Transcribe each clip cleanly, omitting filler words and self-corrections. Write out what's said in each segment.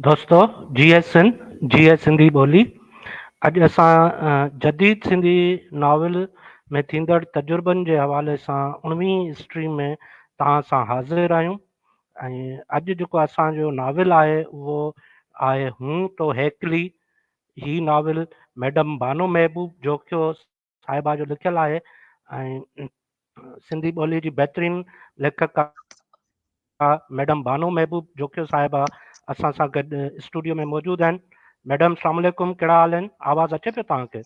دوستو جيئي سنڌ جيئي سنڌي ٻولي اڄ اسان جديد سنڌي ناول ۾ ٿيندڙ تجربن جي حوالي سان اڻويهين اسٽريم ۾ توهان سان حاضر آهيون ۽ اڄ جيڪو اسان جو ناول آهي اهو آهي هون تو هيڪلي. هي ناول ميڊم بانو محبوب جوکيو صاحبه جو لکيل آهي ۽ سنڌي ٻولي جي بهترين ليکڪا ميڊم بانو محبوب جوکيو صاحبه اسان سان گڏ اسٽوڊيو ۾ موجود آهن. ميڊم السلام عليڪم، ڪهڙا حال آهن؟ آواز اچي پيو توهان کي؟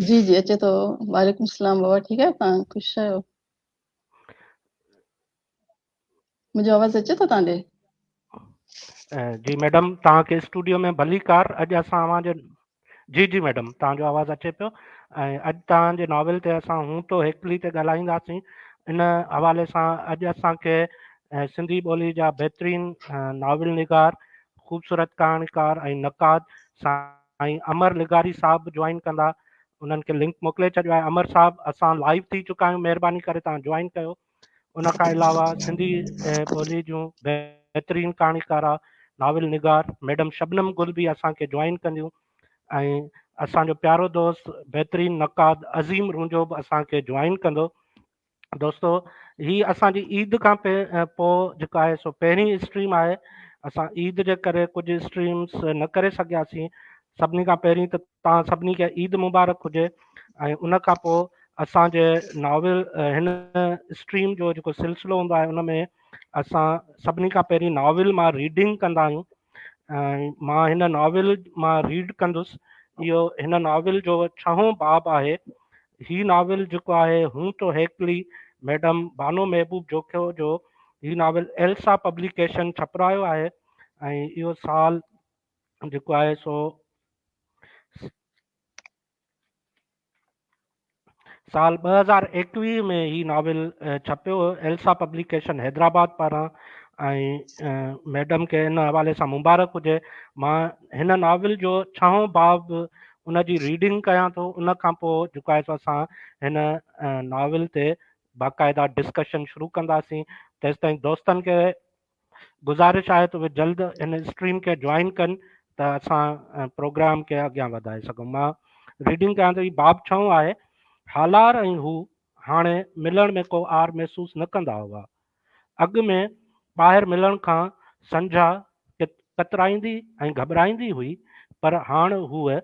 جي جي اچي ٿو. وعليڪم السلام بابا، ٺيڪ آهيو توهان؟ خوش آهيو؟ منهنجو آواز اچي ٿو توهان ڏي؟ جي ميڊم، توهان کي اسٽوڊيو ۾ ڀليڪار. اڄ اسان اوهان جي جي جي ميڊم توهان جو آواز اچي پيو ۽ اڄ توهان جي ناول تي اسان هون تو هيڪلي تي ڳالهائينداسين. ان حوالي سان اڄ اسان کي سنڌي ٻولي جا بهترين ناول نگار، خوبصورت ڪهاڻيڪار ۽ نقاد سائين امر لغاري صاحب جوائن ڪندا. انهن کي لنڪ موڪلي ڇڏيو آهي. امر صاحب اسان لائيو ٿي چڪا آهيون، مهرباني ڪري توهان جوائن ڪيو. ان کان علاوه سنڌي ٻولي جون بهترين ڪهاڻيڪارا، ناول نگار ميڊم شبنم گل به اسان کي جوائن ڪنديون ۽ اسان جو پيارو دوست بهترين نقاد عظيم رونجو به اسان کي جوائن ڪندو. دوستو هي اسان جي عيد کان پوء جيڪو آهي سو پهرين اسٽريم آهي. اسان عيد جي ڪري ڪجهه اسٽريمس نه ڪري سگهياسين. سڀني کان پهرين ته توهان سڀني کي عيد مبارڪ هجي ۽ ان کان پوء اسان جي ناول هن اسٽريم جو جيڪو سلسلو هوندو آهي ان ۾ اسان سڀني کان پهرين ناول مان ريڊنگ ڪندا آهيون ۽ مان هن ناول مان ريڊ ڪندس. اهو هن ناول جو ڇهون باب آهي. هي ناول جيڪو آهي هون تو هيڪلي، ميڊم بانو محبوب جوکيو جو هي ناول ايلسا پبليڪيشن ڇپرايو آهي ۽ اهو سال جيڪو آهي سو سال 2021 ۾ هي ناول ڇپيو ايلسا پبليڪيشن حيدرآباد پاران ۽ ميڊم کي ان حوالي سان مبارڪ هجي. مان هن ناول جو ڇهون باب ان جي ريڊنگ ڪيان ٿو، ان کان پوء جيڪو آهي سو اسان هن ناول تي باقاعده ڊسڪشن شروع ڪنداسين. تيستائين دوستن کي گذارش آهي ته اهي جلد هن اسٽريم کي جوائن ڪن ته اسان پروگرام کي اڳيان وڌائي سگهون. مان ريڊنگ ڪيان ٿو. هي باب ڇهون آهي. هالار ۽ هو هاڻي ملڻ ۾ ڪو عار محسوس نه ڪندا هئا. اڳ ۾ ٻاهر ملڻ کان سنجها ڪترائيندي ۽ گهٻرائيندي هئي، پر هاڻ هوء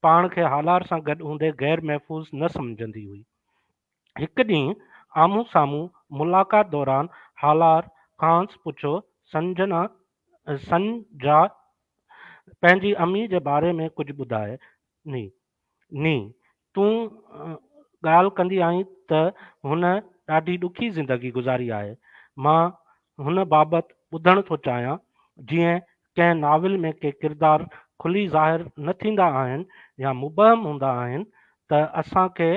پاڻ کي هالار سان گڏ هوندي غير محفوظ نه سمجهندي هئي. هڪ ڏينهن آمهون سامهون ملاقات دوران هالار کانئس پڇيو، سنجنا، سنجها، پنهنجي امي جي باري ۾ ڪجهه ٻڌاء. ني، ني، تون ڳالهه ڪندي آهين ته هن ڏاڍي ڏکي زندگي گذاري آهي. مان هن بابت ٻڌڻ ٿو چاهيان. جيئن ڪنهن ناول ۾ ڪي ڪردار کلي ظاهر نه ٿيندا آهن يا مبهم هوندا آهن ته اسان کي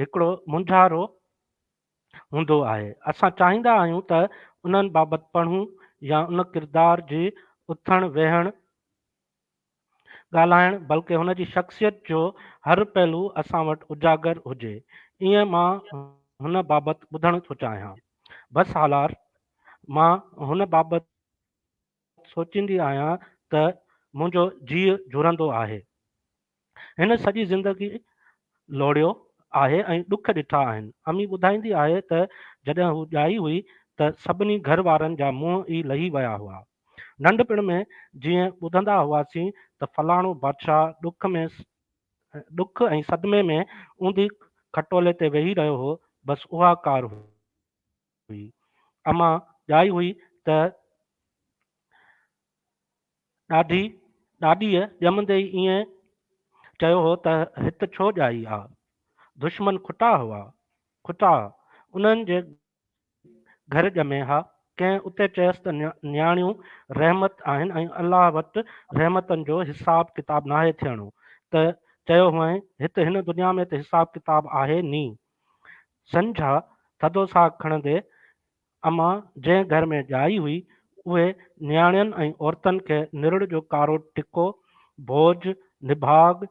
هڪڙو مونجهارو هوندو آهي. اسان چاهيندا آهيون ته انهن بابت پڙهون يا ان ڪردار جي اٿڻ ويهڻ، ڳالهائڻ بلڪه هن جي شخصيت جو هر پهلو اسان وٽ اجاگر هجي. ايئن مان هن بابت ٻڌڻ ٿو چاهيان. بس هالار، مان هن بابت سوچيندي آهيان ته منهنجو جيء جهرندو آهي. هن سڄي زندگي لوڙيو آهي ۽ ڏک ڏٺا آهن. امي ٻڌائيندي آهي ته جڏهن هو ڄائي هئي ته سڀني گهر وارن جا منهن ئي لهي ويا هئا. ننڍپڻ ۾ جيئن ٻڌندا هئاسين ته فلاڻو بادشاهه ڏک ۾ ڏک ۽ صدمي ۾ اونڌي کٽولي تي ويهي رهيو هو، بس اها ڪار هئي. هئي. امان ڄائي هئي ته ڏاڍي ڏاڏيء ڄمندي ئي ائين چيو هو ته هت ڇو ڄائي آ؟ دشمن کٽا هئا، کٽا، انهن جي گهر ڄمين ها. ڪنهن اتي چيس ته نياڻيون رحمت آهن ۽ الله وٽ رحمتن جو حساب ڪتاب ناهي ٿيڻو ته چيو هئائين هت هن دنيا ۾ ته حساب ڪتاب آهي ني. سنجها ٿڌو ساهه کڻندي، امان جنهن گهر ۾ ڄائي هئي، اهي نياڻين ۽ عورتن کي نرڙ جو ڪارو ٽڪو، بوجهه، نڀاڳ،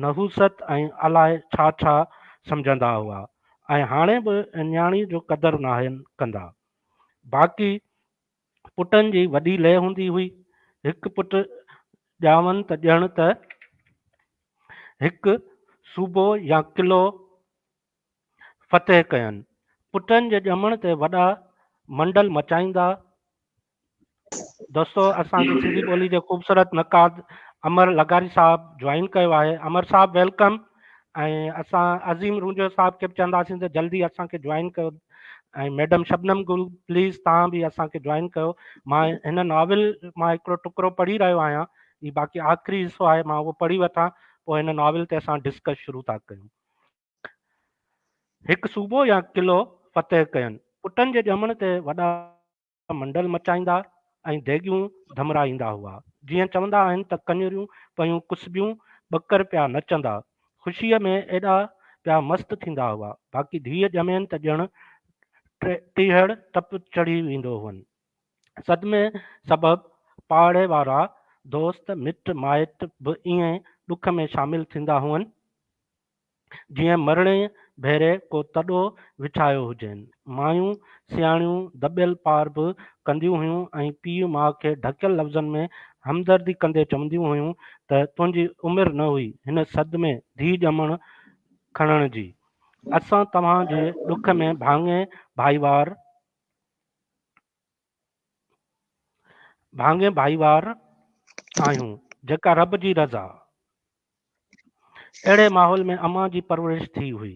نحوست ۽ الائي ڇا ڇا سمجهندا هئا ۽ هاڻي به نياڻي جو قدر ناهن ڪندا. باقي پٽن جي وڏي لئه هوندي هئي. هڪ پٽ ڄاون ته ڄڻ ته هڪ صوبو يا قلعو فتح ڪين. پٽن جي ڄمڻ تي وڏا منڊل مچائيندا. دوستو اسان کي سنڌي ٻولي جي خوبصورت نقاد امر لغاري صاحب جوائن ڪيو آهي. امر صاحب welcome ۽ اسان عظيم رونجهو صاحب کي به چونداسين ته جلدي اسان کي جوائن ڪيو ۽ ميڊم شبنم گل پليز توهان به اسان کي جوائن ڪيو. مان هن ناول مان هڪڙو ٽڪرو پڙهي رهيو آهيان، هي باقي آخري حصو آهي، مان اهو پڙهي وٺان پوء هن ناول تي اسان ڊسڪس شروع ٿا ڪيون. هڪ صوبو يا قلعو فتح ڪين. پٽن جي ڄمڻ تي وڏا منڊل مچائيندا ۽ ديڳيون ڌمرائيندا هئا. جيئن چوندا آهن ته ڪڃريون پيون ڪسبيون، ٻڪر پيا نچندا. خوشيء ۾ ايڏا پيا مست ٿيندا هئا. باقي ڌيء ڄمين ته ڄڻ ٽيهڙ تپ چڙهي ويندو هئن. صدمي سبب پاڙي وارا، دوست، مٽ مائٽ به ائين ڏک ۾ شامل ٿيندا هئن. جيئن مرڻي ڀيري ڪو تڏو وڇايو هجين. مايون سياڻيون دٻيل پار به ڪنديون هيون ۽ پيء ماء کي ڍڪيل لفظن ۾ همدردي ڪندي چونديون هيون ته تنهنجي عمر نه هئي هن صدمي ڌيء ڄمڻ کڻڻ جي. اسان توهان جي ڏک ۾ ڀاڱي ڀائيوار ڀاڱي ڀائيوار آهيون، جيڪا رب جي رضا. اهڙي ماحول ۾ امان جي پرورش ٿي هئي.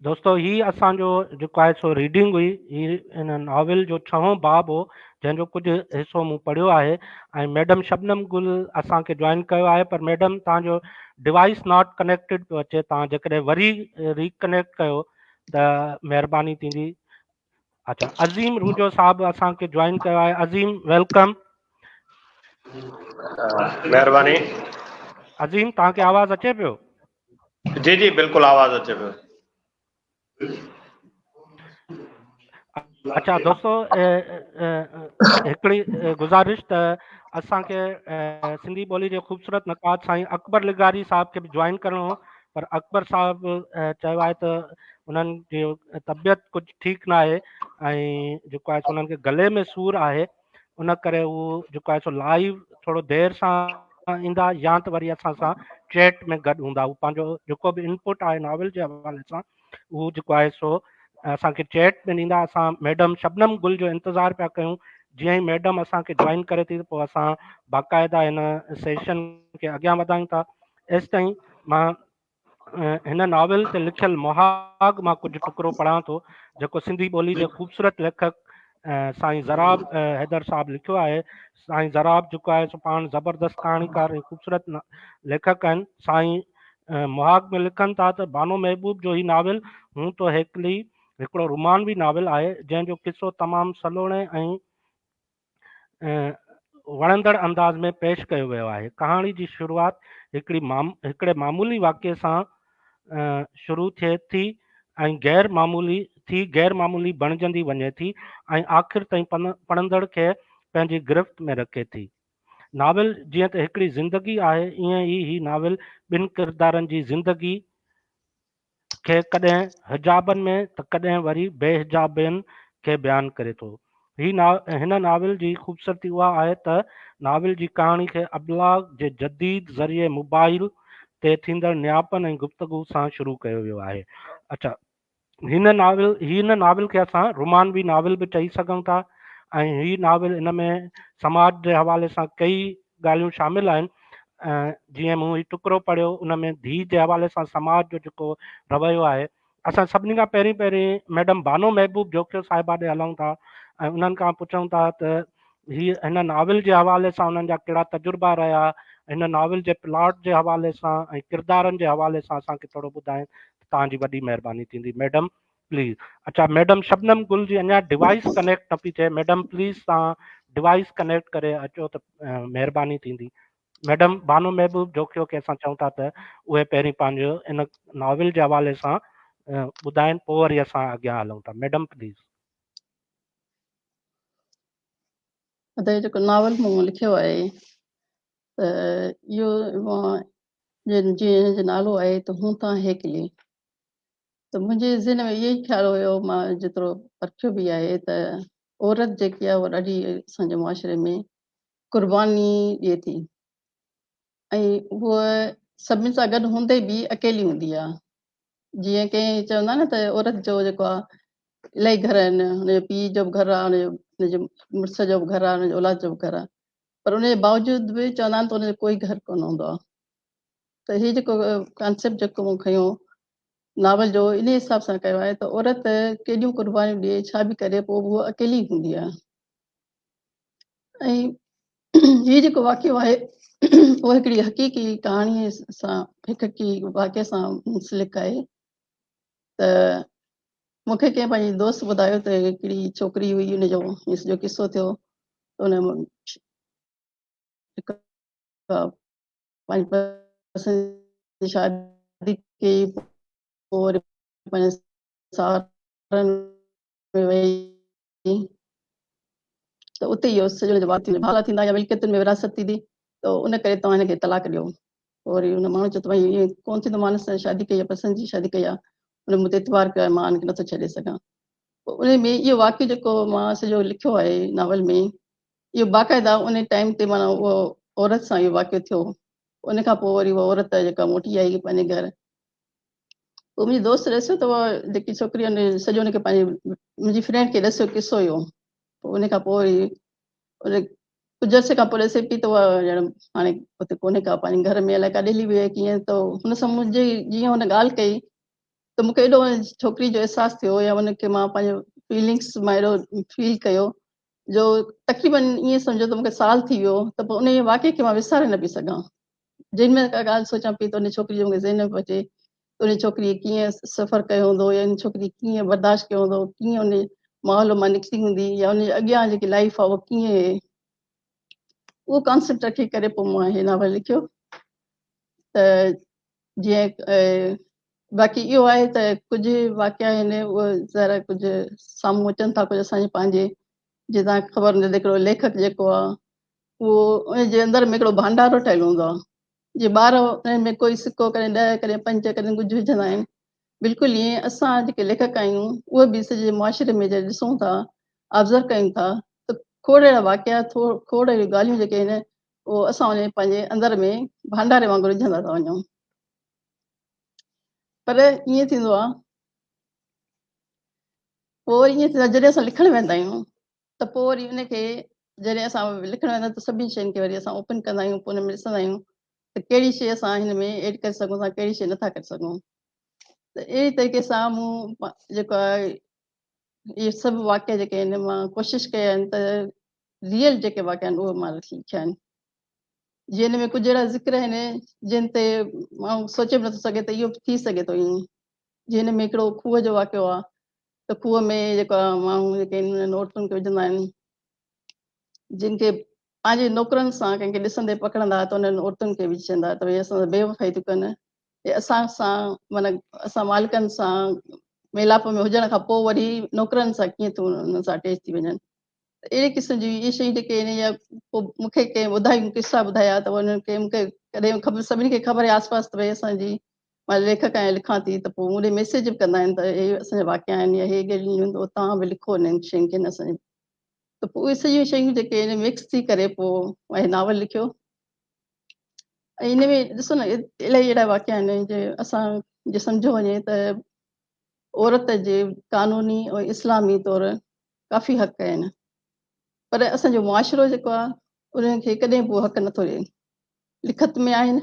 دوستو هي اسان جو جيڪو آهي سو ريڊنگ هئي، هي ان ناول جو ڇهون باب هو جنهن جو ڪجهه حصو مون پڙهيو آهي ۽ ميڊم شبنم گل اسان کي جوائن ڪيو آهي پر ميڊم توهان جو ڊوائس not connected پيو اچي، توهان جيڪڏهن وري ري ڪنيڪٽ ڪيو ته مهرباني ٿيندي. اچھا عظيم رونجو صاحب اسان کي جوائن ڪيو آهي، عظيم welcome. مهرباني. عظيم توهان کي آواز اچي پيو؟ جي جي بلڪل آواز اچي پيو. اچھا دوستو هڪڙي گذارش ته اسان کي سنڌي ٻولي جي خوبصورت نقاد سائين اڪبر لغاري صاحب کي به جوائن ڪرڻو هو پر اڪبر صاحب چيو آهي ته انهن جي طبيعت ڪجهه ٺيڪ نه آهي ۽ جيڪو آهي سو انهن کي گلي ۾ سور آهي ان ڪري هو جيڪو آهي سو لائيو ٿورو دير سان ايندا يا ته وري اسان سان چيٽ ۾ گڏ هوندا. هو پنهنجو جيڪو به انپوٽ آهي ناول جي حوالي سان اهو جيڪو آهي سو اسان کي چيٽ ۾ ڏيندا. اسان ميڊم شبنم گل جو انتظار پيا ڪيون، جيئن ئي ميڊم اسان کي جوائن ڪري ٿي پوء اسان باقاعده هن سيشن کي اڳيان وڌايون ٿا. ايستائين مان هن ناول تي لکيل مهاڳ مان ڪجهه ٽڪرو پڙهان ٿو جيڪو سنڌي ٻولي جي خوبصورت ليکڪ سائين زراب حيدر صاحب لکيو آهي. سائين زراب جيڪو آهي سو پاڻ زبردست ڪهاڻيڪار ۽ خوبصورت ليکڪ آهن. سائين مهاڳ ۾ لکن ٿا ته بانو محبوب جو هي ناول هون تو هيڪلي هڪڙو رومانوي ناول آهي جنهن جو قصو تمام سلوڻي ۽ وڻندڙ انداز ۾ پيش ڪيو ويو آهي. ڪهاڻي جي شروعات هڪڙي هڪڙي معمولي واقعي سان شروع ٿئي ٿي ۽ غير معمولي ٿي غير معمولي بڻجندي وڃي ٿي ۽ آخر تائين پڙهندڙ کي پنهنجي گرفت ۾ رکي ٿي. ناول جيئن ته هڪڙي زندگي آهي ائين ئي هي ناول ٻن ڪردارن جي زندگي کي ڪڏهن حجابن ۾ ته ڪڏهن وري بي حجابين کي بيان ڪري ٿو. هي هن ناول جي خوبصورتي اها آهي ته ناول جي ڪهاڻي کي ابلاغ جي جديد ذريعي موبائيل تي ٿيندڙ نياپن ۽ گفتگو سان شروع ڪيو ويو آهي. اڇا هن ناول هن ناول کي اسان رومانوي ناول به چئي سگهون ٿا ۽ هي ناول ان ۾ سماج جي حوالي سان ڪئي ڳالهيون شامل آهن. جيئن مون هي ٽڪرو پڙهيو ان ۾ ڌيء جي حوالي سان سماج جو جيڪو رويو آهي. اسان سڀني کان پهرين پهرين ميڊم بانو محبوب جوکيو صاحبه ڏي هلون ٿا ۽ انهن کان پڇون ٿا ته هي هن ناول جي حوالي سان انهن جا ڪهڙا تجربا رهيا، هن ناول جي پلاٽ جي حوالي سان ۽ ڪردارن جي حوالي سان اسان کي ٿورو ٻڌائين ته توهان جي وڏي مهرباني ٿيندي ميڊم پليز. اڇا ميڊم شبنم گل جي اڃا ڊوائس ڪنيڪٽ نه پئي ٿئي، ميڊم پليز توهان ڊوائس ڪنيڪٽ ڪري اچو ته مهرباني ٿيندي. ميڊم بانو محبوب جوکيو کي اسان چئون ٿا ته اهي پهرين پنهنجو ان ناول جي حوالي سان ٻڌائين پوء وري اسان اڳيان هلون ٿا. Madam please. ادا هي جيڪو ناول مون لکيو آهي ته اهو جنهن جو نالو آهي ته هون تان هيڪلي، ته منهنجي ذهن ۾ اهو ئي خيال هيو، مان جيترو پرکيو به آهي ته عورت جيڪي آهي اها ڏاڍي اسان جي معاشري ۾ قرباني ڏئي ٿي ۽ هوء سڀني سان گڏ هوندي به اڪيلي هوندي آهي. جيئن ڪنهن چوندا نه ته عورت جو جيڪو آهي الاهي گهر آهن، هن جو پيء جو به گهر آهي، هن جو مڙس جو به گهر آهي، هن جي اولاد جو به گهر آهي، پر ان جي باوجود به چوندا آهن ته ان جو ڪوئي گهر ڪونه هوندو آهي. ته هي جيڪو ڪانسيپٽ جيڪو مون کنيو ناول جو ان حساب سان ڪيو آهي ته عورت ڪيڏيون قربانيون ڏئي، ڇا به ڪري، پوء به هوء اڪيلي هوندي آهي. ۽ هي جيڪو واقعو آهي اهو هڪڙي حقيقي ڪهاڻي سان، هڪ حقيقي واقعي سان منسلڪ آهي. ته مون کي ڪنهن پنهنجي دوست ٻڌايو ته هڪڙي ڇوڪري هئي، ان جو سڄو قصو ٿيو ته ان پنهنجي پسند جي شادي ڪئي، پوء وري پنهنجي ساهرن ۾ وئي ته اتي اهو سڄو جواب ٿيندو، ڀالا ٿيندا يا ملڪيتن ۾ ورهاست ٿيندي، ته ان ڪري توهان هن کي طلاق ڏيو. پوء وري ان ماڻهو چيو ته ڀائي ائين ڪونه ٿيندو، مان هن سان شادي ڪئي آهي، پسند جي شادي ڪئي آهي، ان مون تي اعتبار ڪيو آهي، مان هن کي نٿو ڇڏي سگهان. پوء ان ۾ اهو واقعو جيڪو مان سڄو لکيو آهي ناول ۾، اهو باقاعده ان ٽائيم تي معنيٰ اهو عورت سان اهو واقعو ٿيو. ان کان پوء وري اها عورت جيڪا موٽي آئي پنهنجي گهر. پوء منهنجي دوست ڏسيو ته اها جيڪي ڇوڪري ان سڄو ان کي پنهنجي منهنجي فرينڊ کي ڏسيو قصو اهو. پوء ان کان پوء وري ان ڪجهه عرصي کان پوء ڏسي پئي ته اها ڄڻ هاڻي اتي ڪونهي ڪا، پنهنجي گهر ۾ الائي ڪاڏي هلي وئي آهي ڪيئن. ته هن سان منهنجي جيئن هن ڳالهه ڪئي ته مون کي ايڏو ان ڇوڪري جو احساس ٿيو يا ان کي مان پنهنجو فيلنگس مان ايڏو فيل ڪيو جو تقريبن ائين سمجهو ته مون کي سال ٿي ويو ته پوء ان واقعي کي مان وساري نه پئي سگهان. جنهن مهل ڪا ڳالهه سوچان پئي ته ان ڇوڪري جو مون کي ذهن ۾ پيو اچي ته ان ڇوڪري ڪيئن سفر ڪيو هوندو يا ان ڇوڪري ڪيئن برداشت ڪيو هوندو، ڪيئن ان ماحول مان نڪتي هوندي يا ان جي اڳيان جيڪي لائف آهي اها ڪيئن، اهو ڪانسيپٽ رکي ڪري پوء مان هي ناول لکيو. ته جيئن باقي اهو آهي ته ڪجهه واقعا آهن اهي ذرا ڪجهه سامهون اچن ٿا، ڪجهه اسان جي پنهنجي جي توهان کي خبر هوندي ته هڪڙو ليکڪ جيڪو آهي اهو ان جي اندر ۾ هڪڙو ڀانڊارو ٺهيل هوندو آهي، جي ٻار ان ۾ ڪوئي سڪو ڪڏهن 10 ڪڏهن 5 ڪڏهن ڪجهه وجهندا آهن. بلڪل ائين اسان جيڪي ليکڪ آهيون اهي به سڄي معاشري ۾ جڏهن ڏسون ٿا، آبزرو ڪيون ٿا ته کوڙ اهڙا واقعا، کوڙ اهڙيون ڳالهيون جيڪي آهن اهو اسان ان پنهنجي اندر ۾ ڀانڊاري وانگر وجهندا ٿا وڃون. پر ائين ٿيندو آهي پوء وري ائين ٿيندو آهي جڏهن اسان لکڻ ويندا آهيون ته پوء وري ان کي جڏهن اسان لکڻ ويندا آهيون ته سڀني شين کي وري اسان اوپن ڪندا آهيون، پوء ان ۾ ڏسندا آهيون ته ڪهڙي شيء اسان هن ۾ ايڊ ڪري سگهون ٿا، ڪهڙي شيء نٿا ڪري سگهون. ته اهڙي طريقي سان مون جيڪو آهي اهي سڀ واقعا جيڪي آهن مان ڪوشش ڪيا آهن ته ريئل جيڪي واقعا آهن اهي مان لکيا آهن. جن ۾ ڪجهه اهڙا ذڪر آهن جن تي ماڻهو سوچي به نٿو سگهي ته اهو به ٿي سگهي ٿو ائين. جن ۾ هڪڙو کوهه جو واقعو آهي ته کوهه ۾ جيڪا ماڻهو جيڪي آهن انهن عورتن کي وجهندا آهن جن کي پنهنجي نوڪرن سان ڪنهن کي ڏسندي پڪڙندا ته انهن عورتن کي به چوندا ته ڀئي اسان سان بي وفائي ٿيون ڪن، اي اسان سان معنيٰ اسان مالڪن سان ميلاپ ۾ هجڻ کان پوء وري نوڪرن سان ڪيئن ٿيون انهن سان اٽيچ ٿي وڃن. اهڙي قسم جون اهي شيون جيڪي آهن يا پوء مون کي ڪنهن ٻڌايون قصا ٻڌايا ته انهن کي مون کي ڪڏهن خبر سڀني کي خبر آهي آس پاس ته ڀئي اسان جي مان ليکڪ آهيان لکان ٿي ته پوء مون ڏي ميسيج به ڪندا آهن ته اهي اسان جا واقعا آهن يا هي ڳالهيون آهن توهان به لکو انهن شين کي نه اسان جي ته پوء اهي سڄيون شيون جيڪي آهن مڪس ٿي ڪري پوء مان هي ناول لکيو. ۽ ان ۾ ڏسو نه الاهي اهڙا واقعا آهن جي اسان جي سمجهيو وڃي ته عورت جي قانوني ۽ اسلامي طور ڪافي حق آهن پر اسان جو معاشرو جيڪو آهي انهن کي ڪڏهن به حق نٿو ڏئي. لکت ۾ آهن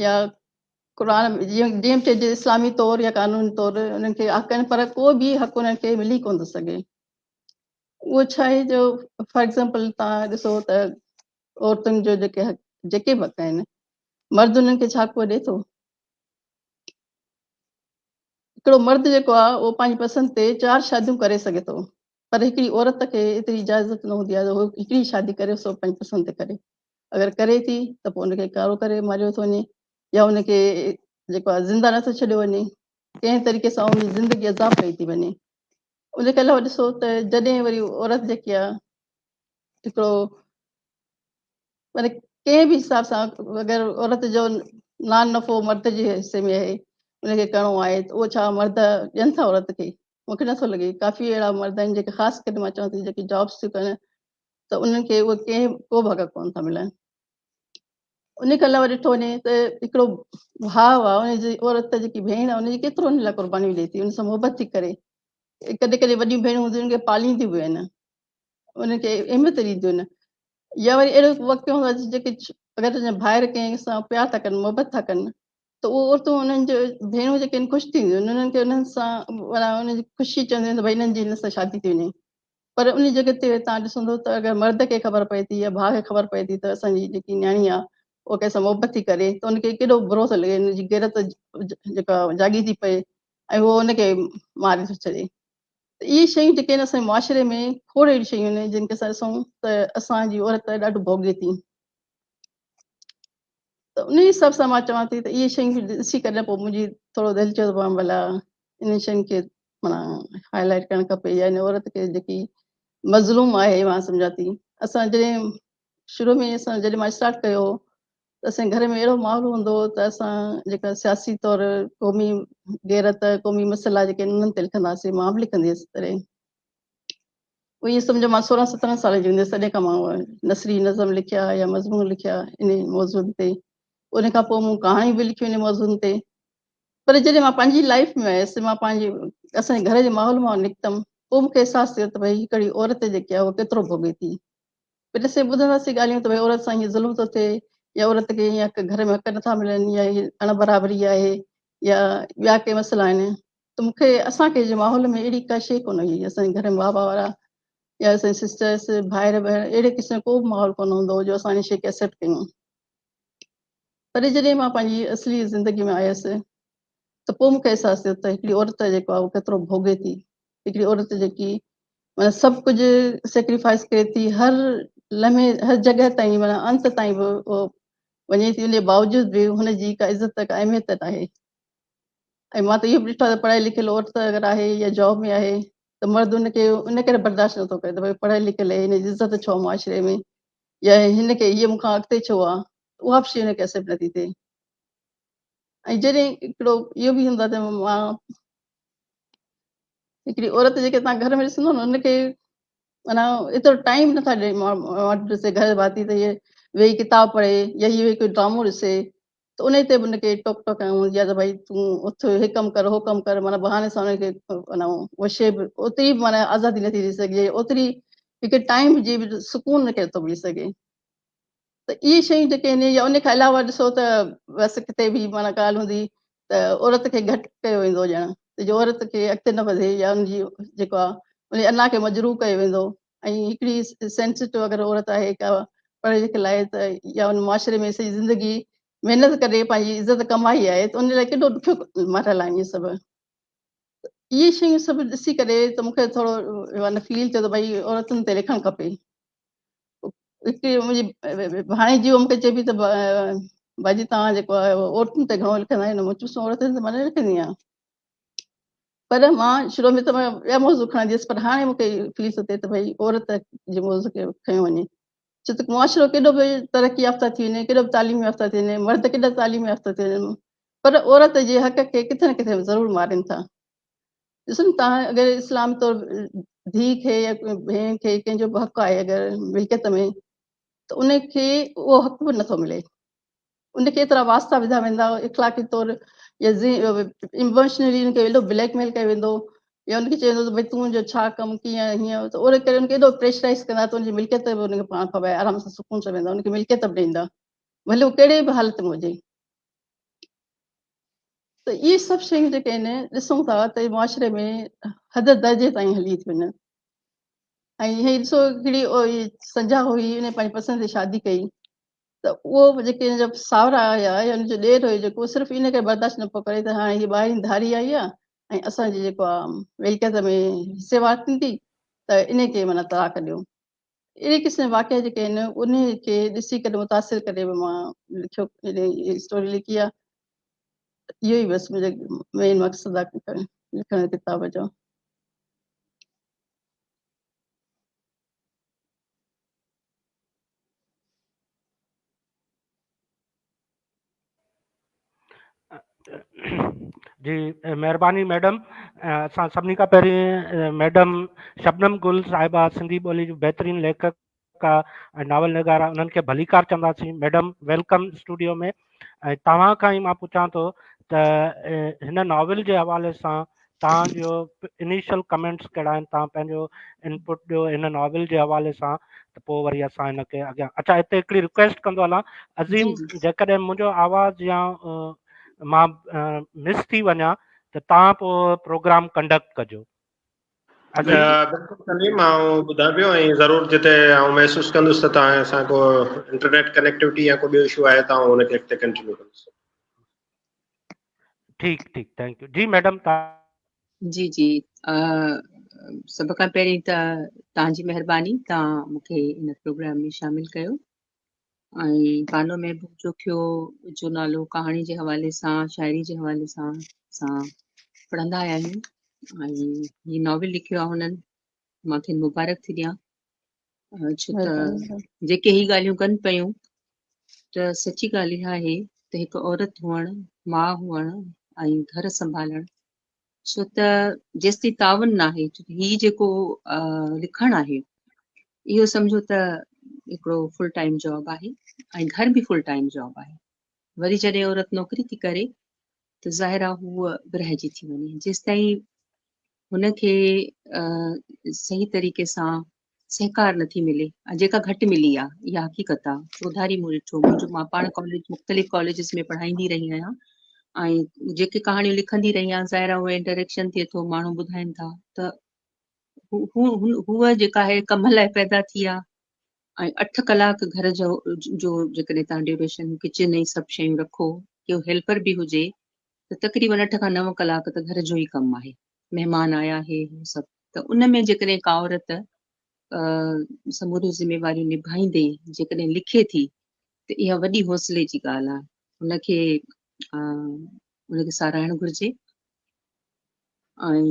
يا قرآن جيئن جيئن چئجي اسلامي طور يا قانوني طور انهن کي حق آهن پر ڪو به حق انهن کي ملي ڪونه ٿو سگهي. اهو ڇا آهي جو فار ايگزامپل توهان ڏسو ته عورتن جو جيڪي حق جيڪي به حق آهن مرد انهن کي ڇا ڪو ڏئي ٿو؟ هڪڙو مرد جيڪو آهي اهو پنهنجي پسند تي 4 شاديون ڪري سگهي ٿو پر هڪڙي عورت کي ايتري اجازت نه هوندي آهي ته هو هڪڙي شادي ڪري سو پنهنجي پسند تي ڪري. اگر ڪري ٿي ته پوء ان کي ڪارو ڪري ماريو ٿو وڃي يا ان کي جيڪو آهي زنده نٿو ڇڏيو وڃي، ڪنهن طريقي سان ان جي زندگي عذاب ڪئي ٿي وڃي. ان کي علاوه ڏسو ته جڏهن وري عورت جيڪي آهي هڪڙو معنيٰ ڪنهن به حساب سان اگر عورت جو نان نفعو مرد جي حصي ۾ آهي ان کي ڪرڻو آهي ته اهو ڇا مرد ڏين ٿا عورت کي؟ مونکي نٿو لڳي. ڪافي اهڙا مرد آهن جيڪي خاص ڪري مان چوان ٿي جيڪي جابس ٿيون ڪن ته انهن کي اهي ڪنهن ڪو به حق ڪونه ٿا ملن. ان کان علاوه ڏٺو وڃي ته هڪڙو ڀاء آهي ان جي عورت جيڪي ڀيڻ آهي ان جي ڪيترو ان لاء قربانيون ڏئي ٿي، ان سان محبت ٿي ڪري. ڪڏهن ڪڏهن وڏيون ڀيڻون هونديون ان کي پالينديون به آهن، انهن کي اهميت ڏينديون آهن. يا وري اهڙو وقت هوندو آهي جيڪي اگر تنهنجا ڀائر ڪنهن سان پيار ٿا ڪن، محبت ٿا ڪن ته اهي عورتون انهن جو ڀيڻون جيڪي آهن خوش ٿينديون آهن، انهن کي انهن سان معنيٰ انهن جي خوشي چونديون آهن ته ڀئي انهن جي هن سان شادي ٿي وڃي. پر ان جڳهه تي تان ڏسندو ته اگر مرد کي خبر پئي ٿي يا ڀاء کي خبر پئي ٿي ته اسان جي جيڪي نياڻي آهي اها ڪنهن سان محبت ٿي ڪري ته ان کي ڪيڏو برو ٿو لڳي، ان جي غيرت جيڪا جاڳي ٿي پئي ۽ هو ان کي ماري ٿو ڇڏي. ته اهي شيون جيڪي آهن اسان جي معاشري ۾ کوڙ اهڙيون شيون آهن جن کي اسان ڏسون ته اسان جي عورت ڏاڍو ڀوڳي ٿي. ته ان حساب سان مان چوان ٿي ته اهي شيون ڏسي ڪري پوء منهنجي ٿورو دل چيو ته ڀلا انهن شين کي معنيٰ هاء لائيٽ ڪرڻ کپي يا ان عورت کي جيڪي مظلوم آهي مان سمجهان ٿي. اسان جڏهن شروع ۾ اسان جڏهن مان اسٽارٽ ڪيو ته اسان جي گهر ۾ اهڙو ماحول هوندو هو ته اسان جيڪا سياسي طور قومي غيرت قومي مسئلا جيڪي انهن تي لکندا هئاسين، مان به لکندي هيس تڏهن ائين سمجهو مان 16 17 سال جي هوندي هيس تڏهن کان مان نثري نظم لکيا يا مضمون لکيا ان موضوعن تي. ان کان پوء مون ڪهاڻيون به لکيون ان موضوعن تي. پر جڏهن مان پنهنجي لائف ۾ آيس، مان پنهنجي اسان جي گهر جي ماحول مان نڪتم، پوء مون کي احساس ٿيو ته ڀئي هڪڙي عورت جيڪي آهي اها ڪيترو ڀوڳي ٿي. پر اسين ٻڌنداسين ڳالهيون ته ڀئي عورت سان هيئن ظلم ٿو ٿئي يا عورت کي هيئن حق گهر ۾ حق نٿا ملن يا هي اڻ برابري آهي يا ٻيا ڪي مسئلا آهن. ته مون کي اسان کي جي ماحول ۾ اهڙي ڪا شيء ڪونه هئي. اسان جي گهر ۾ بابا وارا يا اسان جي سسٽرس ڀائر ڀيڻ اهڙي قسم جو ڪو به ماحول ڪونه هوندو هو جو اسان ان شيء کي ايڪسيپٽ ڪيون. پر جڏهن مان پنهنجي اصلي زندگي ۾ آيس ته پوء مون کي احساس ٿيو ته هڪڙي عورت جيڪو آهي اهو ڪيترو ڀوڳي ٿي. هڪڙي عورت جيڪي معنيٰ سڀ ڪجهه سيڪريفائس ڪري ٿي، هر لمحي هر جڳهه تائين معنيٰ انت تائين به اهو وڃي ٿي، ان جي باوجود به هن جي ڪا عزت ڪا اهميت ناهي. ۽ مان ته اهو به ڏٺو آهي ته پڙهيل لکيل عورت اگر آهي يا جاب ۾ آهي ته مرد ان کي ان ڪري برداشت نٿو ڪري ته ڀئي پڙهيل لکيل آهي، هن جي عزت ڇو آهي معاشري ۾ يا هن کي هيء مون کان اڳتي ڇو آهي، اها به شيء هن کي ايڪسيپٽ نٿي ٿئي. ۽ جڏهن هڪڙو اهو به هوندو آهي ته مان هڪڙي عورت جيڪي تان گهر ۾ ڏسندو نه ان کي معنيٰ ايترو ٽائيم نٿا ڏي ڏسي گهر ڀاتي ته هيء ويهي ڪتاب پڙهي يا هيء ويهي ڪوئي ڊرامو ڏسي ته ان تي به ان کي ٽوڪ ٽوڪ هوندي آهي ته ڀئي تون اٿ هي ڪم ڪر هو ڪم ڪر، معنيٰ بهاني سان ان کي معنيٰ اها شيء به اوتري به معنيٰ آزادي نٿي ڏئي سگهجي، اوتري هڪ ٽائيم جي به سڪون ان کي نٿو ملي سگهي. ته اهي شيون جيڪي آهن يا ان کان علاوه ڏسو ته بس ڪٿي به معنيٰ ڳالهه هوندي ته عورت کي گهٽ ڪيو ويندو ڄڻ ته جو عورت کي اڳتي نه وڌي يا ان جي جيڪو آهي ان جي انا کي مجروح ڪيو ويندو. ۽ هڪڙي سينسيٽو اگر عورت آهي ڪا پڙهيل لکيل آهي ته يا ان معاشري ۾ سڄي زندگي محنت ڪري پنهنجي عزت ڪمائي آهي ته ان لاء ڪيڏو ڏکيو مرحلا آهن اهي سڀ. اهي شيون سڀ ڏسي ڪري ته مون کي ٿورو معنيٰ فيل ٿيو ته ڀئي عورتن تي لکڻ کپي. هڪ منهنجي ڀاڻيجي مون کي چئي پئي ته باجي توهان جيڪو آهي عورتن تي گهڻو لکندا آهيو. مون چيس عورتن تي مان نه لکندي آهيان، پر مان شروع ۾ ته مان ٻيا موضوع کڻندي هيس، پر هاڻي مون کي فيل ٿو ٿئي ته ڀئي عورت جي موضوع کي کنيو وڃي، ڇو ته معاشرو ڪيڏو به ترقي يافته ٿي وڃي، ڪيڏو به تعليم يافته ٿي وڃي، مرد ڪيڏا تعليم يافته ٿي وڃن، پر عورت جي حق کي ڪٿي نه ڪٿي ضرور مارين ٿا. ڏسو نه توهان اگر اسلام طور ڌيء کي يا ڀيڻ کي ڪنهن جو به حق آهي اگر ملڪيت ۾ ته ان کي اهو حق به نٿو ملي، ان کي ايترا واسطا وڌا ويندا اخلاقي طور يا ايموشنلي ان کي ايڏو بليڪ ميل ڪيو ويندو يا ان کي چيو ويندو ته ڀئي تون جو ڇا ڪم ڪيئن هيئن، ته ان ڪري ان کي ايڏو پريشرائز ڪندا ته ان جي ملڪيت به ان کي پاڻ ڦٻائي آرام سان سڪون سان ويندا، ان کي ملڪيت به ڏيندا ڀلي هو ڪهڙي به حالت ۾ هجي. ته اهي سڀ شيون جيڪي آهن ڏسون ٿا ته معاشري ۾ حد درجي تائين هلي ٿي وڃن. ۽ هي ڏسو هڪڙي سنجها هئي، ان پنهنجي پسند تي شادي ڪئي ته اهو جيڪي ان جا ساورا هيا يا ان جو ڏير هيو جيڪو صرف ان ڪري برداشت نه پيو ڪري ته هاڻي هي ٻاهرين ڌاري آئي آهي ۽ اسان جي جيڪو آهي ملڪيت ۾ حصي وار ٿيندي ته ان کي معنيٰ طلاق ڏيو. اهڙي قسم جا واقعا جيڪي آهن ان کي ڏسي ڪري متاثر ڪري به مان لکيو اسٽوري لکي آهي. اهو ئي بس منهنجو مين مقصد آهي لکڻ ڪتاب جو. جي مهرباني ميڊم. اسان سڀني کان پهرين ميڊم شبنم گل صاحبه سنڌي ٻولي جون بهترين ليکڪ ليکڪا ۽ ناول نگار آ، انهن کي ڀليڪار چونداسين. ميڊم welcome studio ۾، ۽ توهان کان ئي مان پڇان ٿو ته هن ناول جي حوالي سان توهان جو انيشل ڪمينٽس ڪهڙا آهن، توهان پنهنجو انپٽ ڏيو هن ناول جي حوالي سان ته پوء وري اسان هن کي اڳيان. اڇا هتي هڪڙي رڪويسٽ ڪندو هلان عظيم، جيڪڏهن منهنجو آواز يا مان مس ٿي وڃان ته توهان پوء پروگرام ڪنڊڪٽ ڪجو. بلڪل سليم، آئون ٻڌان پيو ۽ ضرور جتي آئون محسوس ڪندس ته توهان سان ڪو انٽرنيٽ ڪنيڪٽيوٽي يا ڪو ٻيو اشو آهي ته آئون ان کي اڳتي ڪنٽينيو ڪندس. ٺيڪ ٺيڪ، thank you. جي ميڊم تان. جي جي، سڀ کان پهرين ته توهان جي مهرباني، توهان مون کي ان پروگرام ۾ شامل ڪيو ۽ بانو محبوب جوکيو جو نالو ڪهاڻي جي حوالي سان، شاعري جي حوالي سان اسان پڙهندا آيا آهيون ۽ هي ناول لکيو آهي هنن، مان کين مبارڪ ٿي ڏيان، ڇو ته جيڪي هي ڳالهيون ڪن پيون ته سچي ڳالهه اها آهي ته هڪ عورت هئڻ، ماء هئڻ ۽ گهر سنڀالڻ، ڇو ته جيستائين تعاون ناهي، ڇو ته هي جيڪو لکڻ آهي اهو سمجهو ته هڪڙو فل ٽائيم جاب آهي ۽ گهر به فل ٽائيم جاب آهي. وري جڏهن عورت نوڪري ٿي ڪري ته ظاهر آهي هوء ورهائجي ٿي وڃي، جيستائين هن کي صحيح طريقي سان سهڪار نٿي ملي، جيڪا گهٽ ملي آهي، اها حقيقت آهي. چوڌاري مون ڏٺو، منهنجو مان پاڻ ڪاليج، مختلف ڪاليجز ۾ پڙهائيندي رهي آهيان ۽ جيڪي ڪهاڻيون لکندي رهي آهيان، ظاهر آهي اهي انٽريڪشن ٿئي ٿو، ماڻهو ٻڌائين ٿا ته هوء جيڪا آهي ڪم لاء پيدا ٿي آهي ۽ 8 ڪلاڪ گهر جو جيڪڏهن توهان ڊيوريشن، ڪچن ۽ سڀ شيون رکو، ڪو هيلپر به هجي ته تقريبن 8 کان 9 ڪلاڪ ته گهر جو ئي ڪم آهي، مهمان آيا هي هو سڀ، ته ان ۾ جيڪڏهن ڪا عورت سموريون ذميواريون نڀائيندي جيڪڏهن لکي ٿي ته اها وڏي حوصلي جي ڳالهه آهي، ان کي ساراهڻ گهرجي. ۽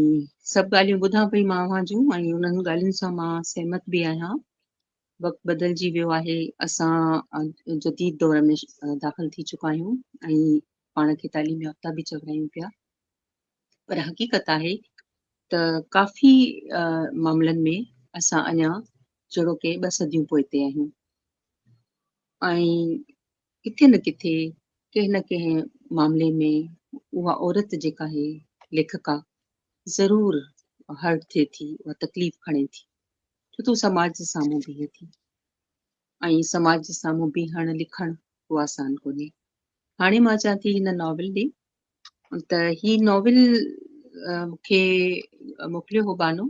سڀ ڳالهيون ٻڌان پئي مان اوهان جون ۽ انهن ڳالهين سان مان سهمت به آهيان. وقت بدلجي ويو آهي، اسان جديد دور ۾ داخل ٿي چڪا آهيون ۽ پاڻ کي تعليم يافته به چورايون پيا، پر حقيقت آهي ته ڪافي معاملن ۾ اسان اڃا جهڙو ڪي 2 صديون پوئتي آهيون ۽ ڪٿي نه ڪٿي ڪنهن نه ڪنهن معاملي ۾ اها عورت جيڪا آهي ليکڪا ضرور هرٽ ٿئي ٿي، اها تڪليف کڻي ٿي، ڇو ته هو سماج جي سامهون بيهي ٿي ۽ سماج جي سامهون بيهڻ لکڻ ڪو آسان ڪونهي. هاڻي مان اچان ٿي هن ناول ڏي، ته هي ناول مون کي موڪليو هو بانو،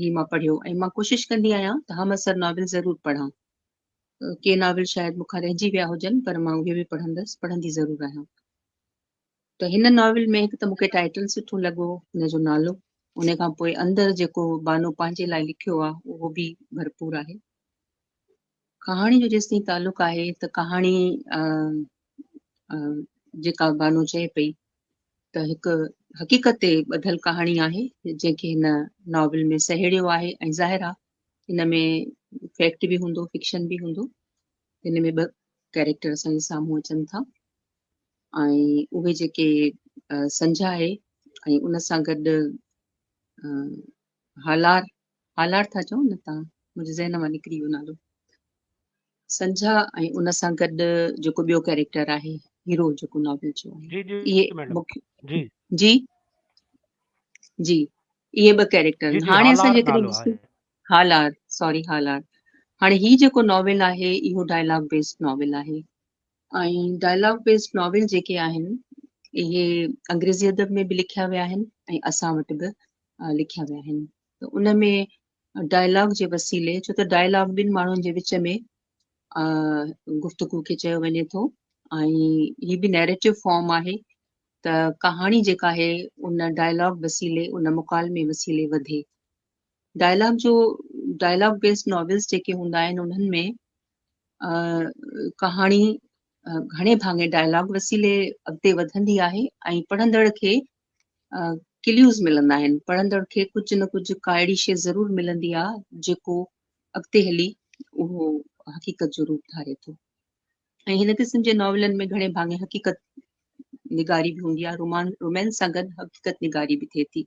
هي مان پڙهيو ۽ مان ڪوشش ڪندي آهيان ته همعصر ناول ضرور پڙهان. ڪي ناول شايد مون کان رهجي ويا هجن پر مان اهي به پڙهندس، پڙهندي ضرور آهيان. ته هن ناول ۾ هڪ ته مون کي ٽائيٽل سٺو لڳو، هن جو نالو، ان کان پوء اندر جيڪو بانو پنهنجي لاء لکيو آهي اهو به ڀرپور آهي. ڪهاڻي جو جيستائين تعلق آهي ته ڪهاڻي جيڪا بانو چئي پئي ته هڪ حقيقت تي ٻڌل ڪهاڻي آهي جنهن کي هن ناول ۾ سهيڙيو آهي ۽ ظاهر آهي ان ۾ فيڪٽ به هوندو، فڪشن به هوندو. هن ۾ 2 ڪيريڪٽر اسان جي سامهون اچن ٿا ۽ اهي جيڪي سنجها آهي ۽ ان سان گڏ هالار، هالار ٿا چئو نه تان، منهنجي ذهن مان نڪري ويو نالو، سنجها ۽ ان سان گڏ جيڪو ٻيو ڪيريڪٽر آهي هيرو جيڪو ناول جو آهي، جي جي اهي ميڊم، مکيه جي جي جي اهي 2 ڪيريڪٽر. جي جي هاڻي اسان هالار جيڪڏهن نالو ڏسون آهي. هالار، سوري هالار، هاڻي هي جيڪو ناول آهي اهو ڊائلاگ بيسڊ ناول آهي ۽ ڊائلاگ بيسڊ ناول جيڪي آهن اهي انگريزي ادب ۾ به لکيا ويا آهن ۽ اسان وٽ به لکيا ويا آهن. ته ان ۾ ڊائلاگ جي وسيلي، ڇو ته ڊائلاگ ٻن ماڻهن جي وچ ۾ گفتگو کي چيو وڃي ٿو ۽ هي به نيريٽو فارم آهي ته ڪهاڻي جيڪا آهي ان ڊائلاگ وسيلي، ان مڪالمي وسيلي وڌي. ڊائلاگ جو، ڊائلاگ بيسڊ ناولز جيڪي هوندا آهن انهن ۾ ڪهاڻي گهڻي ڀاڱي ڊائلاگ وسيلي اڳتي وڌندي آهي ۽ پڙهندڙ کي ڪليوز ملندا آهن، پڙهندڙ کي ڪجهه نه ڪجهه ڪا اهڙي شيء ضرور ملندي آهي جيڪو اڳتي هلي اهو حقيقت جو روپ ڌاري ٿو. ۽ هن قسم جي ناولن ۾ گهڻي ڀاڱي حقيقت نگاري به هوندي آهي، رومانس سان گڏ حقيقت نگاري به ٿئي ٿي.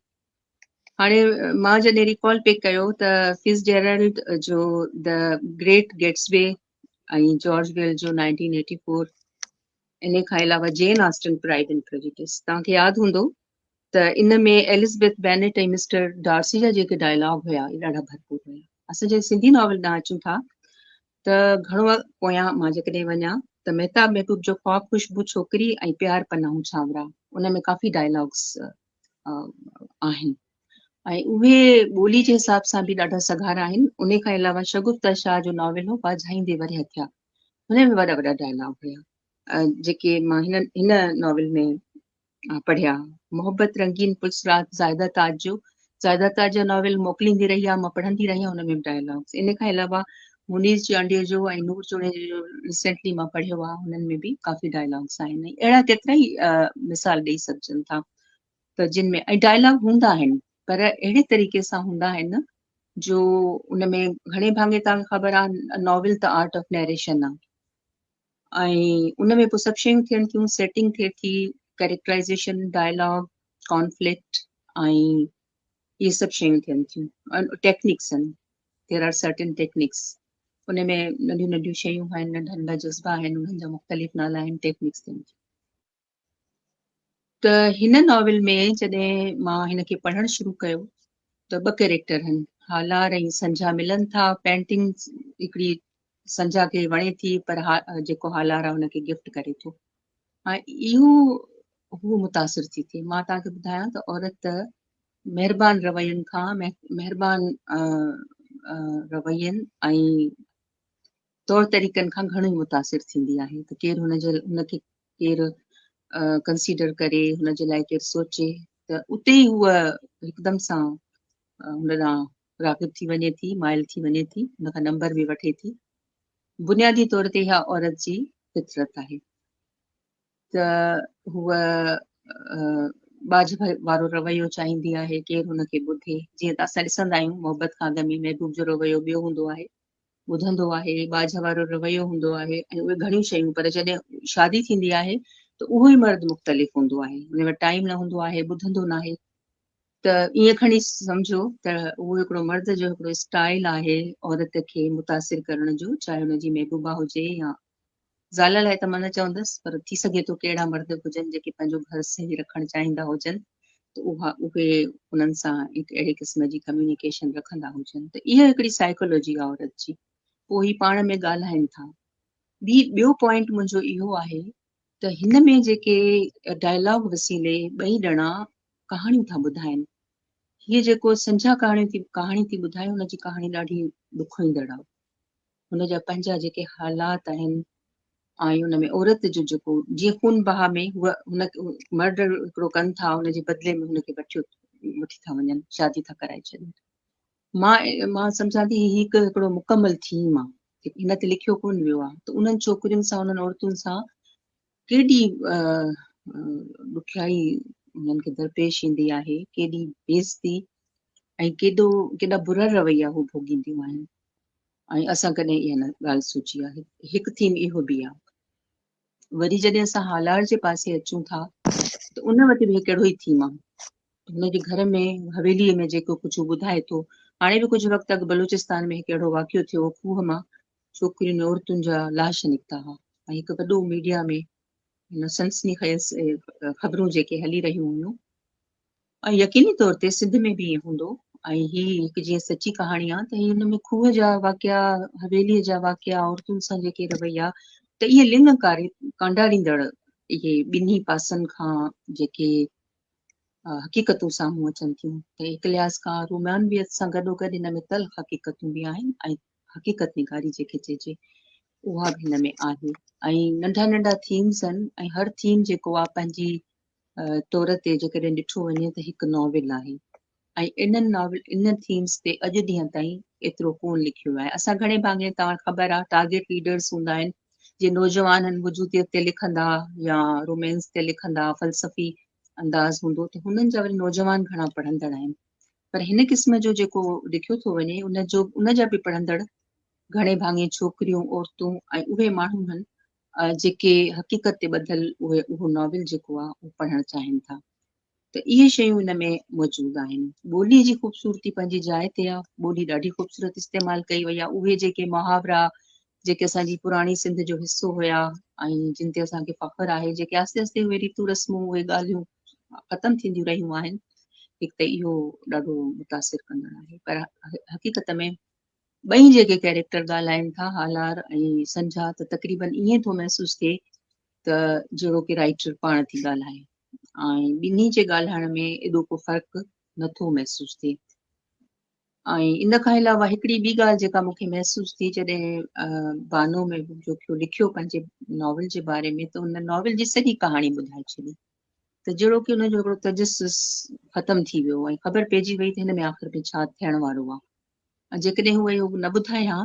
هاڻي مان جڏهن ريڪال پئي ڪيو ته فز جيرلڊ جو the great Gatsby ۽ George Orwell جو 1984، ان کان علاوه Jane Austen Pride and Prejudice, توهان کي ياد هوندو ته ان ۾ ايلزبيٿ بينيٽ ۽ مسٽر ڊارسي جا جيڪي ڊائلاگ هيا اهي ڏاڍا ڀرپور هيا. اسان جڏهن سنڌي ناول ڏانهن اچون ٿا ته گهڻو پويان مان جيڪڏهن وڃان ته مهتاب محبوب جو خواب خوشبو ڇوڪري ۽ پيار پناهون ڇانورا، ان ۾ ڪافي ڊائلاگس آهن ۽ اهي ٻولي جي حساب سان به ڏاڍا سگهارا آهن. ان کان علاوه شگفته شاهه جو ناول هو واجهائيندي ورهيه ٿيا، هن ۾ وڏا وڏا ڊائلاگ هيا جيڪي مان هن ناول ۾ پڙهيا. محبت رنگين پلسرات زاهده تاج جو، زاهده تاج جو ناول موڪليندي رهي آ، مان پڙهندي رهي آهيان، ان ۾ به ڊائلاگس. ان کان علاوه منير چانڊيو جو ۽ نور جوڻيجو جو ريسينٽلي مان پڙهيو آ، انهن ۾ به ڪافي ڊائلاگس آهن. ۽ اهڙا ڪيترا ئي مثال ڏئي سگهجن ٿا ته جن ۾ ۽ ڊائلاگ هوندا آهن پر اهڙي طريقي سان هوندا آهن جو ان ۾ گهڻي ڀاڱي توهان کي خبر آ ناول ته آرٽ آف نيريشن آ ۽ ان ۾ پوء سڀ شيون ٿين ٿيون، سيٽنگ ٿئي ٿي، ڪيريڪٽرائيزيشن، ڊائلاگ، ڪانفلڪٽ ۽ اهي سڀ شيون ٿين ٿيون. ٽيڪنڪس آهن، دير آر سرٽن ٽيڪنڪس، ان ۾ ننڍيون ننڍيون شيون آهن، ننڍا ننڍا جذبا آهن، انهن جا مختلف نالا آهن، ٽيڪنڪس ٿين ٿيون. ته هن ناول ۾ جڏهن مان هن کي پڙهڻ شروع ڪيو ته ٻه ڪيريڪٽر آهن، هالار ۽ سنجها ملن ٿا. پينٽنگ هڪڙي سنجها کي وڻي ٿي پر جيڪو هالار آهي هن کي گفٽ ڪري ٿو ۽ اهو هو متاثر ٿي ٿئي. مان توهان کي ٻڌايان ته عورت مهربان روين کان، مهربان روين ۽ طور طريقن کان گهڻو ئي متاثر ٿيندي آهي ته ڪير هن جي هن کي ڪير ڪنسيڊر ڪري، هن جي لاء ڪير سوچي، ته اتي ئي هوء هڪدم سان هن ڏانهن راغب ٿي وڃي ٿي، مائل ٿي وڃي ٿي، هن کان نمبر به وٺي ٿي. بنيادي طور تي اها عورت جي فطرت آهي ته هوء ٻاجهه وارو رويو چاهيندي آهي، ڪير هن کي ٻڌي. جيئن ته اسان ڏسندا آهيون محبت کان اڳ ۾ محبوب جو رويو ٻيو هوندو آهي، ٻڌندو آهي، ٻاجهه وارو رويو هوندو آهي ۽ اهي گهڻيون شيون، پر جڏهن شادي ٿيندي آهي ته اهو ئي مرد مختلف هوندو آهي، ان وٽ ٽائيم نه هوندو آهي، ٻڌندو ناهي. ته ائين کڻي سمجهو ته اهو هڪڙو مرد جو هڪڙو اسٽائل آهي عورت کي متاثر ڪرڻ جو، چاهي ان جي محبوبا هجي يا زال لاء ته مان نه چوندس پر ٿي سگهي ٿو ڪي اهڙا مرد به هجن جيڪي پنهنجو گهر صحيح رکڻ چاهيندا هجن ته اها اهي انهن سان هڪ اهڙي قسم جي ڪميونيڪيشن رکندا هجن. ته اها هڪڙي سائيڪولوجي آهي عورت جي. پوء هي پاڻ ۾ ڳالهائن ٿا. ٻيو پوائنٽ منهنجو اهو آهي ته هن ۾ جيڪي ڊائلاگ وسيلي ٻئي ڄڻا ڪهاڻيون ٿا ٻڌائن، هيء جيڪو سنجها ڪهاڻي ٿي ٻڌائي ان جي ڪهاڻي ڏاڍي ڏکوئيندڙ آهي. هن جا پنهنجا جيڪي حالات آهن ۽ ان ۾ عورت جو جيڪو جيئن خون بها ۾ هوء هن مرڊر هڪڙو ڪن ٿا، ان جي بدلي ۾ هن کي وٺي ٿا وڃن، شادي ٿا ڪرائي ڇڏين. مان سمجهان ٿي هي هڪڙو مڪمل ٿيم آهي، هن تي لکيو ڪونه ويو آهي ته انهن ڇوڪرين سان، انهن عورتن سان ڪيڏي ڏکيائي انهن کي درپيش ايندي آهي، ڪيڏي بيعزتي ۽ ڪيڏا برا رويا هو ڀوڳينديون آهن. ۽ اسان ڪڏهن اها نه ڳالهه سوچي آهي. هڪ ٿيم اهو به آهي. وري جڏهن اسان هالار جي پاسي اچون ٿا ته ان وٽ به هڪ اهڙو ئي ٿيم آهي. هن جي گهر ۾ حويليء ۾ جيڪو ڪجهه هو ٻڌائي ٿو. هاڻي به ڪجهه وقت اڳ بلوچستان ۾ هڪ اهڙو واقعو ٿيو هو، کوهه مان ڇوڪرين ۽ عورتن جا لاش نڪتا هئا ۽ هڪ وڏو ميڊيا ۾ هن سنسني خيز خبرون جيڪي هلي رهيون هيون ۽ يقيني طور تي سنڌ ۾ به ائين هوندو ۽ هي هڪ جيئن سچي ڪهاڻي آ ته هي هن ۾ کوهه جا واقعا، حويليء جا واقعا، عورتن سان جيڪي رويا، ته اهي لڱ ڪانڊاريندڙ اهي ٻنهي پاسن کان جيڪي حقيقتون سامهون اچن ٿيون ته هڪ لحاظ کان رومانويت سان گڏوگڏ هن ۾ تلخ حقيقتون به آهن ۽ حقيقت نگاري جيڪي چئجي اها به هن ۾ آهي ۽ ننڍا ننڍا ٿيمز آهن ۽ هر ٿيم جيڪو آ پنهنجي طور تي جيڪڏهن ڏٺو وڃي ته هڪ ناول آهي ۽ انهن ناول انهن ٿيمز تي اڄ ڏينهن تائين ايترو ڪون لکيو آهي. اسان گهڻي ڀاڱي توهان کي خبر آهي ٽارگيٽ ريڊرز هوندا آهن جي نوجوان آهن وجوديت تي لکندا يا رومانس تي لکندا، فلسفي انداز هوندو ته هنن جا وري نوجوان گهڻا پڙهندڙ آهن پر هن قسم جو جيڪو لکيو ٿو وڃي ان جا به پڙهندڙ گهڻي ڀاڱي ڇوڪريون، عورتون ۽ اهي ماڻهو آهن جيڪي حقيقت تي ٻڌل اهي اهو ناول جيڪو آهي اهو پڙهڻ چاهين ٿا. ته ته اهي شيون ان ۾ موجود آهن. ٻوليء جي خوبصورتي پنهنجي جاء تي آهي، ٻولي ڏاڍي خوبصورت استعمال ڪئي وئي آهي، اهي جيڪي محاورا جيڪي اسان جي پراڻي سنڌ جو حصو هيا ۽ جن تي اسان کي فخر آهي، جيڪي آهستي آهستي اهي ريتون رسمون اهي ڳالهيون ختم ٿينديون رهيون آهن، هڪ ته اهو ڏاڍو متاثر ڪندڙ آهي پر حقيقت ۾ ٻئي جيڪي ڪيريڪٽر ڳالهائين ٿا هالار ۽ سنجها ته تقريبن ائين ٿو محسوس ٿئي ته جهڙو ڪي رائيٽر پاڻ ٿي ڳالهائي ۽ ٻنهي جي ڳالهائڻ ۾ ايڏو ڪو فرق نٿو محسوس ٿئي ۽ ان کان علاوه هڪڙي ٻي ڳالهه جيڪا مون کي محسوس ٿي جڏهن بانو ۾ جوکيو لکيو پنهنجي ناول جي باري ۾ ته ان ناول جي سڄي ڪهاڻي ٻڌائي ڇڏي ته جهڙو ڪي ان جو هڪڙو تجسس ختم ٿي ويو ۽ خبر پئجي وئي ته هن ۾ آخر ۾ ڇا ٿيڻ وارو آهي ۽ جيڪڏهن هو اهو نه ٻڌائي ها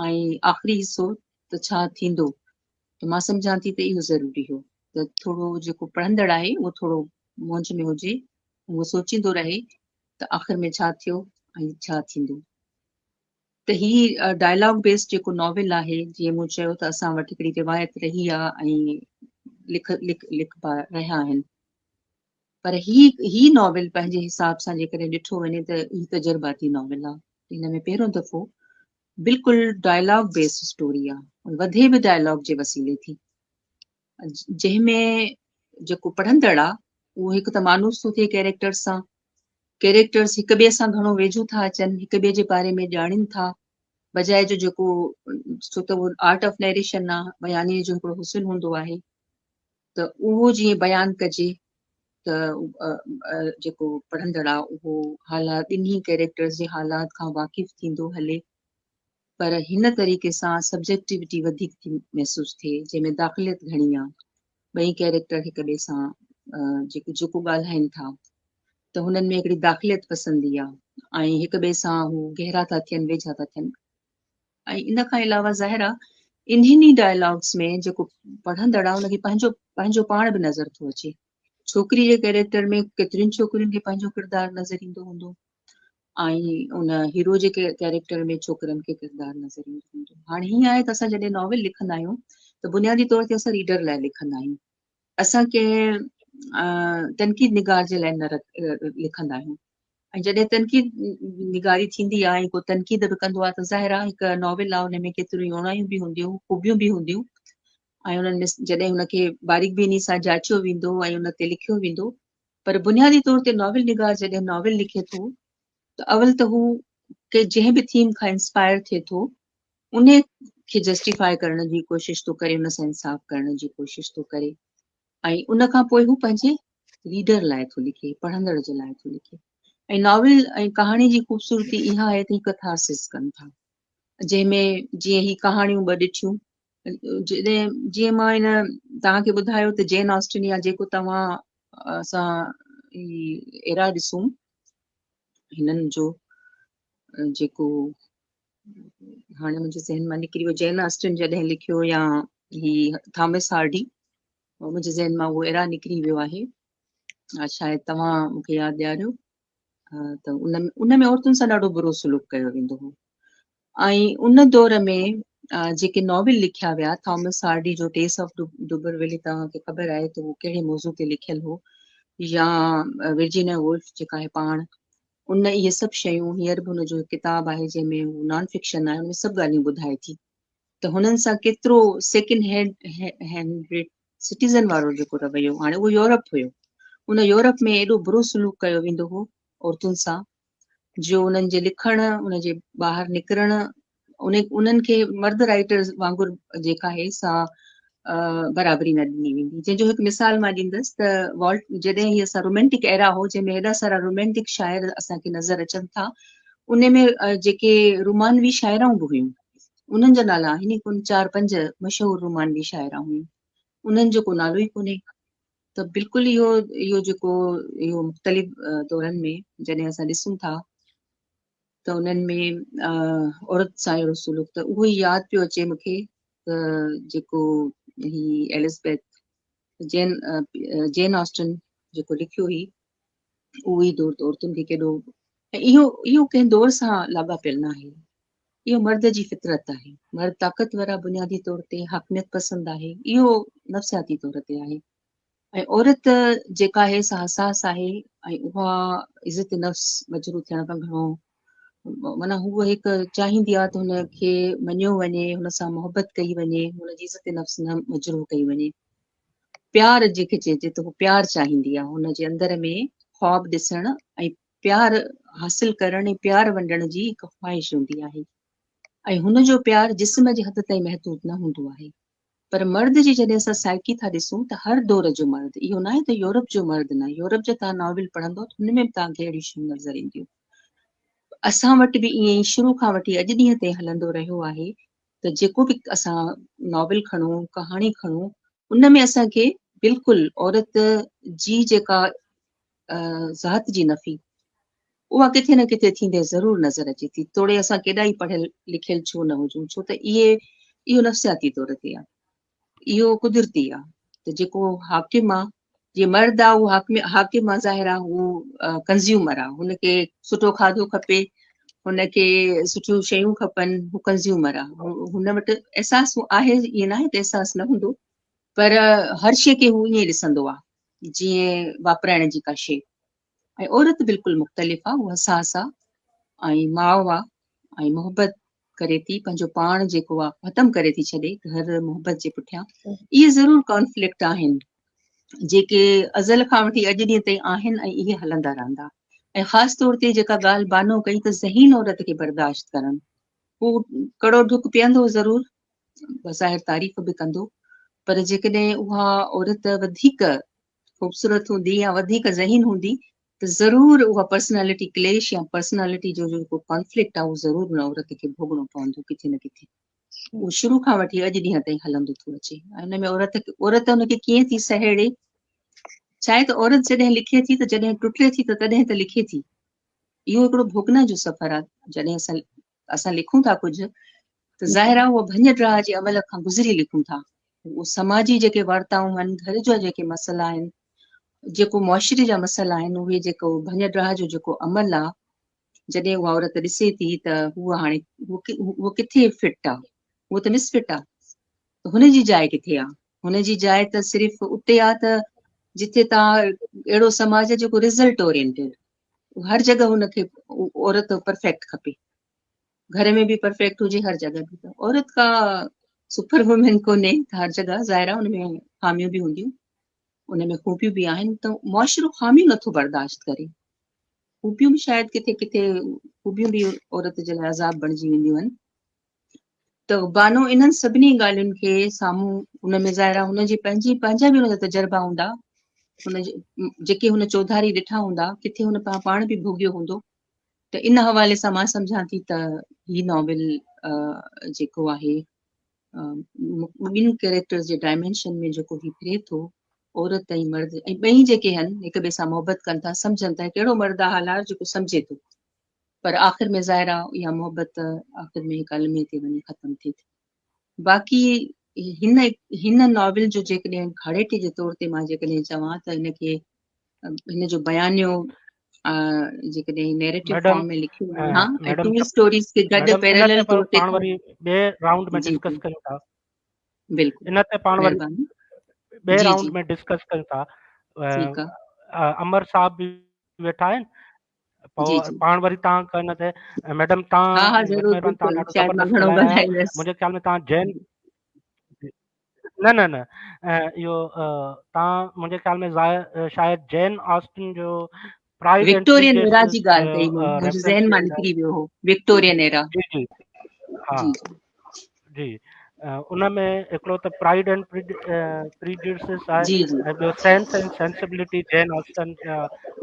۽ آخري حصو ته ڇا ٿيندو ته مان سمجهان ٿي ته اهو ضروري هو ته ٿورو جيڪو پڙهندڙ آهي اهو ٿورو مونجهه ۾ هجي اهو سوچيندو رهي ته آخر ۾ ڇا ٿيو ۽ ڇا ٿيندو. ته هي ڊائلاگ بيس جيڪو ناول آهي جيئن مون چيو ته اسان وٽ هڪڙي روايت رهي آ ۽ لک لک لکبا رهيا آهن پر هي هي ناول پنهنجي حساب سان جيڪڏهن ڏٺو وڃي ته هي تجرباتي ناول آ. هن ۾ پهريون دفعو بلڪل ڊائلاگ بيس اسٽوري آ ۽ وڌي به ڊائلاگ جي وسيلي ٿي جنهن ۾ جيڪو پڙهندڙ آ اهو هڪ ته مانوس ٿو ٿئي ڪيريڪٽرز سان، ڪيريڪٽرز هڪ ٻئي سان گهڻو ويجهو ٿا اچن، هڪ ٻئي جي باري ۾ ڄاڻين ٿا، بجاء جو جيڪو ڇو ته اهو آرٽ آف نيريشن آ، بيانيء جو هڪڙو حسن هوندو آهي ته اهو جيئن بيان ڪجي ته جيڪو پڙهندڙ آ اهو حالات ٻنهي ڪيريڪٽرز جي حالات کان واقف ٿيندو هلي پر هن طريقي سان سبجيڪٽيوٽي وڌيڪ ٿي محسوس ٿئي جنهن ۾ داخليت گهڻي آ ٻئي ڪيريڪٽر هڪ ٻئي سان جيڪو جيڪو ڳالهائين ٿا ته هنن ۾ هڪڙي داخليت پسندي آ ۽ هڪ ٻئي سان هو گهرا ٿا ٿين ويجها ٿا ٿين ۽ ان کان علاوه ظاهر آ انهن ئي ڊائلاگس ۾ جيڪو پڙهندڙ آ ان کي پنهنجو پنهنجو پاڻ به نظر ٿو اچي ڇوڪري جي ڪيريڪٽر ۾ ڪيترين ڇوڪرين کي پنهنجو ڪردار نظر ايندو هوندو ۽ ان هيرو جي ڪيريڪٽر ۾ ڇوڪرن کي ڪردار نظر ايندو هوندو. هاڻي هيئن آهي ته اسان جڏهن ناول لکندا آهيون ته بنيادي طور تي اسان ريڊر لاء لکندا آهيون. اسان ڪنهن تنقيد نگار جي لاء نه لکندا آهيون ۽ جڏهن تنقيد نگاري ٿيندي آهي ۽ ڪو تنقيد به ڪندو آهي ته ظاهر آهي هڪ ناول آهي ان ۾ ڪيتريون اوڻايون به هونديون خوبيون به هونديون ۽ انهن ۾ جڏهن هن کي باريڪ بيني سان جاچيو ويندو ۽ ان تي لکيو ويندو پر بنيادي طور تي ناول نگار جڏهن ناول لکي ٿو ته اول ته هو جنهن به ٿيم کان انسپائر ٿئي ٿو ان کي جسٽيفائي ڪرڻ جي ڪوشش ٿو ڪري ان سان انصاف ڪرڻ جي ڪوشش ٿو ڪري ۽ ان کان پوء هو پنهنجي ريڊر لاء ٿو لکي پڙهندڙ جي لاء ٿو لکي ۽ ناول ۽ ڪهاڻي جي خوبصورتي اها آهي ته هي ڪٿارسس ڪن ٿا جنهن ۾ جيئن هي ڪهاڻيون ٻه ڏٺيون جڏهن جيئن مان هن توهان کي ٻڌايو ته جين آسٽن يا جيڪو توهان اسان هي ايرا ڏسون هنن جو جيڪو هاڻي منهنجي ذهن مان نڪري ويو جين آسٽن جڏهن لکيو يا هي ٿامس هارڊي منهنجي ذهن مان اهو ايرا نڪري ويو آهي شايد توهان مون کي ياد ڏياريو ته ان ان ۾ عورتن سان ڏاڍو برو سلوڪ ڪيو ويندو هو ۽ ان دور ۾ جيڪي ناول لکيا ويا، ٿامس هارڊي جو ٽيس آف ڊوبرولي توهان کي خبر آهي ته اهو ڪهڙي موضوع تي لکيل هو يا ورجينيا وولف جيڪا آهي پاڻ ان اهي سڀ شيون هينئر به هن جو هڪ ڪتاب آهي جنهن ۾ هو نان فڪشن آهي ان ۾ سڀ ڳالهيون ٻڌائي ٿي ته هنن سان ڪيترو سيڪنڊ هينڊ سٽيزن وارو جيڪو رويو هاڻي اهو يورپ هيو ان يورپ ۾ ايڏو برو سلوڪ ڪيو ويندو هو عورتن سان جو انهن جي لکڻ، ان جي ٻاهر نڪرڻ، ان انهن کي مرد رائيٽرز وانگر جيڪا آهي سا برابري نه ڏني ويندي. جنهن جو هڪ مثال مان ڏيندس ته والٽ جڏهن هي اسان رومانٽڪ ايرا هو جنهن ۾ هيڏا سارا رومانٽڪ شاعر اسان کي نظر اچن ٿا ان ۾ جيڪي رومانوي شاعرائون به هيون انهن جا نالا آهن ئي ڪونه، چار پنج مشهور رومانوي شاعرا هيون انهن جو ڪو نالو ئي ڪونهي. ته بلڪل اهو اهو جيڪو اهو مختلف دورن ۾ جڏهن اسان ڏسون ٿا ته انهن ۾ عورت سان اهڙو سلوڪ ته اهو ئي ياد پيو اچي مونکي ته جيڪو هي ايلزبيٿ جين جين آسٽن جيڪو لکيو هي اهو ئي دور ته عورتن کي ڪيڏو ۽ اهو اهو ڪنهن دور سان لاڳاپيل نه آهي اهو مرد جي فطرت آهي مرد طاقتور آهي بنيادي طور تي حاڪميت پسند آهي اهو نفسياتي طور تي آهي. ۽ عورت جيڪا آهي سا حساس آهي ۽ اها عزت نفس مجروح ٿيڻ کان گهڻو معنيٰ هوء هڪ چاهيندي آهي ته هن کي مڃيو وڃي، هن سان محبت ڪئي وڃي، هن جي عزت نفس نه مجروح ڪئي وڃي. پيار جنهن کي چئجي ته هو پيار چاهيندي آهي، هن جي اندر ۾ خواب ڏسڻ ۽ پيار حاصل ڪرڻ ۽ پيار ونڊڻ جي هڪ خواهش هوندي آهي ۽ هن جو پيار جسم جي حد تائين محدود نه هوندو آهي. پر مرد جي جڏهن اسان سائيڪي ٿا ڏسون ته هر دور جو مرد، اهو ناهي ته يورپ جو مرد نه، يورپ جا توهان ناول پڙهندو ته هن ۾ به توهان کي اهڙيون شيون نظر اينديون. اسان وٽ به ائين ئي شروع کان وٺي اڄ ڏينهن تائين هلندو رهيو آهي ته جيڪو به اسان ناول کڻون، ڪهاڻي کڻون، ان ۾ اسان کي بلڪل عورت جي جيڪا ذات جي نفي اها ڪٿي نه ڪٿي ٿيندي ضرور نظر اچي ٿي، توڙي اسان ڪيڏا ئي پڙهيل لکيل ڇو نه هجون، ڇو ته اهي اهو نفسياتي طور تي آهي، اهو قدرتي آهي ته جيڪو حاڪم آهي، جيئن مرد آهي اهو حاڪم حاڪم آهي، ظاهر آهي هو ڪنزيومر آهي، هن کي سٺو کاڌو کپي، هن کي سٺيون شيون کپن، هو ڪنزيومر آهي، هن وٽ احساس آهي، ائين ناهي ته احساس نه هوندو، پر هر شيء کي هو ائين ڏسندو آهي جيئن واپرائڻ جي ڪا شيء. ۽ عورت بلڪل مختلف آ، هو حساس آ ۽ ماء آ ۽ محبت ڪري ٿي، پنهنجو پاڻ جيڪو آ ختم ڪري ٿي ڇڏي گهر محبت جي پٺيان. اهي ضرور ڪانفلڪٽ آهن جيڪي ازل کان وٺي اڄ ڏينهن تائين آهن ۽ اهي هلندا رهندا. ۽ خاص طور تي جيڪا ڳالهه بانو ڪئي ته ذهين عورت کي برداشت ڪرڻ، هو ڪڙو ڍڪ پيئندو ضرور، بظاهر تعريف به ڪندو، پر جيڪڏهن اها عورت وڌيڪ خوبصورت هوندي يا وڌيڪ ذهين هوندي ته ضرور اها پرسنالٽي ڪليش يا پرسنالٽي جو جيڪو ڪانفلڪٽ آهي اهو ضرور ان عورت کي ڀوڳڻو پوندو ڪٿي نه ڪٿي. اهو شروع کان وٺي اڄ ڏينهن تائين هلندو ٿو اچي ۽ ان ۾ عورت عورت ان کي ڪيئن ٿي سهيڙي؟ ڇا آهي ته عورت جڏهن لکي ٿي ته جڏهن ٽٽي ٿي ته تڏهن ته لکي ٿي. اهو هڪڙو ڀوڳنا جو سفر آهي. جڏهن اسان اسان لکون ٿا ڪجهه ته ظاهر آهي اهو ڀڃ ڊاهه جي عمل کان گذري لکون ٿا. اهو سماجي جيڪي وارتائون آهن، گهر جا جيڪي مسئلا آهن، جيڪو معاشري جا مسئلا آهن، اهي جيڪو ڀڃ ڊاهه جو جيڪو عمل آهي، جڏهن اها عورت ڏسي ٿي ته هوء هاڻي هوء ڪٿي فٽ آهي، هوء ته مس فٽ آهي، ته هن جي جاء ڪٿي آهي؟ هن جي جاء ته صرف اتي آهي ته جتي توهان اهڙو سماج آهي جيڪو رزلٽ اورينٽيڊ، هر جڳهه هن کي عورت پرفيڪٽ کپي، گهر ۾ به پرفيڪٽ هجي، هر جڳهه به. ته عورت ڪا سپر وومين ڪونهي ته هر جڳهه، ظاهر آهي ان ۾ خاميون به هونديون، ان ۾ خوبيون به آهن، ته معاشرو خاميون نٿو برداشت ڪري. خوبيون به شايد ڪٿي ڪٿي خوبيون به عورت جي لاء عذاب بڻجي وينديون آهن. ته بانو انهن سڀني ڳالهين کي سامهون ان ۾ ظاهر آهي هن جي پنهنجي پنهنجا به هن جا تجربا هوندا، هن جيڪي هن چوڌاري ڏٺا هوندا، ڪٿي هن پاڻ به ڀوڳيو هوندو. ته ان حوالي سان مان سمجهان ٿي ته هي ناول جيڪو آهي ٻن ڪيريڪٽرز جي ڊائمينشن ۾ جيڪو هي ڦري ٿو، عورت ۽ مرد، ۽ ٻئي جيڪي آهن هڪ ٻئي سان محبت ڪن ٿا، سمجهن ٿا. هڪ اهڙو مرد آهي هالار جيڪو سمجهي ٿو، پر آخر ۾ ظاهر آهي اها محبت آخر ۾ هڪ الميي تي وڃي ختم ٿئي ٿي. باقي هن هن ناول جو جيڪڏهن گهاڙيٽي جي طور تي مان جيڪڏهن چوان ته هن کي هن جو بيانيو جيڪڏهن نيريٽو فارم ۾ لکيو وڃي ها ۽ ٽو اسٽوريز کي گڏ پيرلل طور تي پاڻ وري ٻئي رائونڊ ۾ ڊسڪس ڪيون ٿا. بلڪل، ان تي پاڻ وري ٻئي رائونڊ ۾ ڊسڪس ڪيون ٿا. ٺيڪ آ، امر صاحب به ويٺا آهن، جي جي پاڻ وري تان ڪن تي ميڊم تان ها ها ضرور مهرباني، تان بلڪل ڏاڍو شايد مان زبردست گهڻو ڳالهايا. ڳالهائيندس. منهنجي خيال ۾ تان جين نه نه نه اهو تان منهنجي خيال ۾ شايد جين آسٽن جو پرائيڊ اينڊ وڪٽورين ايرا پريجڊس جي ڳالهه جو ڪئي مون، منهنجي ريفرنس ذهن مان ڏيندا. نڪري ويو هو وڪٽورين ايرا. جي جي ها جي جي جي، ان ۾ هڪڙو ته پرائيڊ اينڊ پريجڊس آهي جي جي ۽ ٻيو sense and sensibility Jane Austen جا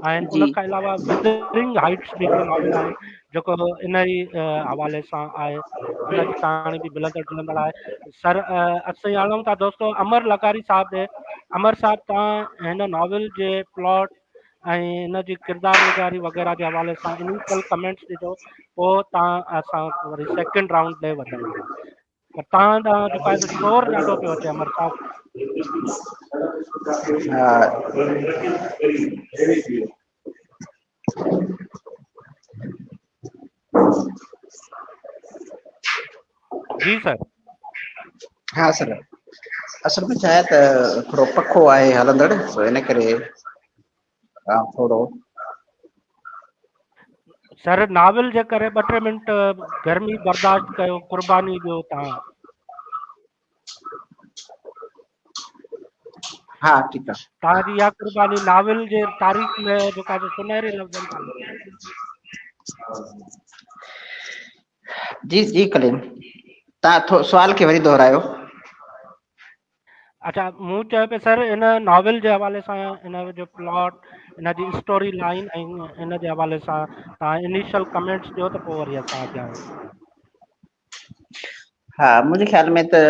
آهن. ان جي کان علاوه وذرنگ هائٽس به هڪڙو ناول آهي جيڪو ان ئي حوالي سان آهي، ان جي ڪهاڻي به ملندڙ جلندڙ آهي. سر اسين آڻون ٿا دوستو امر لغاري صاحب ڏي. امر صاحب، توهان هن ناول جي پلاٽ ۽ ان جي ڪردار نگاري وغيره جي حوالي سان انيشل ڪمينٽس ڏجو، پوء توهان اسان وري سيڪنڊ رائونڊ ڏي وڌنداسين. پر توهان ڏانهن جيڪو آهي سو شور ڏاڍو پيو اچي امر صاحب. ها جي سر. ها سر. اصل ۾ ڇا آهي ته ٿورو پکو آهي هلندڙ سو ان ڪري ٿورو سر ناول جي ڪري ٻه ٽي منٽ گرمي برداشت ڪيو قرباني ڏيو تان ها ٺيڪ آهي تان جي اها قرباني ناول جي تاريخ ۾ جيڪا سنهري لفظن سان جي جي ڪليم تان سوال کي وري دهرايو. اچھا مون چيو پي سر ان ناول جي حوالي سان ان جو پلاٽ ان جي اسٽوري لائن ۽ ان جي حوالي سان تان انيشل ڪمينٽس ڏيو ته پوء وري اسان اڳيان ها منهنجي خيال ۾ ته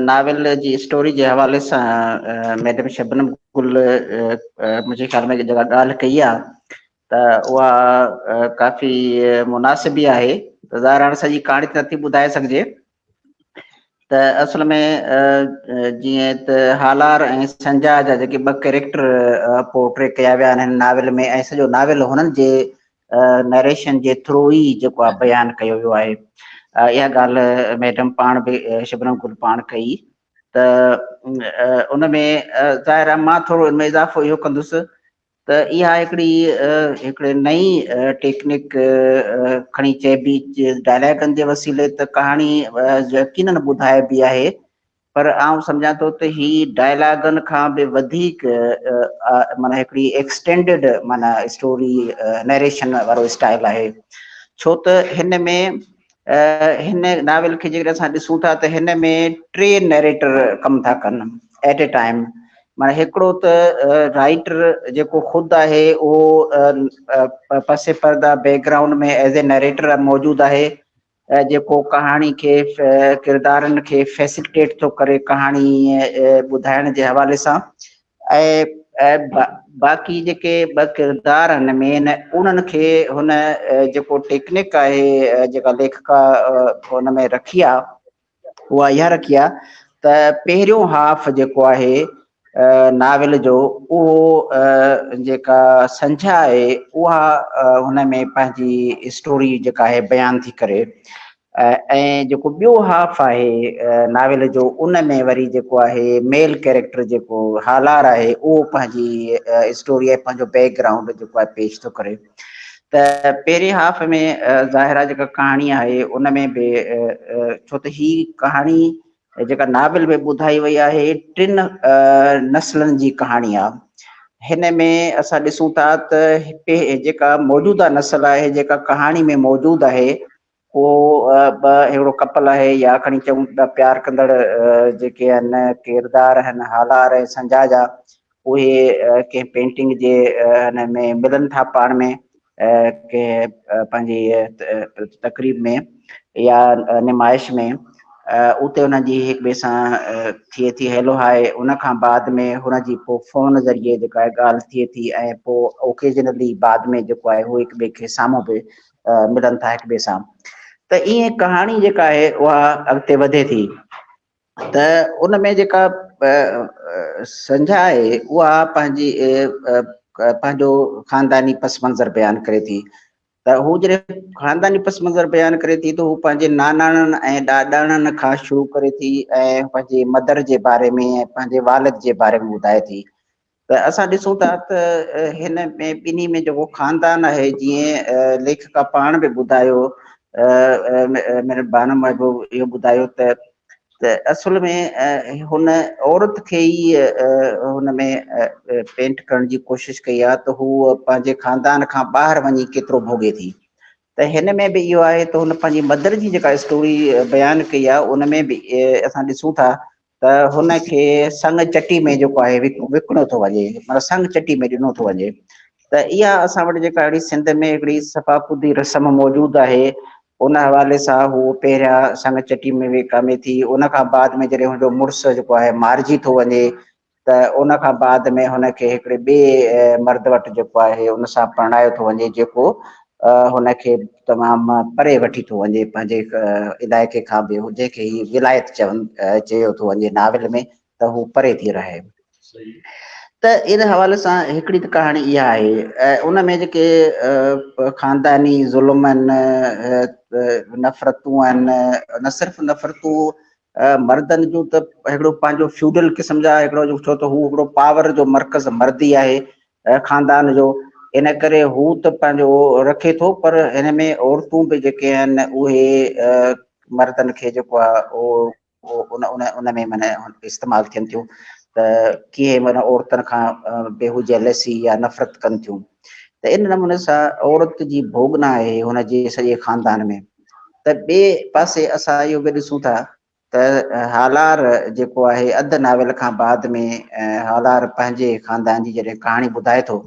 ناول جي اسٽوري جي حوالي سان ميڊم شبنم گل منهنجي خيال ۾ جيڪا ڳالهه ڪئي آهي ته اها ڪافي مناسب ئي آهي ته ظاهر هاڻي سڄي ڪهاڻي ته نٿي ٻڌائي سگهجي ته اصل ۾ جيئن ته هالار ۽ سنجا جا جيڪي ٻه ڪيريڪٽر پورٽري ڪيا ويا آهن هن ناول ۾ ۽ سڄو ناول هنن جي نريشن جي ٿرو ئي جيڪو آهي بيان ڪيو ويو آهي. اها ڳالهه ميڊم پاڻ به شبنم گل پاڻ ڪئي ته ان ۾ ظاهر آهي مان ٿورو ان ۾ اضافو اهو ڪندس ته اها هڪڙي هڪڙي نئين ٽيڪنڪ کڻي چئبي ڊائلاگن جي وسيلي ته ڪهاڻي يقينن ٻڌائبي آهي پر آئون سمجهان ٿو ته هي ڊائلاگن کان به وڌيڪ معنيٰ هڪڙي ايڪسٽينڊيڊ معنيٰ اسٽوري نريشن وارو اسٽائل آهي ڇو ته هن ۾ هن ناول کي جيڪڏهن اسان ڏسون ٿا ته هن ۾ ٽي نيريٽر ڪم ٿا ڪن ايٽ اي ٽائيم معنيٰ هڪڙو ته رائيٽر جيڪو خود آهي اهو پس پرده back ground ۾ as a narrator موجود آهي جيڪو ڪهاڻي کي ڪردارن کي فيسلٽيٽ ٿو ڪري ڪهاڻي ٻڌائڻ جي حوالي سان ۽ باقي جيڪي ٻه ڪردار آهن مين انهن کي هن جيڪو ٽيڪنڪ آهي جيڪا ليکڪا هن ۾ رکي آهي اها اها رکي آهي ته پهريون هاف جيڪو آهي ناول جو اهو جيڪا سنجھا آهي اها هن ۾ پنهنجي اسٽوري جيڪا آهي بيان ٿي ڪري ۽ جيڪو ٻيو هاف آهي ناول جو ان ۾ وري جيڪو آهي ميل ڪيريڪٽر جيڪو هالار آهي اهو پنهنجي اسٽوري ۽ پنهنجو بيڪ گرائونڊ جيڪو آهي پيش ٿو ڪري ته پهرين هاف ۾ ظاهر آهي جيڪا ڪهاڻي آهي ان ۾ به ڇو ته هي ڪهاڻي جيڪا ناول ۾ ٻڌائي وئي آهي ٽن نسلن جي ڪهاڻي آهي هن ۾ اسان ڏسون ٿا ته جيڪا موجوده نسل آهي جيڪا ڪهاڻي ۾ موجود آهي ڪو ٻه اهڙو ڪپل آهي يا کڻي چئون ته پيار ڪندڙ جيڪي آهن ڪردار آهن هالار ۽ سنجا جا اهي ڪنهن پينٽنگ جي هن ۾ ملن ٿا پاڻ ۾ ڪنهن پنهنجي تقريب ۾ يا نمائش ۾ اتي انهن جي هڪ ٻئي سان ٿئي ٿي هيلو هاء ان کان بعد ۾ هن جي پوء فون ذريعي جيڪا ڳالهه ٿئي ٿي ۽ پوء اوڪيزنلي بعد ۾ جيڪو آهي هو هڪ ٻئي کي سامهون به ملن ٿا هڪ ٻئي سان ته ائين ڪهاڻي جيڪا آهي اها اڳتي وڌي ٿي ته ان ۾ جيڪا سنجھا آهي اها پنهنجي پنهنجو خانداني پس منظر بيان ڪري ٿي ته هو جڏهن خانداني پس منظر بيان ڪري ٿي ته هو پنهنجي ناناڻن ۽ ڏاڏاڻن کان شروع ڪري ٿي ۽ پنهنجي مدر جي باري ۾ ۽ پنهنجي والد جي باري ۾ ٻڌائي ٿي ته اسان ڏسون ٿا ته هن ۾ ٻنهي ۾ جيڪو خاندان آهي جيئن ليکڪا پاڻ به ٻڌايو بانو محبوب اهو ٻڌايو ته ته اصل ۾ هن عورت کي ئي هن ۾ پينٽ ڪرڻ جي ڪوشش ڪئي آهي ته هو پنهنجي خاندان کان ٻاهر وڃي ڪيترو ڀوڳي ٿي ته هن ۾ به اهو آهي ته هن پنهنجي مدر جي جيڪا اسٽوري بيان ڪئي آهي ان ۾ به اسان ڏسون ٿا ته هن کي سڱ چٽي ۾ جيڪو آهي وڪڻيو ٿو وڃي معنيٰ سڱ چٽي ۾ ڏنو ٿو وڃي ته اها اسان وٽ جيڪا اهڙي سنڌ ۾ هڪڙي صفا خودي رسم موجود آهي ان حوالي سان هو پهريان سڱ چٽي ۾ وڪامي ٿي ان کان بعد ۾ جڏهن هن جو مڙس جيڪو آهي مارجي ٿو وڃي ته ان کان بعد ۾ هن کي هڪڙي ٻئي مرد وٽ جيڪو آهي ان سان پرڻايو ٿو وڃي جيڪو هن کي تمام پري وٺي ٿو وڃي پنهنجي علائقي کان به جنهن کي هي ولايت چون چيو ٿو وڃي ناول ۾ ته هو پري ٿي رهي ته ان حوالي سان هڪڙي ته ڪهاڻي اها آهي ۽ ان ۾ جيڪي خانداني ظلم آهن نفرتون آهن نه صرف نفرتون مردن جون ته هڪڙو پنهنجو فيوڊل قسم جا هڪڙو ڇو ته هو هڪڙو پاور جو مرڪز مرد ئي آهي خاندان جو، ان ڪري هو ته پنهنجو رکي ٿو، پر هن ۾ عورتون به جيڪي آهن اهي مردن کي جيڪو آهي اهو ان ان ان ۾ معنيٰ استعمال ٿين ٿيون ته ڪيئن معنيٰ عورتن کان به هو جيلسي يا نفرت ڪن ٿيون. ته ان نموني سان عورت جي ڀوڳنا آهي هن جي سڄي خاندان ۾. ته ٻئي پاسي اسان اهو به ڏسون ٿا ته هالار جيڪو آهي اڌ ناول کان بعد ۾ هالار پنهنجي خاندان جي جڏهن ڪهاڻي ٻڌائي ٿو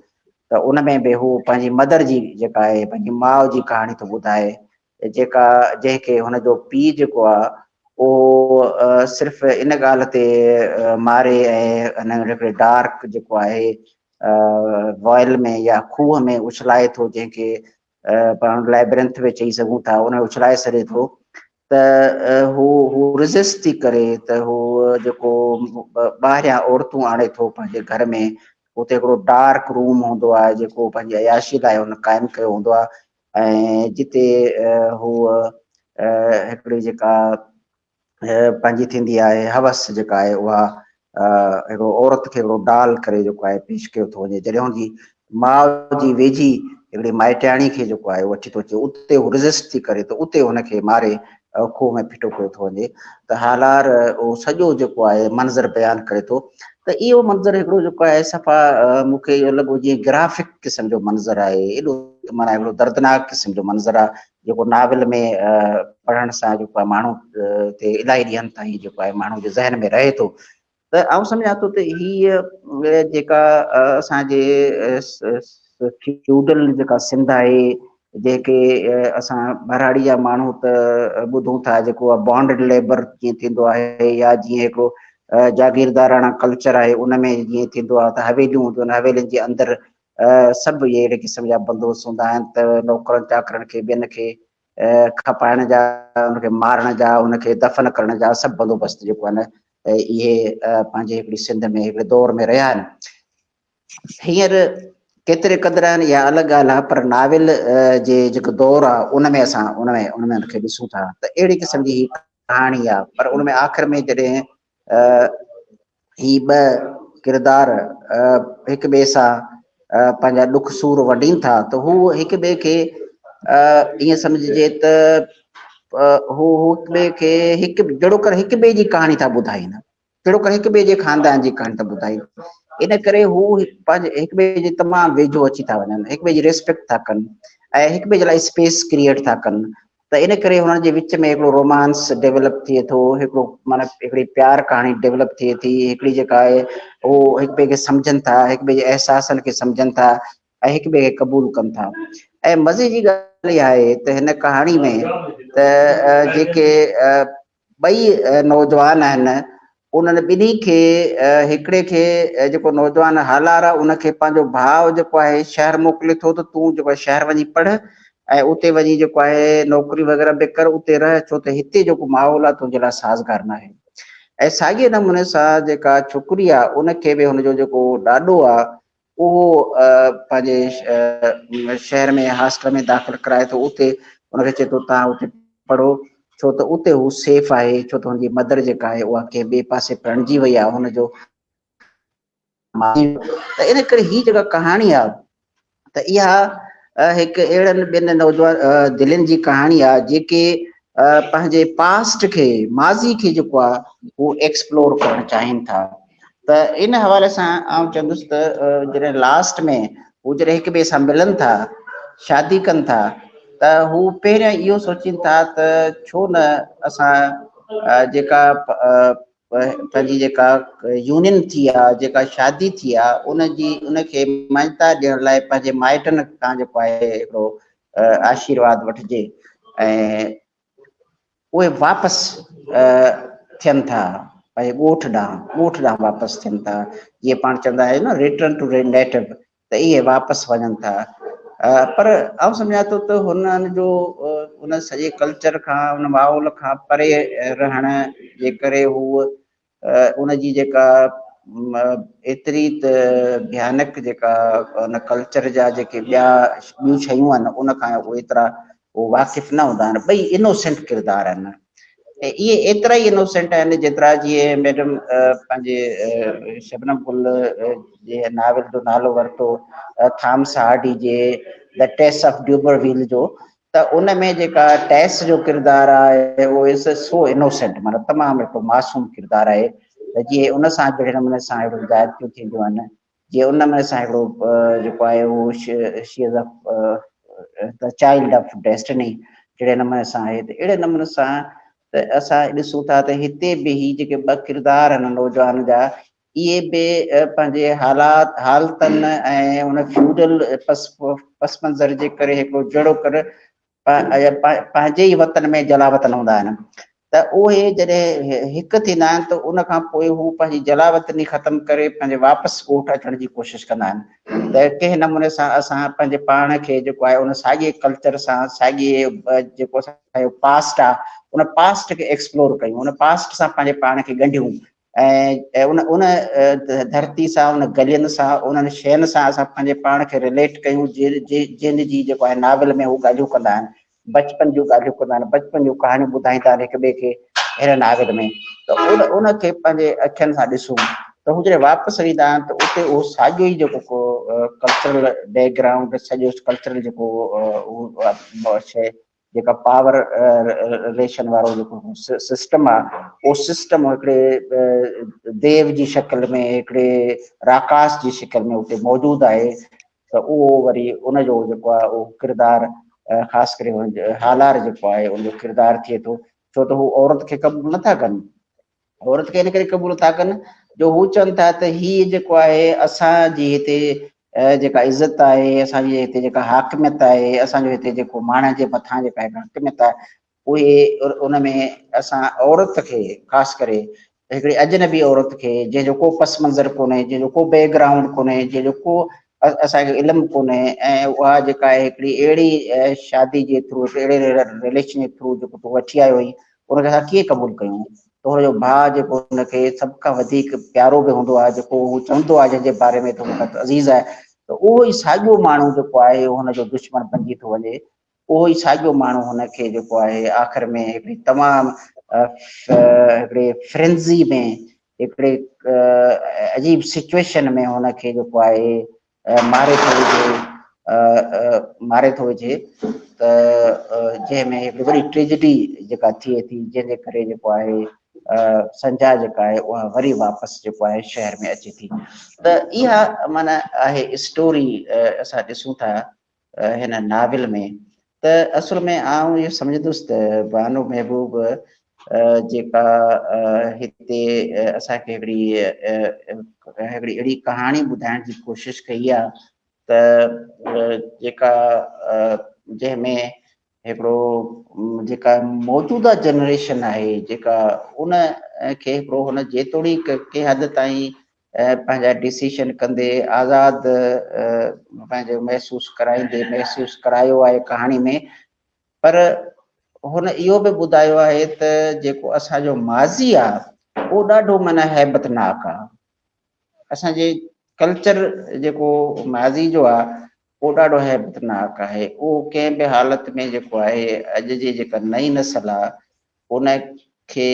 ته ان ۾ به هو پنهنجي مدر جي جيڪا آهي پنهنجي ماء جي ڪهاڻي ٿو ٻڌائي، جيڪا جنهن کي هن جو پيء جيڪو آهي اهو صرف ان ڳالهه تي ماري ۽ هن هڪڙي ڊارڪ جيڪو آهي وائل ۾ يا کوهه ۾ اڇلائي ٿو، جنهن کي پاڻ لائبرنٿ به چئي سگهون ٿا، ان ۾ اڇلائي ڇڏي ٿو ته هو هو ريزسٽ ٿي ڪري ته هو جيڪو ٻاهريان عورتون آڻي ٿو پنهنجي گهر ۾، اتي هڪڙو ڊارڪ روم هوندو آهي جيڪو پنهنجي عياشي لاء هن قائم ڪيو هوندو آهي، ۽ جتي هو هڪڙي جيڪا پنهنجي ٿيندي آهي حوس جيڪا آهي اها هڪڙو عورت کي هڪڙو ڊال ڪري جيڪو آهي پيش ڪيو ٿو وڃي. جڏهن هن جي ماء جي ويجهي هڪڙي مائٽياڻي کي جيڪو آهي وٺي ٿو اچي، اتي هو ريزسٽ ٿي ڪري ته اتي هن کي ماري کوهه ۾ ڦٽو ڪيو ٿو وڃي. ته هالار اهو سڄو جيڪو آهي منظر بيان ڪري ٿو. ته اهو منظر هڪڙو جيڪو آهي صفا مون کي اهو لڳو جيئن گرافڪ قسم جو منظر آهي، ايڏو معنيٰ هڪڙو دردناڪ قسم جو منظر آهي جيڪو ناول ۾ پڙهڻ سان جيڪو آهي ماڻهو تي الاهي ڏينهن تائين جيڪو آهي ماڻهو جي ذهن ۾ رهي ٿو. ته آئون سمجهان ٿو ته هيء جيڪا اسان جي فيوڊل جيڪا سنڌ آهي، جنهن کي اسان ٻهراڙي جا ماڻهو ته ٻڌون ٿا جيڪو آهي بانڊ ليبر جيئن ٿيندو آهي، يا جيئن هڪڙو جاگيرداراڻا ڪلچر آهي ان ۾ جيئن ٿيندو آهي ته حويليون هونديون آهن، حويلين جي اندر سڀ اهي اهڙي قسم جا بندوبست هوندا آهن ته نوڪرن چاڪرن کي ٻين کي کپائڻ جا، ان کي مارڻ جا، ان کي دفن ڪرڻ جا سڀ بندوبست جيڪو آهن اهي پنهنجي هڪڙي سنڌ ۾ هڪڙي دور ۾ رهيا آهن. هينئر ڪيتري قدر آهن اها الڳ ڳالهه آهي، پر ناول جي جيڪو دور آهي ان ۾ اسان ان ۾ ان ۾ ان کي ڏسون ٿا ته اهڙي قسم جي هي ڪهاڻي آهي. پر ان ۾ آخر ۾ جڏهن هي ٻه ڪردار هڪ ٻئي سان پنهنجا ڏک سور ونڊين ٿا ته هو هڪ ٻئي کي ائين سمجهجي ته هو هڪ ٻئي کي هڪ جهڙوڪر هڪ ٻئي جي ڪهاڻي ٿا ٻڌائين، جهڙوڪر هڪ ٻئي جي خاندان جي ڪهاڻي ٿا ٻڌائين. ان ڪري هو پنهنجي هڪ ٻئي جي تمام ويجهو اچي ٿا وڃن، هڪ ٻئي جي ريسپيڪٽ ٿا ڪن ۽ هڪ ٻئي جي لاء اسپيس ڪريئيٽ ٿا ڪن. ته ان ڪري هنن جي وچ ۾ هڪڙو رومانس ڊيولپ ٿئي ٿو، هڪڙو معنيٰ هڪڙي پيار ڪهاڻي ڊيولپ ٿئي ٿي، هڪڙي جيڪا آهي اهو هڪ ٻئي کي سمجهن ٿا، هڪ ٻئي جي احساسن کي سمجهن ٿا ۽ هڪ ٻئي کي قبول ڪن ٿا. ۽ مزي جي ڳالهه اها آهي ته هن ڪهاڻي ۾ ته جيڪي ٻئي نوجوان آهن انهن ٻنهي کي هڪڙي کي جيڪو نوجوان هالار آهي ان کي پنهنجو ڀاء جيڪو آهي شهر موڪلي ٿو ته تون جيڪو آهي شهر وڃي پڙهه ۽ اتي وڃي جيڪو آهي نوڪري وغيره به ڪر، اتي رهه، ڇو ته هتي جيڪو ماحول آهي تنهنجي لاء سازگار ناهي. ۽ ساڳئي نموني سان جيڪا ڇوڪري آهي ان کي به هن جو جيڪو ڏاڏو آهي اهو پنهنجي شهر ۾ هاسٽل ۾ داخل ڪرائي ٿو، اتي ان کي چئي ٿو توهان اتي پڙهو ڇو ته اتي هو سيف آهي، ڇو ته هن جي مدر جيڪا آهي اها ڪنهن ٻئي پاسي پرڻجي وئي آهي هن جو ته ان ڪري هي جيڪا ڪهاڻي آهي ته اها هڪ اهڙن ٻن نوجوان دلين جي ڪهاڻي آهي جيڪي پنهنجي پاسٽ کي، ماضي کي جيڪو آهي هو ايڪسپلور ڪرڻ چاهين ٿا. ته ان حوالي سان آئون چوندس ته جڏهن لاسٽ ۾ هو جڏهن هڪ ٻئي سان ملن ٿا، شادي ڪن ٿا ته هو پهريان اهو سوچين ٿا ته ڇو نه اسان جيڪا پنهنجي جيڪا يونين ٿي آ، جيڪا شادي ٿي آ، ان جي ان کي مڃتا ڏيڻ لاء پنهنجي مائٽن کان جيڪو آهي هڪڙو آشيرواد وٺجي ۽ اهي واپس ٿين ٿا پنهنجي ڳوٺ ڏانهن، ڳوٺ ڏانهن واپس ٿين ٿا، جيئن پاڻ چوندا آهيون نه ريٽرن ٽو نيٽو، ته اهي واپس وڃن ٿا. پر آئون سمجهان ٿو ته هنن جو ان سڄي ڪلچر کان، ان ماحول کان پري رهڻ جي ڪري هو ان جي جيڪا ايتري ته ڀيانڪ جيڪا ان ڪلچر جا جيڪي ٻيا ٻيون شيون آهن ان کان ايترا هو واقف نه هوندا آهن. ٻئي انوسينٽ ڪردار آهن. ۽ اهي ايترا ئي انوسينٽ آهن جيترا جيئن ميڊم پنهنجي شبنم گل جي ناول جو نالو ورتو ٿامس هارڊي جي The Tess of ڊيوبر ويل جو، ته ان ۾ جيڪا ٽيس جو ڪردار آهي اهو از سو انوسينٽ، معنيٰ تمام هڪ معصوم ڪردار آهي، ته جيئن ان سان جهڙي نموني سان اهڙيون زيادتيون ٿينديون آهن، جيئن ان نموني سان هڪڙو جيڪو آهي اهو she is the child of destiny جهڙي نموني سان آهي، ته اهڙي نموني سان ته اسان ڏسون ٿا ته هتي به هي جيڪي ٻه ڪردار آهن نوجوان جا، اهي به پنهنجي حالات حالتن ۽ ان فيوڊل پس پس منظر جي ڪري هڪڙو جهڙوڪر پنهنجي ئي وطن ۾ جلاوطن هوندا آهن، ته اهي جڏهن هڪ ٿيندا آهن ته ان کان پوء هو پنهنجي جلاوطني ختم ڪري پنهنجي واپس ڳوٺ اچڻ جي ڪوشش ڪندا آهن ته ڪنهن نموني سان اسان پنهنجي پاڻ کي جيڪو آهي ان ساڳئي ڪلچر سان، ساڳئي جيڪو اسان جو پاسٽ آهي ان پاسٽ کي ايڪسپلور ڪيون، ان پاسٽ سان پنهنجي پاڻ کي ڳنڍيون ۽ ان ان ڌرتي سان، ان گلين سان، انهن شين سان اسان پنهنجي پاڻ کي رليٽ ڪيون، جن جي جيڪو آهي ناول ۾ هو ڳالهيون ڪندا آهن، بچپن جون ڳالهيون ڪندا آهن، بچپن جون ڪهاڻيون ٻڌائيندا آهن هڪ ٻئي کي هن ناول ۾، ته ان ان کي پنهنجي اکين سان ڏسون ته هو جڏهن واپس ويندا آهن ته اتي اهو ساڳيو ئي جيڪو ڪلچرل بيڪ گرائونڊ، سڄو ڪلچرل جيڪو شيء جيڪا پاور رليشن وارو جيڪو سسٽم آهي، اهو سسٽم هڪڙي ديو جي شڪل ۾، هڪڙي راڪاس جي شڪل ۾ اتي موجود آهي. ته اهو وري ان جو جيڪو آهي اهو ڪردار، خاص ڪري هالار جيڪو آهي ان جو ڪردار ٿئي ٿو، ڇو ته هو عورت کي قبول نٿا ڪن. عورت کي ان ڪري قبول نٿا ڪن جو هو چون ٿا ته هي جيڪو آهي اسان جي هتي جيڪا عزت آهي، اسان جي هتي جيڪا حاڪميت آهي، اسان جو هتي جيڪو ماڻهن جي مٿان جيڪا حاڪميت آهي، اهي ان ۾ اسان عورت کي، خاص ڪري هڪڙي اجنبي عورت کي، جنهن جو ڪو پس منظر ڪونهي، جنهن جو ڪو بيڪ گرائونڊ ڪونهي، جنهن جو ڪو اسان کي علم ڪونهي، ۽ اها جيڪا آهي هڪڙي اهڙي شادي جي ٿرو، هڪڙي اهڙي رليشن جي ٿرو جيڪو تون وٺي آيو آهين، ان کي اسان ڪيئن قبول ڪيون؟ ته هن جو ڀاء جيڪو هن کي سڀ کان وڌيڪ پيارو به هوندو آهي، جيڪو هو چوندو آهي جنهن جي باري ۾ ته هو عزيز آهي، ته اهو ئي ساڳيو ماڻهو جيڪو آهي هن جو دشمن بنجي ٿو وڃي. اهو ئي ساڳيو ماڻهو هن کي جيڪو آهي آخر ۾ هڪڙي تمام هڪڙي فرينزي ۾، هڪڙي عجيب سچويشن ۾ هن کي جيڪو آهي ماري ٿو وجهي، ماري ٿو وجهي، ته جنهن ۾ هڪڙي وڏي ٽريجڊي جيڪا ٿئي ٿي، جنهن جي ڪري جيڪو آهي سنجا جيڪا آهي اها وري واپس جيڪو آهي شهر ۾ اچي ٿي. ته اها معنيٰ آهي اسٽوري اسان ڏسون ٿا هن ناول ۾. ته اصل ۾ آئون اهو سمجهندس ته بانو محبوب جيڪا هتي اسان کي هڪڙي هڪڙي اهڙي ڪهاڻي ٻڌائڻ جي ڪوشش ڪئي آهي ته جيڪا جنهن ۾ هڪڙو جيڪا موجوده جنريشن آهي جيڪا ان کي هڪڙو هن جيتوڻيڪ ڪنهن حد تائين پنهنجا ڊسيشن ڪندي آزاد پنهنجو محسوس ڪرائيندي محسوس ڪرايو آهي ڪهاڻي ۾، پر هن اهو به ٻڌايو آهي ته جيڪو اسان جو ماضي آهي اهو ڏاڍو معنيٰ هيبت ناڪ آهي. اسان جي ڪلچر جيڪو ماضي جو آهي اهو ڏاڍو هيبت ناڪ آهي. اهو ڪنهن به حالت ۾ جيڪو آهي اڄ جي جيڪا نئين نسل آهي ان کي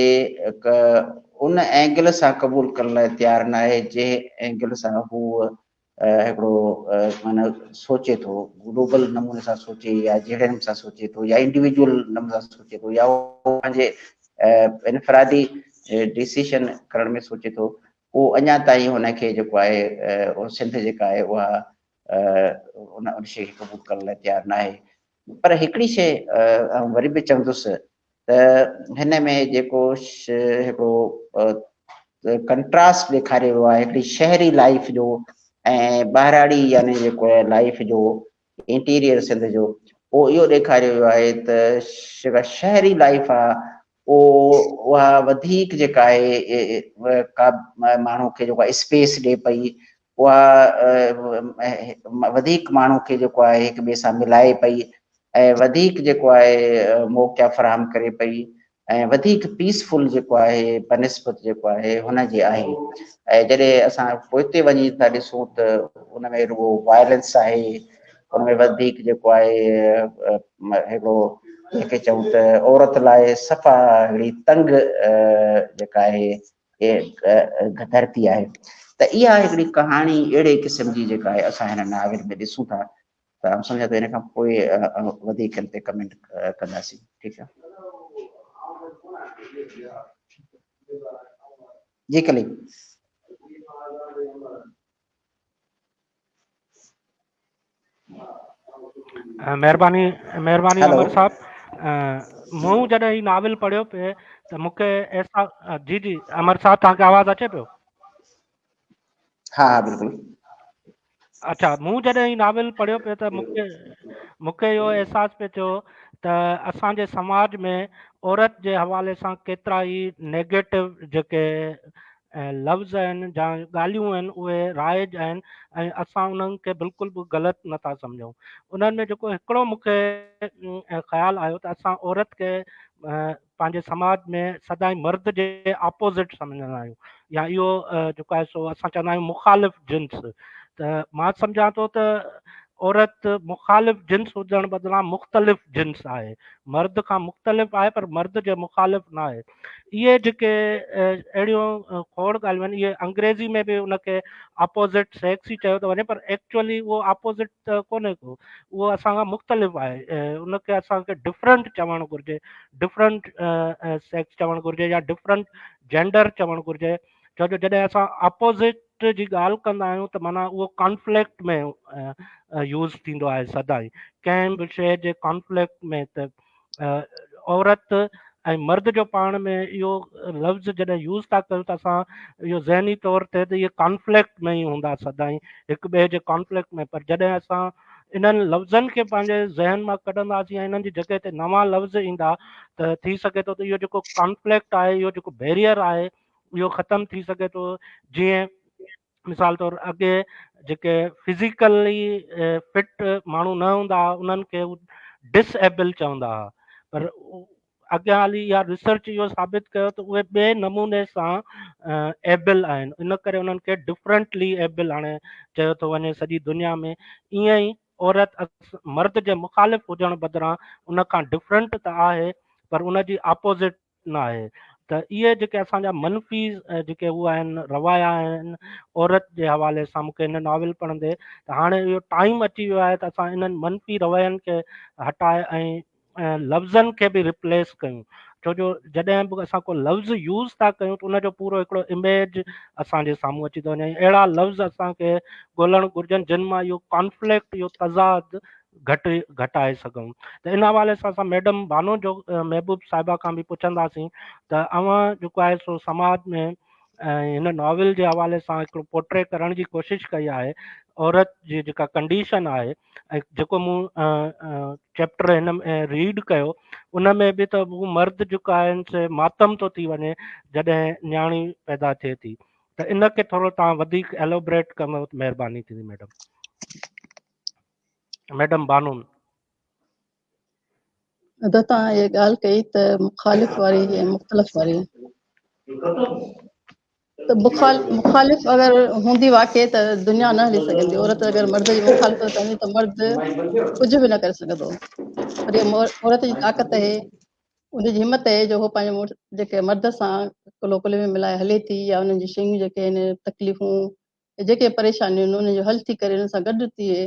ان اينگل سان قبول ڪرڻ لاء تيار ناهي جنهن اينگل سان هو هڪڙو معنيٰ سوچي ٿو، گلوبل نموني سان سوچي يا جهڙي نموني سان سوچي ٿو يا انڊيويجوئل نموني سان سوچي ٿو يا هو پنهنجي انفرادي ڊسيشن ڪرڻ ۾ سوچي ٿو، اهو اڃا تائين هن کي جيڪو آهي سنڌ جيڪا آهي اها ان شيء کي قبول ڪرڻ لاء تيار ناهي. پر هڪڙي شيء آئون وري به چوندس ته هن ۾ جيڪو هڪڙو ڪنٽراسٽ ڏيکاريو ويو آهي هڪڙي شهري لائيف جو ۽ ٻهراڙي يعني جيڪو آهي لائيف جو انٽيريئر سنڌ جو، اهو اهو ڏيکاريو ويو آهي ته جيڪا شهري لائيف آهي اهو اها وڌيڪ جيڪا آهي ڪا ماڻهو کي جيڪو آهي اسپيس ڏي پئي، اها وڌيڪ ماڻهو کي جيڪو آهي هڪ ٻئي سان ملائي پئي ۽ وڌيڪ جيڪو آهي موقعا فراهم ڪري پئي ۽ وڌيڪ پيسفل جيڪو آهي بنسبت جيڪو آهي هن جي آهي. ۽ جڏهن اسان پوئتي وڃي ٿا ڏسون ته ان ۾ رڳو وائلنس آهي، ان ۾ وڌيڪ جيڪو آهي هڪڙو جنهن کي چئون ته عورت لاء صفا هڪڙي تنگ جيڪا آهي ڌرتي آهي ته اها هڪڙي ڪهاڻي اهڙي قسم جي جيڪا آهي اسان هن ناول ۾ ڏسون ٿا ته آئون سمجهان ٿو ان کان پوء وڌيڪ ان تي ڪمينٽ ڪنداسين ٺيڪ آهي جي ڪليم. مهرباني مهرباني امر صاحب مون جڏهن هي ناول پڙهيو پئي ته مونکي احساس جي جي امر صاحب توهان کي آواز اچي پيو ها ها بلڪل اڇا مون جڏهن هي ناول پڙهيو پئي ته مونکي مونکي اهو احساس پئي ٿيو ته اسان جي سماج ۾ عورت جي حوالي سان ڪيترا ئي نيگيٽو جيڪي لفظ آهن يا ڳالهيون آهن اهي رائج آهن ۽ اسان انهن کي بلڪل به غلط نٿا سمجهون انهن ۾ جيڪو هڪڙو مون کي خيال آيو ته اسان عورت کي پنهنجي سماج ۾ سدائين مرد جي اپوزٽ سمجهندا آهيون يا اهو جيڪو آهي سو اسان چوندا آهيون مخالف جنس ته مان سمجهان ٿو ته عورت مخالف جنس هجڻ بدران مختلف جنس آهي مرد کان مختلف آهي پر مرد جي مخالف نه آهي اهي جيڪي اهڙيون کوڙ ڳالهيون آهن اهي انگريزي ۾ به ان کي اپوزٽ سيڪس ئي چيو ٿو وڃي پر ايڪچوئلي اهو اپوزٽ ته ڪونهي ڪو اهو اسان کان مختلف آهي ان کي اسان کي ڊفرنٽ چوڻ گهرجي ڊفرنٽ سيڪس چوڻ گهرجي يا ڊفرنٽ جينڊر چوڻ گهرجي ڇو جو جڏهن اسان اپوزٽ جي ڳالهه ڪندا آهيون ته معنيٰ اهو ڪانفلڪٽ ۾ يوز ٿيندو آهي سدائين ڪنهن به شيء جي ڪانفلڪٽ ۾ ته عورت ۽ مرد جو پاڻ ۾ اهو لفظ جڏهن يوز ٿا ڪيون ته اسان اهو ذهني طور تي ته اهي ڪانفلڪٽ ۾ ئي هوندا سدائين هڪ ٻئي جي ڪانفلڪٽ ۾ پر جڏهن اسان انهن لفظن کي پنهنجي ذهن مان ڪڍنداسين ۽ انهن جي جڳهه تي نوان لفظ ايندا ته ٿي سگهي ٿو ته اهو جيڪو ڪانفلڪٽ آهي اهو جيڪو بيريئر آهي اهو ختم ٿي سگهي ٿو جيئن مثال طور اڳي جيڪي فزيڪلي فٽ ماڻهو نه هوندا هئا انهن کي ڊس ايبل چوندا هئا پر اڳيان هلي اها ريسرچ اهو ثابت ڪيو ته اهي ٻئي نموني سان ايبل آهن ان ڪري انهن کي ڊفرنٽلي ايبل هاڻي چيو ٿو وڃي سڄي دنيا ۾ ائين ئي عورت مرد جي مخالف هجڻ بدران ان کان ڊفرنٽ ته آهي پر ان جي اپوزٽ نه آهي ته اهي جيڪي اسان جا منفي جيڪي هو آهن روايا آهن عورت جي حوالي سان مونکي هن ناول پڙهندي ته هاڻي اهو ٽائيم اچي ويو آهي ته اسان انهن منفي روين کي هٽائي ۽ لفظن کي به ريپليس ڪيون ڇو جو جڏهن به اسان ڪو لفظ يوز ٿا ڪيون ته ان جو پورو هڪڙو اميج اسان جي سامهون اچي ٿو وڃي اهڙا لفظ اسان کي ڳولڻ گهرجن جن مان اهو ڪانفلڪٽ اهو تضاد گهٽ گهٽائي سگهون ته ان حوالي سان اسان ميڊم بانو جو محبوب صاحبه کان به پڇنداسين ته اوهان جيڪو آهي سو سماج ۾ هن ناول جي حوالي سان هڪڙو پورٽري ڪرڻ جي ڪوشش ڪئي آهي عورت جي جيڪا ڪنڊيشن آهي ۽ جيڪو مون چيپٽر هن ۾ ريڊ ڪيو ان ۾ به ته هو مرد جيڪو آهن سي ماتم ٿو ٿي وڃي جڏهن نياڻي پيدا ٿئي ٿي ته ان کي ٿورو توهان وڌيڪ ايلوبريٽ ڪندو ته مهرباني ٿيندي ميڊم ميڊم بانو. ادا توهان اها ڳالهه ڪئي ته مخالف واري ۽ مختلف واري ته مخالف اگر هوندي واقعي ته دنيا نه هلي سگهندي عورت اگر مرد جي مخالفت ڪندي ته مرد ڪجهه به نه ڪري سگهندو پر عورت جي طاقت آهي ان جي همت آهي جو هو پنهنجي مڙس جيڪي مرد سان ڪلهو ڪلهي ۾ ملائي هلي ٿي يا انهن جي شيون جيڪي آهن تڪليفون جيڪي پريشانيون آهن انهن جو حل ٿي ڪري انهن سان گڏ ٿئي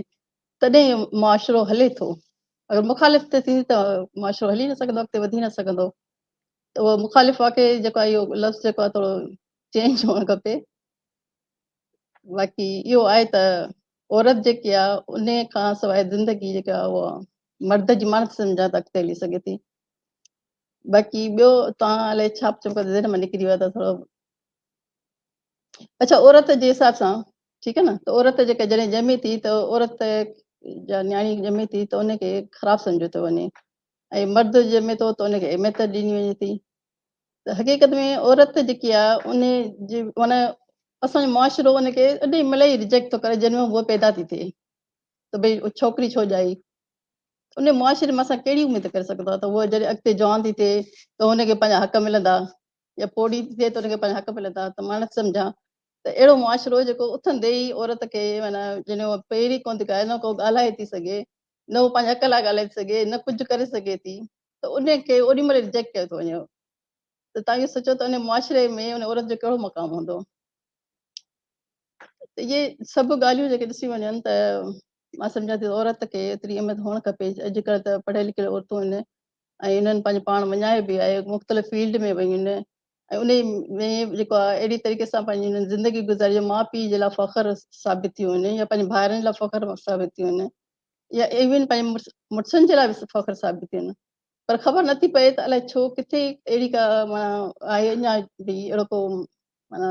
تڏهن معاشرو هلي ٿو اگر مخالف ٿي ٿيندي ته معاشرو هلي نه سگهندو اڳتي وڌي نه سگهندو ته اهو مخالف واقعي جيڪو آهي اهو لفظ جيڪو آهي ٿورو چينج هئڻ کپي باقي اهو آهي ته عورت جيڪي آهي ان کان سواء زندگي جيڪا اها مرد جي مان نٿي سمجهان ته اڳتي هلي سگهي ٿي باقي ٻيو توهان الائي ڇا پڇو ذهن مان نڪري ويو ته ٿورو اڇا عورت جي حساب سان ٺيڪ آهي نه ته عورت جيڪا جڏهن ڄمي ٿي ته عورت جا نياڻي ڄمي ٿي ته ان کي خراب سمجهيو ٿو وڃي ۽ مرد ڄمي ٿو ته ان کي اهميت ڏني وڃي ٿي ته حقيقت ۾ عورت جيڪي آهي ان جي معنی اسان جو معاشرو ان کي اڏي مهل ئي ريجيڪٽ ٿو ڪري جنهن ۾ هوء پيدا ٿي ٿئي ته ڀئي ڇوڪري ڇو ڄائي ان معاشري مان اسان ڪهڙي اميد ڪري سگهندا ته هوء جڏهن اڳتي جوان ٿي ٿئي ته هن کي پنهنجا حق ملندا يا پوڙهي ٿي ٿئي ته ان کي پنهنجا حق ملندا ته مان نٿي سمجهان ته اهڙو معاشرو جيڪو اٿندي ئي عورت کي معنيٰ جڏهن هوء پير ئي ڪونه ٿي کائي نه ڪو ڳالهائي ٿي سگهي نه هو پنهنجي حق لاء ڳالهائي ٿي سگهي نه ڪجهه ڪري سگهي ٿي. ته ان کي اوڏي مهل ريجيڪٽ ڪيو ٿو وڃي ته توهان اهو سوچو ته ان معاشري ۾ ان عورت جو ڪهڙو مقام هوندو. ته اهي سڀ ڳالهيون جيڪي ڏسي وڃن ته مان سمجهان ٿي عورت کي ايتري اهميت هئڻ کپي. اڄڪلهه ته پڙهيل لکيل عورتون آهن ۽ انهن پنهنجو پاڻ مڃايو به آهي، مختلف فيلڊ ۾ ويون آهن ۽ ان ۾ جيڪو آهي اهڙي طريقي سان پنهنجي انهن زندگي گذاري جو ماء پيء جي لاء فخر ثابت ٿيون آهن يا پنهنجي ڀائرن جي لاء فخر ثابت ٿيون آهن يا ايون پنهنجي مڙسن جي لاء به فخر ثابت ٿيون آهن، پر خبر نٿي پئي ته الائي ڇو ڪٿي اهڙي ڪا معنيٰ آهي اڃا به اهڙو ڪو معنيٰ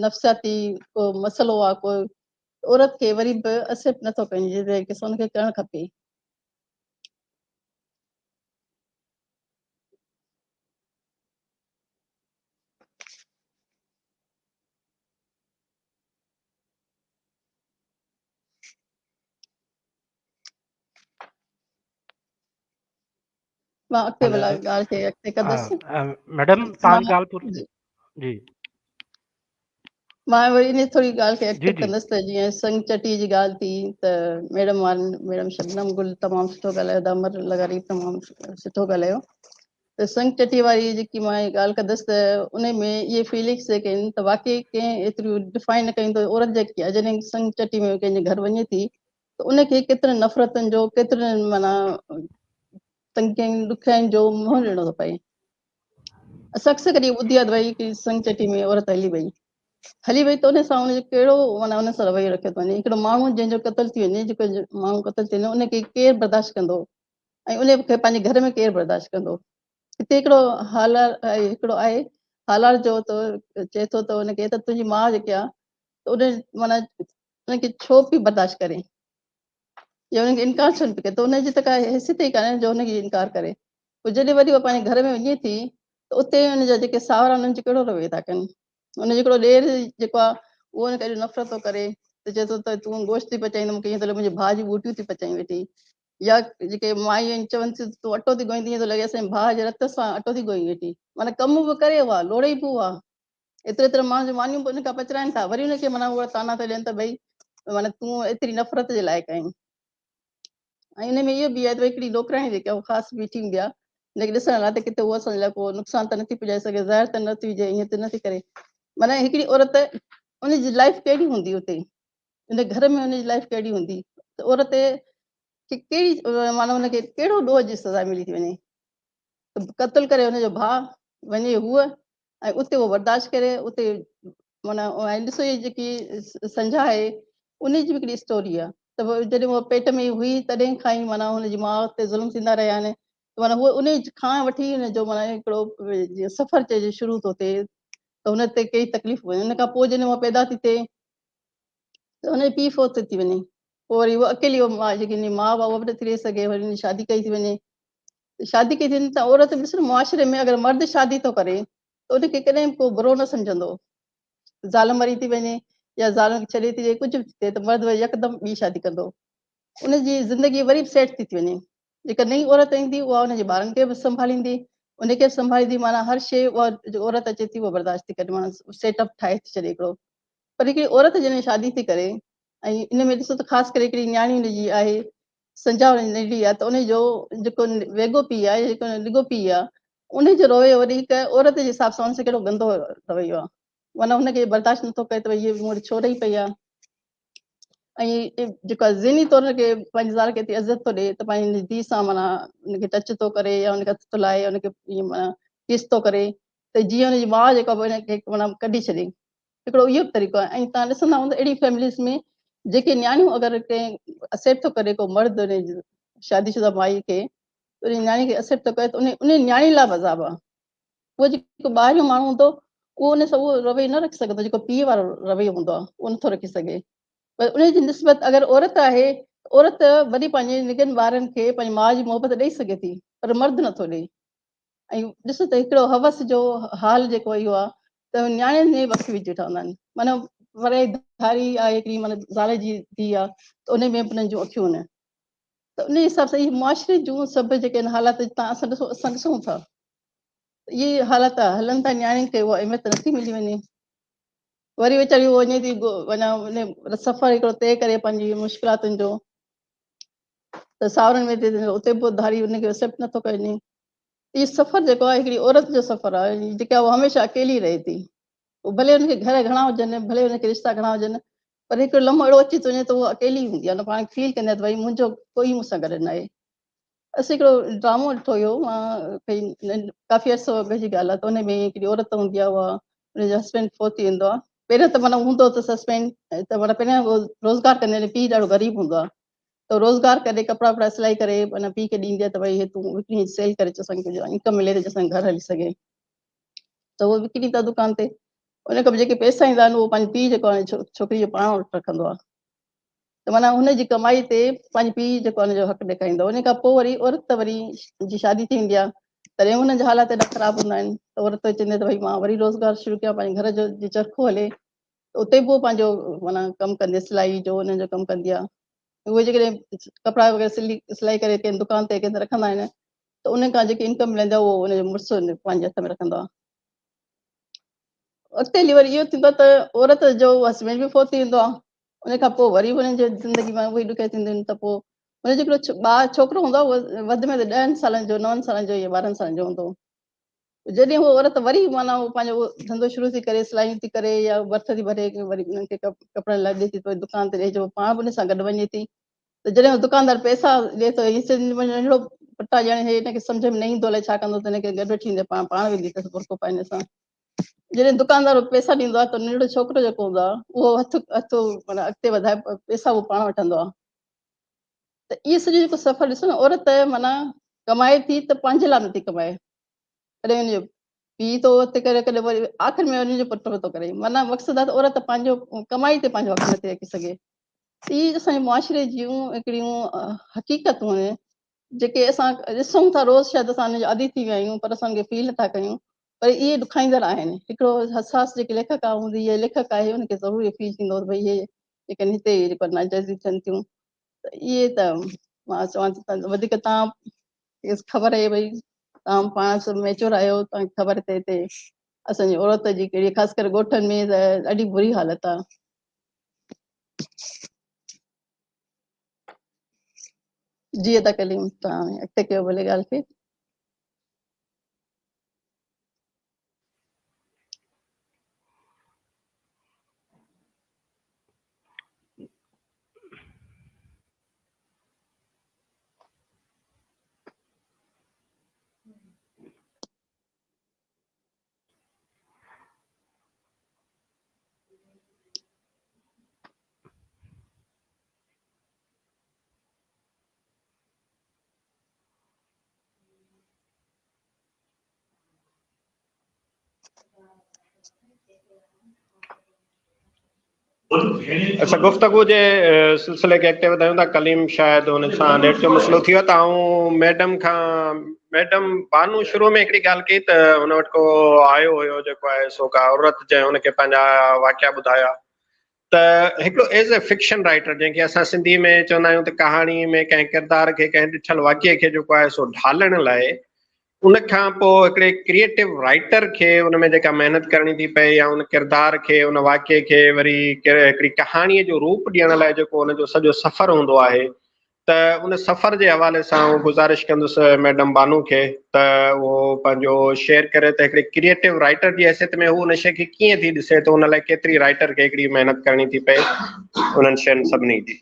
نفسياتي ڪو مسئلو آهي ڪو عورت کي وري به ايڪسيپٽ نٿو ڪرڻ جنهن طريقي سان ان کي ڪرڻ کپي. مان اڳتي ڀلا ڳالهه کي اڳتي ڪندس. ميڊم تان ڳالهه پوري جي. مان وري ان ٿوري ڳالهه کي اڳتي ڪندس ته جيئن سنگ چٽي جي ڳالهه ٿي ته ميڊم وارن ميڊم شبنم گل تمام سٺو ڳالهايو، دامر لغاري تمام سٺو ڳالهايو. ته سنگ چٽي واري جيڪي مان ڳالهه ڪندس ته ان ۾ اهي فيلنگس جيڪي آهن ته واقعي ڪنهن ايتريون ڊفائن نه ڪيون ته عورت جيڪي آهي جڏهن سنگ چٽي ۾ ڪنهن جي گهر وڃي ٿي ته ان کي ڪيترن نفرتن جو، ڪيترن معنيٰ تنگين ڏکيائين جو منهن ڏيڻو ٿو پئي. اسان اڪثر ڪڏهن ٻڌي آهي ته ڀئي هڪڙي سنگ چٽي ۾ عورت هلي وئي، هلي وئي ته ان سان ان جو ڪهڙو معنيٰ ان سان رويو رکيو ٿو وڃي. هڪڙو ماڻهو جنهن جو قتل ٿي وڃي، جيڪو ماڻهو قتل ٿي وڃي ان کي ڪير برداشت ڪندو ۽ ان کي پنهنجي گهر ۾ ڪير برداشت ڪندو. هتي هڪڙو هالار هڪڙو آهي هالار جو ته چئي ٿو ته ان کي ته تنهنجي ماء جيڪي آهي ته ان معنيٰ ان کي ڇو پئي برداشت ڪري يا ان کي انڪار ڇو نه پئي ڪري ته ان جي ته ڪا حيثيت ئي ڪانهي جو ان کي انڪار ڪري. پوء جڏهن وري هوء پنهنجي گهر ۾ وڃي ٿي ته اتي ان جا جيڪي ساهرا آهن انهن جو ڪهڙو رويو ٿا ڪن. ان جو هڪڙو ڏير جيڪو آهي اهو ان کي ايڏو نفرت ٿو ڪري ته چئي ٿو ته تون گوشت ٿي پچائين ته مون کي ائين ٿو لڳي منهنجي ڀاء جون ٻوٽيون ٿي پچائين ويٺي، يا جيڪي مايون آهن چون ٿيون تون اٽو ٿي ڳوهين ته ائين ٿو لڳي اسان جي ڀاء جي رت سان اٽو ٿي ڳوهين ويٺي. معنيٰ ڪم به ڪري اها، لوڙي به اها، ايترو ايترو ماڻهن جون مانيون به ان کان پچرائين ٿا، وري ان کي معنيٰ اها طعنا ٿا ڏين ته ڀئي معنيٰ تون ايتري نفرت جي لائق آهين. ۽ ان ۾ اهو به آهي ته هڪڙي نوڪرياڻي جيڪا اها خاص بيٺي هوندي آهي ان کي ڏسڻ لاء ته ڪٿي اها اسان جي لاء ڪو نقصان ته نٿي پڄائي سگهي، زهر ته نٿي وجهي، ائين ته نٿي ڪري. معنيٰ هڪڙي عورت ان جي لائف ڪهڙي هوندي اتي ان گهر ۾ ان جي لائف ڪهڙي هوندي ته عورت کي ڪهڙي معنيٰ ان کي ڪهڙو ڏوهه جي سزا ملي ٿي وڃي ته قتل ڪري ان جو ڀاء وڃي هوء ۽ اتي اهو برداشت ڪري اتي معنيٰ ۽ ڏسو هي جيڪي سنجها آهي ان جي به هڪڙي اسٽوري آهي ته جڏهن هوء پيٽ ۾ هئي تڏهن کان ئي معنيٰ هن جي ماء تي ظلم ٿيندا رهيا آهن ته معنيٰ هوء ان کان وٺي هن جو معنيٰ هڪڙو جيئن سفر چئجي شروع ٿو ٿئي ته هن تي ڪئي تڪليف ان کان پوء جڏهن هوء پيدا ٿي ٿئي ته هن جي پيء فوت ٿي وڃي پوء وري هوء اڪيلي ماء جيڪي هن جي ماء هئا اها به نٿي رهي سگهي وري هن جي شادي ڪئي ٿي وڃي شادي ڪئي ٿي وڃي ته عورت ڏس نه معاشري ۾ اگر مرد شادي ٿو ڪري ته ان کي ڪڏهن به ڪو برو نه سمجهندو، زال مري ٿي وڃي يا زال ان کي ڇڏي ٿي ڏي ڪجهه به ٿي ٿئي ته مرد وري يڪدم ٻي شادي ڪندو، ان جي زندگي وري به سيٽ ٿي ٿي وڃي. جيڪا نئين عورت ايندي اها ان جي ٻارن کي به سنڀاليندي، ان کي به سنڀاليندي، معنيٰ هر شيء اها جو عورت اچي ٿي اها برداشت ٿي ڪري، معنيٰ سيٽ اپ ٺاهي ٿي ڇڏي هڪڙو. پر هڪڙي عورت جڏهن شادي ٿي ڪري ۽ ان ۾ ڏسو ته خاص ڪري هڪڙي نياڻي ان جي آهي سنجها ان جي ننڍڙي آهي ته ان جو جيڪو ويڳو پيء آهي جيڪو ڊگهو پيء آهي ان جو رويو وري هڪ عورت جي حساب سان ان سان ڪهڙو گندو رويو آهي معنيٰ هن کي برداشت نٿو ڪري ته ڀئي هيء مون وٽ ڇو رهي پئي آهي ۽ جيڪو آهي ذهني طور هن کي پنهنجي زال کي ايتري عزت ٿو ڏئي ته پنهنجي ڌيء سان معنيٰ ان کي ٽچ ٿو ڪري يا ان کي هٿ ٿو لائي ان کي ائين معنيٰ ڪس ٿو ڪري ته جيئن ان جي ماء جيڪا ان کي معنيٰ ڪڍي ڇڏي. هڪڙو اهو به طريقو آهي ۽ توهان ڏسندا هوندا اهڙي فيمليز ۾ جيڪي نياڻيون اگر ڪنهن اسيپٽ ٿو ڪري ڪو مرد ان شادي شده مائي کي ان نياڻي کي اسيپٽ ٿو ڪري ته ان ان نياڻي لاء به عذاب آهي. اهو جيڪو ٻاهريون ماڻهو هوندو اهو ان سان اهو رويو نه رکي سگهندو جيڪو پيء وارو رويو هوندو آهي اهو نٿو رکي سگهي. پر ان جي نسبت اگر عورت آهي عورت وري پنهنجي نگن ٻارن کي پنهنجي ماء جي محبت ڏئي سگهي ٿي پر مرد نٿو ڏئي. ۽ ڏسو ته هڪڙو حوس جو حال جيڪو اهو آهي ته نياڻين ۾ به اک وجهي ٺهندا آهن، معنيٰ وري ڌاري آهي هڪڙي معنيٰ زال جي ڌيء آهي ته ان ۾ به انهن جون اکيون آهن ته ان حساب سان اهي معاشري جون سڀ جيڪي آهن حالات تان اسان ڏسو اسان ڏسون ٿا اهي حالات هلن ٿا نياڻين کي اها اهميت نٿي ملي وڃي وري ويچاري وڃي ٿي معنيٰ ان سفر هڪڙو طئي ڪري پنهنجي مشڪلاتن جو ته ساورن ۾ اتي به ڌاري ان کي ايڪسيپٽ نٿو ڪري. اهو سفر جيڪو آهي هڪڙي عورت جو سفر آهي جيڪا اها هميشه اڪيلي رهي ٿي. ڀلي هن کي گهر گهڻا هجن، ڀلي هن کي رشتا گهڻا هجن، پر هڪڙو لمحو اهڙو اچي ٿو وڃي ته اها اڪيلي هوندي آهي. پاڻ فيل ڪندي آهي ته ڀئي منهنجو ڪوئي مون سان گڏ نه آهي. اسين هڪڙو ڊرامو ڏٺو هيو مان ڪافي عرصو اڳ جي ڳالهه آهي ته ان ۾ هڪڙي عورت هوندي آهي اها ان جو هسبينڊ فوت ٿي ويندو آهي. پهريون ته معنيٰ هوندو اٿس هسبينڊ ته معنيٰ پهريان روزگار ڪندي پيء ڏاڍو غريب هوندو آهي ته روزگار ڪري ڪپڙا وپڙا سلائي ڪري معنيٰ پيء کي ڏيندي آهي ته ڀئي هي تون وڪڻي سيل ڪري اچ اسان کي ڪجهه انڪم ملي ته اسان جو گهر هلي سگهي ته اهو وڪڻي ٿا دڪان تي ان کان جيڪي پئسا ايندا آهن اهو پنهنجي پيء جيڪو آهي ڇوڪري جو پاڻ وٽ رکندو آهي ته معنيٰ هن جي ڪمائي تي پنهنجي پيء جيڪو ان جو حق ڏيکاريندو ان کان پوء وري عورت وري جي شادي ٿي ويندي آهي تڏهن هنن جا حالات ايڏا خراب هوندا آهن ته عورت چوندي ته ڀئي مان وري روزگار شروع ڪيان پنهنجي گهر جو جي چرخو هلي اتي به پنهنجو معنيٰ ڪم ڪندي سلائي جو انهن جو ڪم ڪندي آهي اهي جيڪڏهن ڪپڙا وغيره سلي سلائي ڪري ڪنهن دڪان تي ڪنهن تي رکندا آهن ته ان کان جيڪي انڪم ملندي آهي اهو ان جو مڙس پنهنجي هٿ ۾ رکندو آهي اڳتي هلي وري اهو ٿيندو آهي ته عورت جو هسبينڊ به فوت ٿي ويندو آهي ان کان پوء وري انهن جي زندگي ۾ اهي ڏکيا ٿينديون آهن ته پوء ان جو هڪڙو ٻار ڇوڪرو هوندو آهي اهو وڌ ۾ وڌ ڏهن سالن جو نون سالن جو يا 12 سالن جو هوندو جڏهن هوء عورت وري معنيٰ هو پنهنجو اهو ڌنڌو شروع ٿي ڪري سلايون ٿي ڪري يا ڀرت ٿي ڀري وري انهن کي ڪپڙن لاء ڏئي ٿي ته دڪان تي ڏئي جو پاڻ به ان سان گڏ وڃي ٿي ته جڏهن هو دڪاندار پئسا ڏئي ٿو هي ننڍڙو پٽ آهي ڄڻ هي هن کي سمجهه ۾ نه ايندو الائي ڇا ڪندو ته هن کي گڏ وٺي ايندي پاڻ پاڻ ويندي اٿس برقعو پائي هن سان جڏهن دڪاندار پئسا ڏيندو آهي ته ننڍڙو ڇوڪرو جيڪو هوندو آهي اهو هٿ هٿ معنيٰ اڳتي وڌائي پئسا اهو پاڻ وٺندو آهي ته اهو سڄو جيڪو سفر ڏسو نه عورت معنيٰ ڪمائي ٿي ته پنهنجي لاء نٿي ڪمائي ڪڏهن ان جو پيء ٿو هٿ ڪري ڪڏهن وري آخر ۾ ان جو پٽ به ٿو ڪري معنيٰ مقصد آهي ته عورت پنهنجو ڪمائي تي پنهنجو حق نٿي رکي سگهي اهي اسان جي معاشري جون هڪڙيون حقيقتون آهن جيڪي اسان ڏسون ٿا روز شايد اسان ان جا عادي ٿي ويا آهيون پر اسان ان کي فيل نٿا ڪيون پر اهي ڏکائيندڙ آهن هڪڙو حساس جيڪي ليکڪا هوندي يا ليکڪ آهي ان کي ضرور اهو فيل ٿيندو ته ڀئي اهي جيڪي هتي جيڪو ناجائزيون ٿين ٿيون ته اهي ته مان چوان ٿي ته وڌيڪ تان خبر آهي ڀئي تان پاڻ سڀ ميچور آهيو تان خبر ته هتي اسان جي عورت جي ڪهڙي خاص ڪري ڳوٺن ۾ ته ڏاڍي بري حالت آهي. جي ادا ڪليم تان اڳتي ڪيو ڀلي ڳالهه کي. اچھا گفتگو جي سلسلي کي اڳتي وڌايون ٿا ڪليم شايد ان سان نيٽ جو مسئلو ٿي ويو ته آئون ميڊم کان ميڊم بانو شروع ۾ هڪڙي ڳالهه ڪئي ته هن وٽ ڪو آيو هيو جيڪو آهي سو ڪا عورت جنهن هن کي پنهنجا واقعا ٻڌايا ته هڪڙو ايز اي فڪشن رائيٽر جنهن کي اسان سنڌي ۾ چوندا آهيون ته ڪهاڻي ۾ ڪنهن ڪردار کي ڪنهن ڏٺل واقعي کي جيڪو آهي سو ڍالڻ لاء ان کان پوء هڪڙي ڪريئيٽو رائيٽر کي ان ۾ جيڪا محنت ڪرڻي ٿي پئي يا ان ڪردار کي ان واقعي کي وري هڪڙي ڪهاڻي جو روپ ڏيڻ لاء جيڪو ان جو سڄو سفر هوندو آهي ته ان سفر جي حوالي سان آئون گذارش ڪندس ميڊم بانو کي ته اهو پنهنجو شيئر ڪري ته هڪڙي ڪريئيٽو رائيٽر جي حيثيت ۾ هو ان شيء کي ڪيئن ٿي ڏسي ته ان لاء ڪيتري رائيٽر کي هڪڙي محنت ڪرڻي ٿي پئي انهن شين سڀني جي.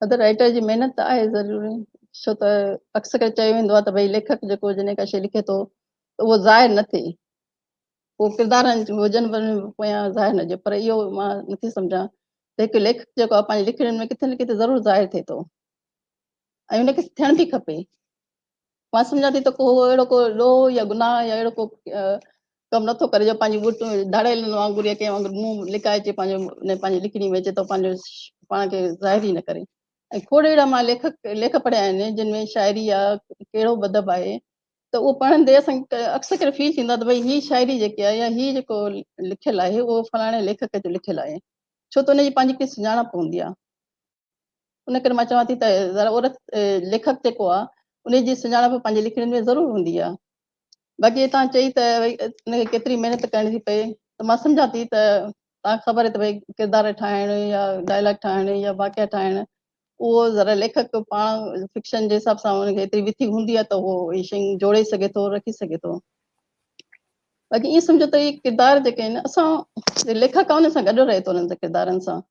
ادا رائيٽر جي محنت ته آهي ضروري ڇو ته اڪثر ڪري چيو ويندو آهي ته ڀئي ليکڪ جيڪو جنهن ڪا شيء لکي ٿو ته اهو ظاهر نه ٿئي اهو ڪردارن هجن پر پويان ظاهر نه هجي پر اهو مان نٿي سمجهان ته هڪ ليکڪ جيڪو آهي پنهنجي لکڻين ۾ ڪٿي نه ڪٿي ضرور ظاهر ٿئي ٿو ۽ ان کي ٿيڻ به کپي مان سمجهان ٿي ته ڪو اهڙو ڪو ڏوهه يا گناهه يا اهڙو ڪو ڪم نٿو ڪري جو پنهنجي ٻوٽ ڌاڙيلن وانگر يا ڪنهن وانگر منهن لڪائي اچي پنهنجو پنهنجي لکڻي ۾ اچي ٿو پنهنجو پاڻ کي ظاهر ئي نه ڪري ۽ کوڙ اهڙا مان ليکڪ ليک پڙهيا آهن جن ۾ شاعري يا ڪهڙو به ادب آهي ته اهو پڙهندي اسان کي اڪثر ڪري فيل ٿيندو آهي ته ڀئي هي شاعري جيڪي آهي يا هي جيڪو لکيل آهي اهو فلاڻي ليکڪ جو لکيل آهي ڇو ته ان جي پنهنجي هڪڙي سڃاڻپ هوندي آهي ان ڪري مان چوان ٿي ته ذرا عورت ليکڪ جيڪو آهي ان جي سڃاڻپ پنهنجي لکڻين ۾ ضرور هوندي آهي باقي تان چئي ته ڀئي ان کي ڪيتري محنت ڪرڻي ٿي پئي ته مان سمجهان ٿي ته تان خبر آهي ته ڀئي ڪردار ٺاهڻ يا ڊائلاگ ٺاهڻ يا واقعا ٺاهڻ اهو ذرا ليکڪ پاڻ فڪشن جي حساب سان ان کي ايتري وٿي هوندي آهي ته اهو اهي شيون جوڙي سگهي ٿو، رکي سگهي ٿو. باقي ائين سمجهو ته اهي ڪردار جيڪي آهن اسان ليکڪ آهي ان سان گڏ رهي ٿو انهن ڪردارن سان.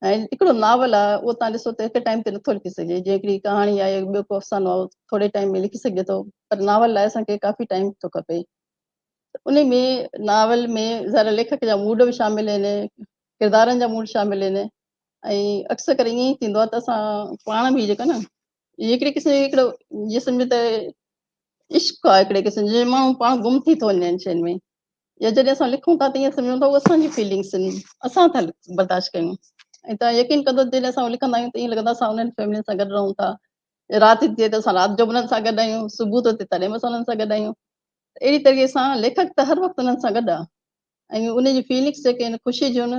۽ هڪڙو ناول آهي اهو تان ڏسو ته هڪ ٽائيم تي نٿو لکي سگهجي، جيئن هڪڙي ڪهاڻي آهي ٻيو ڪو افسانو آهي ٿوري ٽائيم ۾ لکي سگهجي ٿو، پر ناول لاء اسان کي ڪافي ٽائيم ٿو کپي. ان ۾ ناول ۾ ذرا ليکڪ جا موڊ به شامل آهن، ڪردارن جا موڊ شامل آهن، ۽ اڪثر ڪري ائين ئي ٿيندو آهي ته اسان پاڻ به جيڪو نه هڪڙي قسم جو هڪڙو جيئن سمجهو ته عشق آهي هڪڙي قسم جو، جنهن ماڻهو پاڻ گم ٿي ٿو وڃي ان شين ۾، يا جڏهن اسان لکون ٿا ته ائين سمجهون ٿا اسان جي فيلنگس آهن، اسان ٿا برداشت ڪيون. ۽ توهان يقين ڪندو جڏهن اسان لکندا آهيون ته ائين لڳندو آهي اسان انهن فيملين سان گڏ رهون ٿا، رات ٿي ٿئي ته اسان رات جو به انهن سان گڏ آهيون، صبح ٿو ٿئي تڏهن به اسان انهن سان گڏ آهيون. اهڙي طريقي سان ليکڪ ته هر وقت انهن سان گڏ آهي ۽ ان جي فيلنگس جيڪي آهن خوشي جون،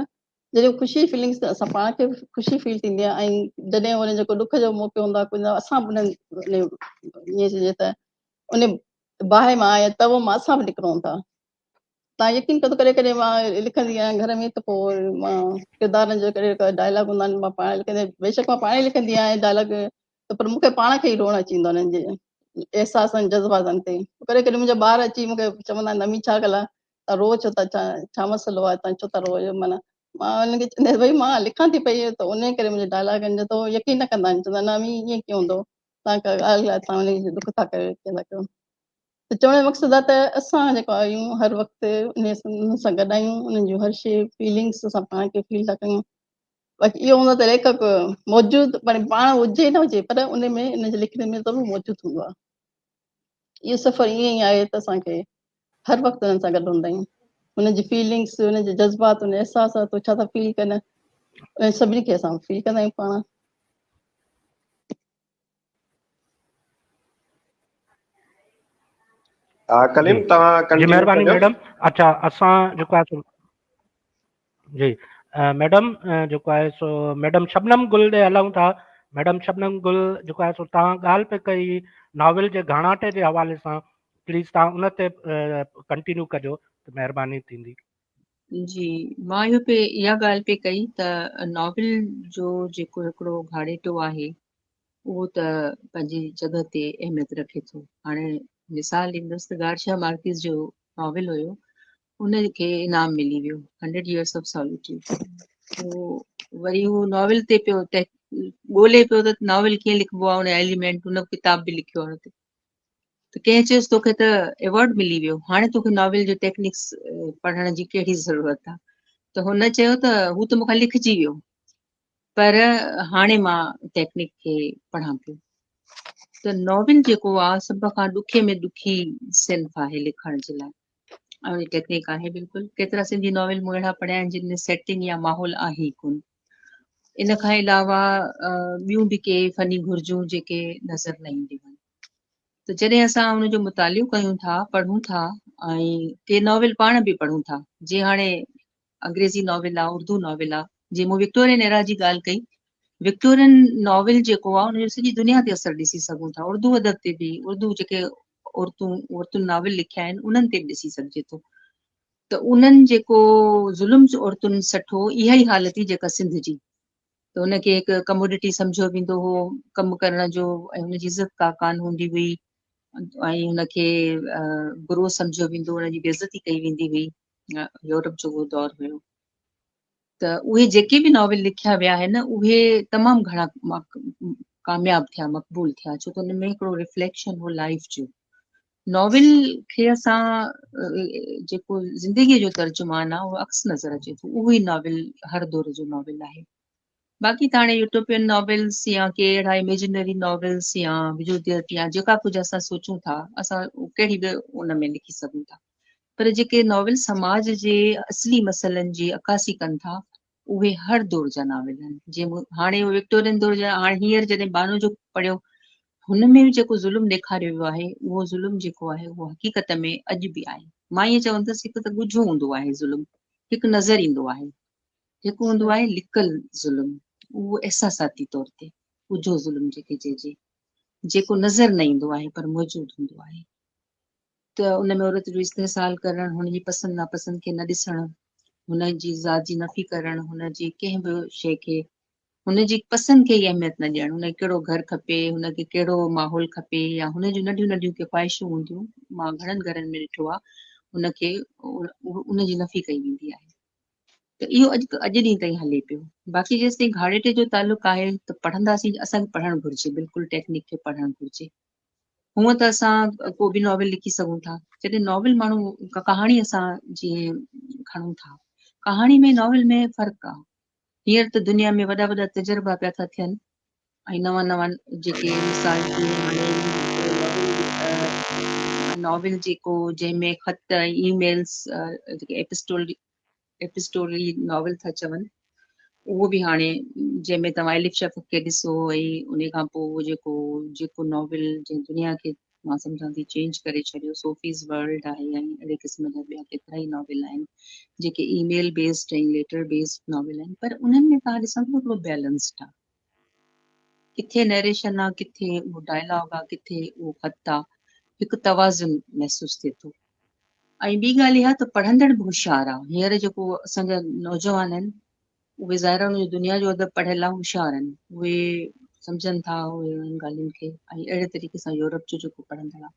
جڏهن خوشي جي فيلنگس ته اسان پاڻ کي به خوشي فيل ٿيندي آهي، ۽ جڏهن ان جيڪو ڏک جو موقعو هوندو آهي ڪجهه اسان به انهن ائين چئجي ته ان باهه مان يا تئو مان اسان به نڪرون ٿا. تان يقين ڪندو ڪڏهن ڪڏهن مان لکندي آهيان گهر ۾ ته پوء مان ڪردارن جو ڪڏهن ڊائلاگ هوندا آهن مان پاڻ لکندي، بيشڪ مان پاڻ ئي لکندي آهيان ڊائلاگ ته پر مون کي پاڻ کي ئي روئڻ اچي ويندو آهي انهن جي احساسن جذباتن تي. ڪڏهن ڪڏهن منهنجا ٻار اچي مون کي چوندا آهن امي ڇا ڳالهه آهي تان روئو ڇو ٿا، ڇا مسئلو آهي تان ڇو ٿا روئو؟ معنيٰ مان انهن کي چوندي آهيان ڀئي مان لکان ٿي پئي ته ان ڪري منهنجي ڊائلاگن جو ته يقين نه ڪندا آهن، چوندا آهن نه امي ائين ڪيئن هوندو، تان ڪا ڳالهه آهي تان ان کي ڏک ٿا ڪيو ڪيئن ٿا ڪيو. ته چوڻ جو مقصد آهي ته اسان جيڪو آهيون هر وقت انهن سان گڏ آهيون، انهن جون هر شيء فيلنگس اسان پاڻ کي فيل ٿا ڪيون. باقي اهو هوندو ته ليکڪ موجود پر پاڻ هجي نه هجي پر ان ۾ ان جي لکڻي ۾ ضرور موجود هوندو آهي. اهو سفر ائين ئي آهي ته اسان کي هر وقت انهن سان گڏ هوندا آهيون، انهن جي فيلنگس، انهن جي جذبات، انهن احساسات ڇا ٿا فيل ڪن انهن سڀني کي اسان فيل ڪندا آهيون پاڻ. ها ڪليم توهان جي ڪنٽينيو مهرباني ڪجو. ميڊم. اچھا اسان جيڪو آهي سو جي ميڊم جيڪو آهي سو ميڊم شبنم گل ڏي هلون ٿا. ميڊم شبنم گل جيڪو آهي سو توهان ڳالهه پئي ڪئي ناول جي گهاڻاٽي جي حوالي سان، پليز توهان ان تي ڪنٽينيو ڪجو ته مهرباني ٿيندي. جي مان اهو پئي اها ڳالهه پئي ڪئي ته ناول جو جيڪو هڪڙو گهاڙيٽو آهي اهو ته پنهنجي جڳهه تي اهميت رکي ٿو. هاڻي مثال ڏيندس ته گارشيا مارڪيز جو ناول هيو، ان کي انعام ملي ويو 100 يئرس آف ساليٽيوڊ. اهو وري هو ناول تي پيو ڳولي پيو ته ناول ڪيئن لکبو آهي، ان ايليمينٽ ان ڪتاب به لکيو آهي ان تي. ته ڪنهن چيس توکي ته ايوارڊ ملي ويو، هاڻي توکي ناول جو ٽيڪنڪس پڙهڻ جي ڪهڙي ضرورت آهي؟ ته هن چيو ته هو ته مون کان لکجي ويو، پر هاڻي مان ٽيڪنڪ کي پڙهان پيو. ته ناول جيڪو آهي سڀ کان ڏکي ۾ ڏکي صنف آهي لکڻ جي لاء، ۽ ان جي ٽيڪنڪ آهي بلڪل. ڪيترا سنڌي ناول مون اهڙا پڙهيا آهن جن ۾ سيٽنگ يا ماحول آهي ئي ڪونه. ان کان علاوه ٻيون به ڪي فني گهرجون جيڪي نظر نه اينديون آهن. ته جڏهن اسان ان جو مطالعو ڪيون ٿا، پڙهون ٿا ۽ ڪي ناول پاڻ به پڙهون ٿا، جيئن هاڻي انگريزي ناول آ، اردو ناول آ، جيئن مون وڪٽورين ايرا جي ڳالهه ڪئي، وڪٽورين ناول جيڪو آ ان جو سڄي دنيا تي اثر ڏسي سگهون ٿا، اردو ادب تي به، اردو جيڪي عورتن ناول لکيا آهن انهن تي به ڏسي سگهجي ٿو ته انهن جيڪو ظلم عورتن سٺو، اها ئي حالت هئي جيڪا سنڌ جي، ته ان کي هڪ ڪموڊٽي سمجهيو ويندو هو ڪم ڪرڻ جو ۽ هن جي عزت ڪا ڪانه هوندي هئي ۽ هن کي برو سمجهيو ويندو، هن جي بيعزتي ڪئي ويندي هئي. يورپ جو اهو دور هيو ته اهي جيڪي به ناول لکيا ويا آهن اهي تمام گهڻا ڪامياب ٿيا، مقبول ٿيا، ڇو ته ان ۾ هڪڙو رفليڪشن هو لائف جو. ناول کي اسان جيڪو زندگيء جو ترجمان آهي اهو عڪس نظر اچي ٿو، اهو ئي ناول هر دور جو ناول آهي. باقي ته هاڻي يوٽوپين ناولس يا ڪي اهڙا اميجنري ناولس يا وجوديت يا جيڪا ڪجهه اسان سوچون ٿا اسان ڪهڙي به ان ۾ لکي سگهون ٿا، پر جيڪي ناول سماج جي اصلي مسئلن جي عڪاسي ڪن ٿا اهي هر دور جا ناول آهن. جيئن هاڻي اهي وڪٽورين دور جا، هاڻي هينئر جڏهن بانو جو پڙهيو هن ۾ به جيڪو ظلم ڏيکاريو ويو آهي اهو ظلم جيڪو آهي اهو حقيقت ۾ اڄ به آهي. مان ائين چوندس هڪ ته ڳجهو هوندو آهي ظلم، هڪ نظر ايندو آهي، هڪ هوندو آهي لڪل ظلم، اهو احساساتي طور تي ڳجهو ظلم جيڪي چئجي، جيڪو نظر نه ايندو آهي پر موجود هوندو آهي. ته ان ۾ عورت جو استحصال ڪرڻ، هن جي پسند ناپسند کي نه ڏسڻ، هن جي ذات جي نفي ڪرڻ، هن جي ڪنهن به شيء کي هن جي پسند کي ئي اهميت نه ڏيڻ، هن کي ڪهڙو گهر کپي، هن کي ڪهڙو ماحول کپي يا هن جون ننڍيون ننڍيون ڪي خواهشون هونديون، مان گهڻن گهرن ۾ ڏٺو آهي، هن کي ان جي نفي ڪئي ويندي آهي. ته اهو اڄ اڄ ڏينهن تائين هلي پيو. باقي جيستائين گهاڙيٽي جو تعلق آهي ته پڙهنداسين، اسان کي پڙهڻ گهرجي، بلڪل ٽيڪنيڪ کي پڙهڻ گهرجي. هونء ته اسان ڪو به ناول لکي سگهون ٿا. جڏهن ناول ماڻهو ڪهاڻي اسان جيئن کڻون ٿا، ڪهاڻي ۾ ناول ۾ فرق آهي. هينئر ته دنيا ۾ وڏا وڏا تجربا پيا ٿا ٿين ۽ نوان نوان جيڪي مثال جيئن هاڻي ناول جيڪو جنهن ۾ خط ۽ اي ميلز جيڪي ايپسٽول ايپسٽولي ناول ٿا چون اهو به هاڻي جنهن ۾ توهان الف شفق کي ڏسو ۽ ان کان پوء جيڪو جيڪو ناول جنهن دنيا کي مان سمجهان ٿي چينج ڪري ڇڏيو سوفيز ورلڊ آهي ۽ اهڙي قسم جا ٻيا ڪيترا ئي ناول آهن جيڪي اي ميل بيسڊ ۽ ليٽر بيسڊ ناول آهن پر انهن ۾ توهان ڏسندو هڪڙو بيلنسڊ آهي ڪٿي نيريشن آهي ڪٿي اهو ڊائلاگ آهي ڪٿي اهو خط آهي هڪ توازن محسوس ٿئي ٿو ۽ ٻي ڳالهه اها ته پڙهندڙ به هوشيار آهي هينئر جيڪو اسان جا نوجوان آهن اهي ظاهر آهي دنيا جو ادب پڙهيل آهي هوشيار آهن اهي سمجهن ٿا اهي انهن ڳالهين کي ۽ اهڙي طريقي سان يورپ جو جيڪو پڙهندڙ آهي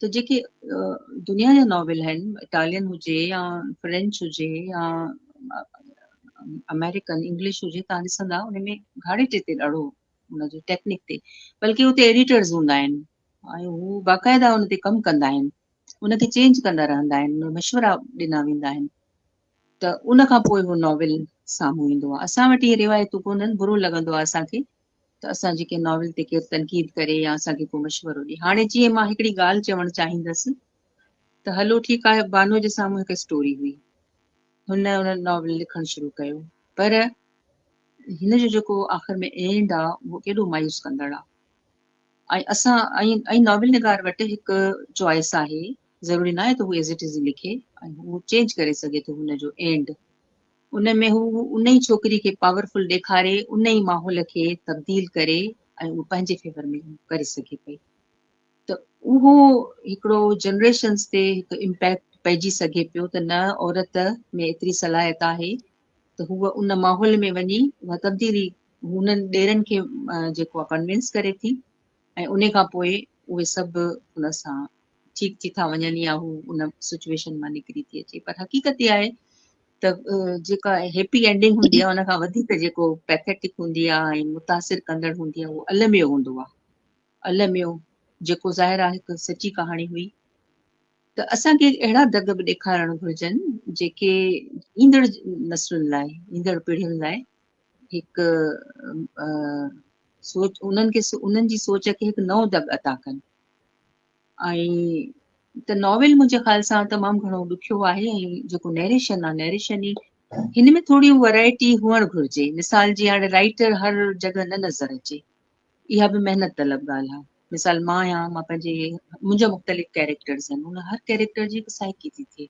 ته جيڪي دنيا جا ناول آهن اٽالين هجي يا فرينچ هجي يا آمريڪن انگلش هجي تان ڏسندا ان ۾ گهاڙيٽي تي ڏاڍو ان جي ٽيڪنڪ تي بلڪه اتي ايڊيٽرز هوندا آهن ۽ هو باقاعده ان تي ڪم ڪندا آهن ان کي چينج ڪندا رهندا آهن مشورا ڏنا ويندا آهن ته ان کان پوء اهو ناول سامهون ايندو آهي. اسان وٽ اهي روايتون ڪونهن، برو لڳندو آهي اسان کي ته اسان جي ڪنهن ناول تي ڪير تنقيد ڪري يا اسان کي ڪو مشورو ڏئي. هاڻي جيئن مان هڪڙي ڳالهه چوڻ چاهيندس ته هلو ٺيڪ آهي بانو جي سامهون هڪ اسٽوري هئي. هن ان ناول لکڻ شروع ڪيو پر هن جو جيڪو آخر ۾ اينڊ آ اهو ڪيڏو مايوس ڪندڙ آ. ۽ اسان ۽ ناول نگار وٽ هڪ چوائس آهي ضروري ناهي ته هو ايز it از لکي ۽ هو چينج ڪري سگهي ٿو هن جو اينڊ ان ۾ هو ان ئي ڇوڪري کي پاورفل ڏيکاري ان ئي ماحول کي تبديل ڪري ۽ اهو پنهنجي فيور ۾ ڪري سگهي پئي ته اهو هڪڙو جنريشنز تي هڪ امپيڪٽ پئجي سگهي پيو ته نه عورت ۾ ايتري صلاحيت آهي ته هوء ان ماحول ۾ وڃي اها تبديلي هنن ڏيرن کي جيڪو ڪنوينس ڪري ٿي ۽ ان کان پوء اهي سڀ ان سان ٺيڪ ٿي ٿا وڃن يا هو ان سچويشن مان نڪري ٿي اچي پر حقيقت اها آهي ته جيڪا هيپي اينڊنگ هوندي آهي ان کان وڌيڪ جيڪو پيٿيٽڪ هوندي آهي ۽ متاثر ڪندڙ هوندي آهي اهو الميو هوندو آهي الميو جيڪو ظاهر آهي هڪ سچي ڪهاڻي هئي ته اسان کي اهڙا دڳ به ڏيکارڻ گهرجن جيڪي ايندڙ نسلن لاء ايندڙ پيڙهين لاء هڪ سوچ انهن کي انهن جي سوچ کي هڪ نئون دڳ عطا ڪن ۽ ته ناول منهنجي خيال سان تمام گهڻو ڏکيو آهي ۽ جيڪو نيريشن آهي نيريشن ئي هن ۾ ٿوري ورائٽي هئڻ گهرجي مثال جي هاڻي رائٽر هر جڳهه نه نظر اچي اها به محنت طلب ڳالهه آهي مثال مان آهيان مان پنهنجي منهنجا مختلف ڪيريڪٽرز آهن ان هر ڪيريڪٽر جي هڪ سائيڪي ٿي ٿئي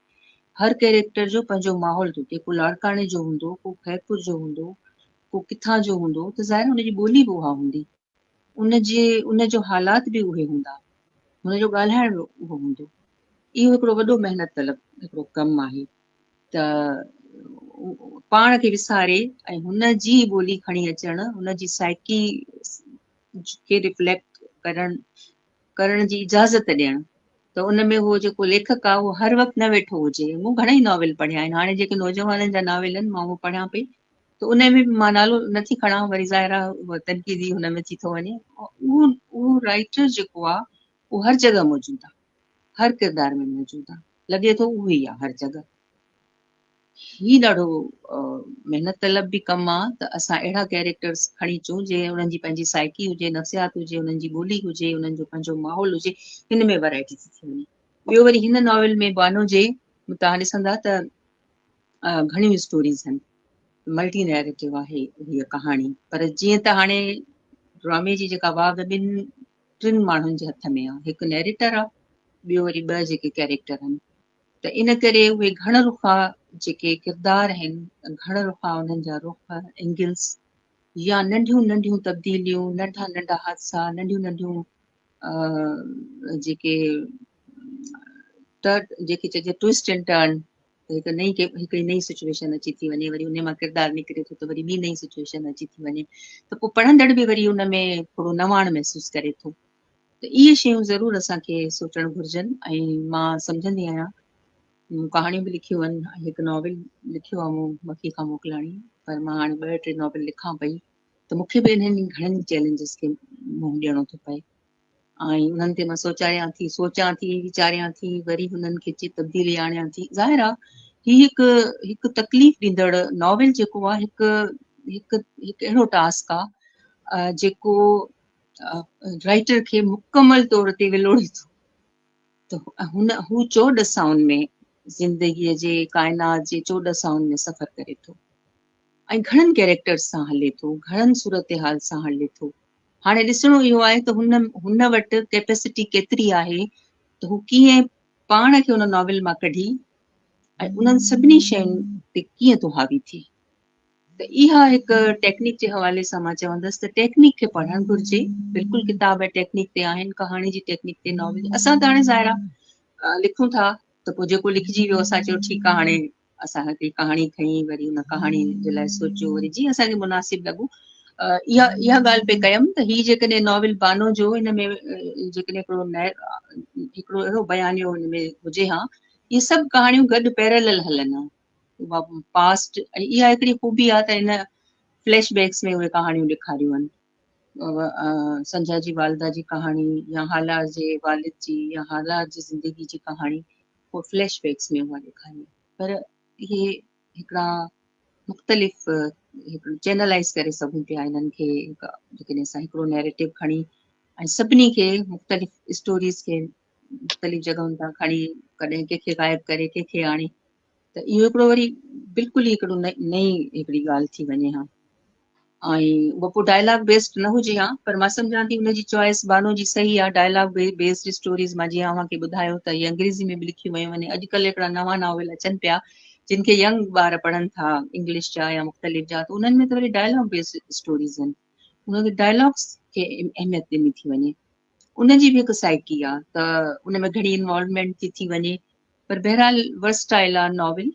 هر ڪيريڪٽر جو پنهنجو ماحول ٿو ٿئي ڪو لاڙڪاڻي جو هوندو ڪو خيرپور جو هوندو ڪو ڪٿان جو هوندو ته ظاهر ان جي ٻولي به اها هوندي ان جي ان جو حالات به اهي هوندا، هن جو ڳالهائڻ به اهو هوندو. اهو هڪڙو وڏو محنت طلب هڪڙو ڪم آهي ته پاڻ کي وساري ۽ هن جي ٻولي کڻي اچڻ، هن جي سائيڪي کي ريفليڪٽ ڪرڻ ڪرڻ جي اجازت ڏيڻ ته ان ۾ هو جيڪو ليکڪ آهي اهو هر وقت نه ويٺو هجي. مون گهڻا ئي ناول پڙهيا آهن، هاڻي جيڪي نوجوانن جا ناول آهن مان اهو پڙهان پئي ته ان ۾ به مان نالو نٿي کڻان وري ظاهر آهي تنقيدي هن ۾ ٿي ٿو وڃي اهو اهو رائٽر جيڪو آهي اهو هر جڳهه موجود آهي هر ڪردار ۾ موجود آهي لڳي ٿو اهو ئي آهي هر جڳهه هي ڏاڍو محنت طلب به ڪم آهي ته اسان اهڙا ڪيريڪٽرز کڻي اچون جي انهن جي پنهنجي سائيڪي هجي نفسيات هجي انهن جي ٻولي هجي انهن جو پنهنجو ماحول هجي هن ۾ ورائٽي ٿي ٿي وڃي ٻيو وري هن ناول ۾ بانو جي توهان ڏسندا ته گهڻيون اسٽوريز آهن ملٽي نيريٽو آهي هيء ڪهاڻي پر جيئن ته هاڻي ڊرامي جي جيڪا واڳ ٻن ٽن ماڻهن جي هٿ ۾ آهي هڪ نيريٽر آهي ٻيو وري ٻه جيڪي ڪيريڪٽر آهن ته ان ڪري اهي گهڻ رخا جيڪي ڪردار آهن گهڻ رخا انهن جا رخ اينگلس يا ننڍيون ننڍيون تبديليون ننڍا ننڍا حادثا ننڍيون ننڍيون جيڪي جيڪي چئجي ٽوئسٽ اينڊ ٽرن ته هڪ نئين هڪڙي نئين سچويشن اچي ٿي وڃي وري ان مان ڪردار نڪري ٿو ته وري ٻي نئين سچويشن اچي ٿي وڃي ته پوء پڙهندڙ به وري ان ۾ ٿورو نواڻ محسوس ڪري ٿو ته اهي شيون ضرور اسان کي سوچڻ گهرجن ۽ مان سمجهندي آهيان مون ڪهاڻيون به لکيون آهن ۽ هڪ ناول لکيو آهي مون مکي کان موڪلاڻي پر مان هاڻي ٻه ٽي ناول لکان پئي ته مون کي به انهن گهڻن چئلينجز کي منهن ڏيڻو ٿو پئي ۽ انهن تي مان سوچايان ٿي سوچان ٿي ويچاريان ٿي وري انهن کي چي تبديلي آڻيان ٿي ظاهر آهي هي هڪ هڪ تڪليف ڏيندڙ ناول جيڪو آهي هڪ هڪ هڪ اهڙو ٽاسڪ آهي جيڪو رائٽر کي مڪمل طور تي ولوڙي ٿو ته هن هو چوڏسائن ۾ زندگيء جي ڪائنات جي چوڏسائن ۾ سفر ڪري ٿو ۽ گهڻن ڪيريڪٽرز سان هلي ٿو گهڻن صورتحال سان هلي ٿو هاڻي ڏسڻو اهو آهي ته هن هن وٽ ڪيپيسٽي ڪيتري آهي ته هو ڪيئن پاڻ کي ان ناول مان ڪڍي ۽ انهن سڀني شين تي ڪيئن ٿو حاوي ٿئي ته اها هڪ ٽيڪنيڪ جي حوالي سان مان چوندس ته ٽيڪنيڪ کي پڙهڻ گهرجي بلڪل ڪتاب ٽيڪنيڪ تي آهن ڪهاڻي جي ٽيڪنيڪ تي ناول اسان ته هاڻي ظاهر آهي لکون ٿا ته پوء جيڪو لکجي ويو اسان چيو ٺيڪ آهي هاڻي اسان هڪڙي ڪهاڻي کنئي وري ان ڪهاڻي جي لاء سوچيو وري جيئن اسان کي مناسب لڳو اها اها ڳالهه پئي ڪيم ته هي جيڪڏهن ناول بانو جو هن ۾ جيڪڏهن هڪڙو هڪڙو اهڙو بيانيو هن ۾ هجي ها اهي سڀ ڪهاڻيون گڏ پيرلل هلن ها اها پاسٽ ۽ اها هڪڙي خوبي آهي ته هن فليش بيڪس ۾ اهي ڪهاڻيون ڏيکاريون آهن سنجا جي والده جي ڪهاڻي يا هالا جي والد جي يا هالا جي زندگي جي ڪهاڻي پوء فليش بيڪس ۾ اها ڏيکاري پر اهي هڪڙا مختلف هڪڙو چينلائز ڪري سگهون پيا انهن کي جيڪڏهن اسان هڪڙو نيريٽو کڻي ۽ سڀني کي مختلف اسٽوريز کي مختلف جڳهن تان کڻي ڪڏهن ڪنهن کي غائب ڪري ڪنهن کي آڻي ته اهو هڪڙو وري بلڪل ئي هڪڙو نئين هڪڙي ڳالهه ٿي وڃي ها ۽ اهو پوء ڊائلاگ بيسڊ نه هجي ها پر مان سمجهان ٿي ان جي چوائس بانو جي صحيح آهي ڊائلاگ بيسڊ اسٽوريز مان جيئن اوهان کي ٻڌايو ته هي انگريزي ۾ به لکيون ويون آهن اڄڪلهه هڪڙا نوان ناول اچن پيا جن کي ينگ ٻار پڙهن ٿا انگلش جا يا مختلف جا ته انهن ۾ ته وري ڊائلاگ بيسڊ اسٽوريز آهن انهن کي ڊائلاگس کي اهميت ڏني ٿي وڃي ان جي به هڪ سائيڪي آهي ته ان ۾ گهڻي انوالومينٽ ٿي ٿي وڃي پر بهرحال ورسٽائل آهي ناول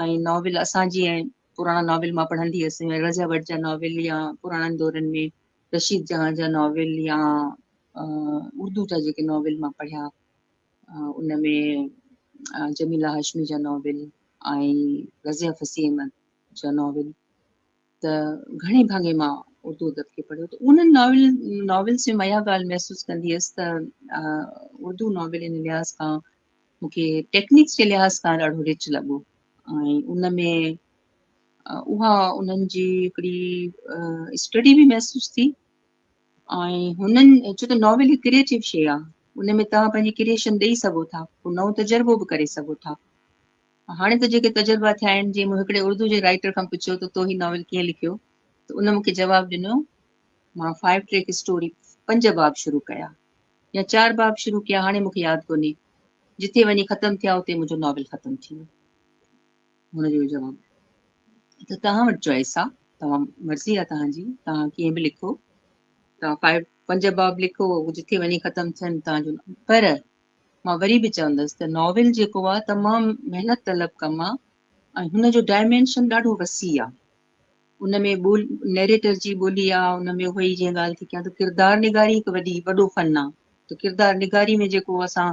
۽ ناول اسان جيئن پراڻا ناول مان پڙهندي هيس رضيه ڀٽ جا ناول يا پراڻن دورن ۾ رشيد جهان جا ناول يا اردو جا جيڪي ناول مان پڙهيا ان ۾ جميله هاشمي جا ناول ۽ رضيه فصيح احمد جا ناول ته گهڻي ڀاڱي مان اردو ادب کي پڙهيو ته انهن ناول ناولس ۾ مان اها ڳالهه محسوس ڪندي هيس ته اردو ناول ان لحاظ کان مون کي ٽيڪنڪس جي لحاظ کان ڏاڍو رچ لڳو ۽ ان ۾ اها انهن جي هڪڙي اسٽڊي به محسوس ٿي ۽ هنن ڇو ته ناول هڪ ڪريئيٽو شيء آهي ان ۾ توهان پنهنجي ڪريئيشن ڏئي سگهو ٿا ڪو نئون تجربو به ڪري سگهو ٿا هاڻي ته جيڪي تجربا ٿيا آهن جيئن مون هڪڙي اردو جي رائيٽر کان پڇيو ته تو هي ناول ڪيئن لکيو ته ان مون کي جواب ڏنو مان فائيو ٽريڪ اسٽوري پنج باب شروع ڪيا يا چار باب شروع ڪيا هاڻي مون کي ياد ڪونهي جتي وڃي ختم ٿيا اتي منهنجو ناول ختم ٿي ويو هن جو جواب ته توهان وٽ چوائس آ توهان مرضي آ توهان جي توهان ڪيئن به لکو توهان فائيو پنج باب لکو جتي وڃي ختم ٿين توهان جو پر مان وري به چوندس ته ناول جيڪو آ تمام محنت طلب ڪم آ ۽ هن جو ڊائمينشن ڏاڍو وسيع آ ان ۾ ٻول نيريٽر جي ٻولي آ ان ۾ اها ئي جيئن ڳالهه ٿي ڪيان ته ڪردار نگاري هڪ وڏي وڏو فن آ ته ڪردار نگاري ۾ جيڪو اسان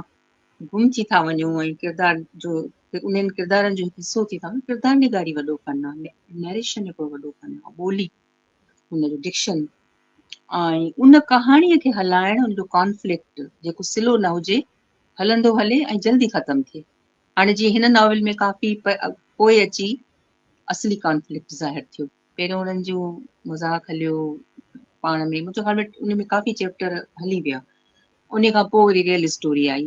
گم ٿي ٿا وڃون ۽ ڪردار جو انهن ڪردارن جو هڪ حصو ٿي ٿا وڃون ڪردار نگاري وڏو فن آ نيريشن هڪڙو وڏو فن آ ٻولي ان جو ڊڪشن ۽ ان ڪهاڻيء کي هلائڻ ان جو ڪانفلڪٽ جيڪو سلو نه هجي هلندو هلي ۽ جلدي ختم ٿئي هاڻي جيئن هن ناول ۾ ڪافي پوء اچي اصلي ڪانفلڪٽ ظاهر ٿيو پهريون انهن جو مذاق هليو پاڻ ۾ منهنجو خيال ۾ ان ۾ ڪافي چيپٽر هلي ويا ان کان پوء وري ريئل اسٽوري آئي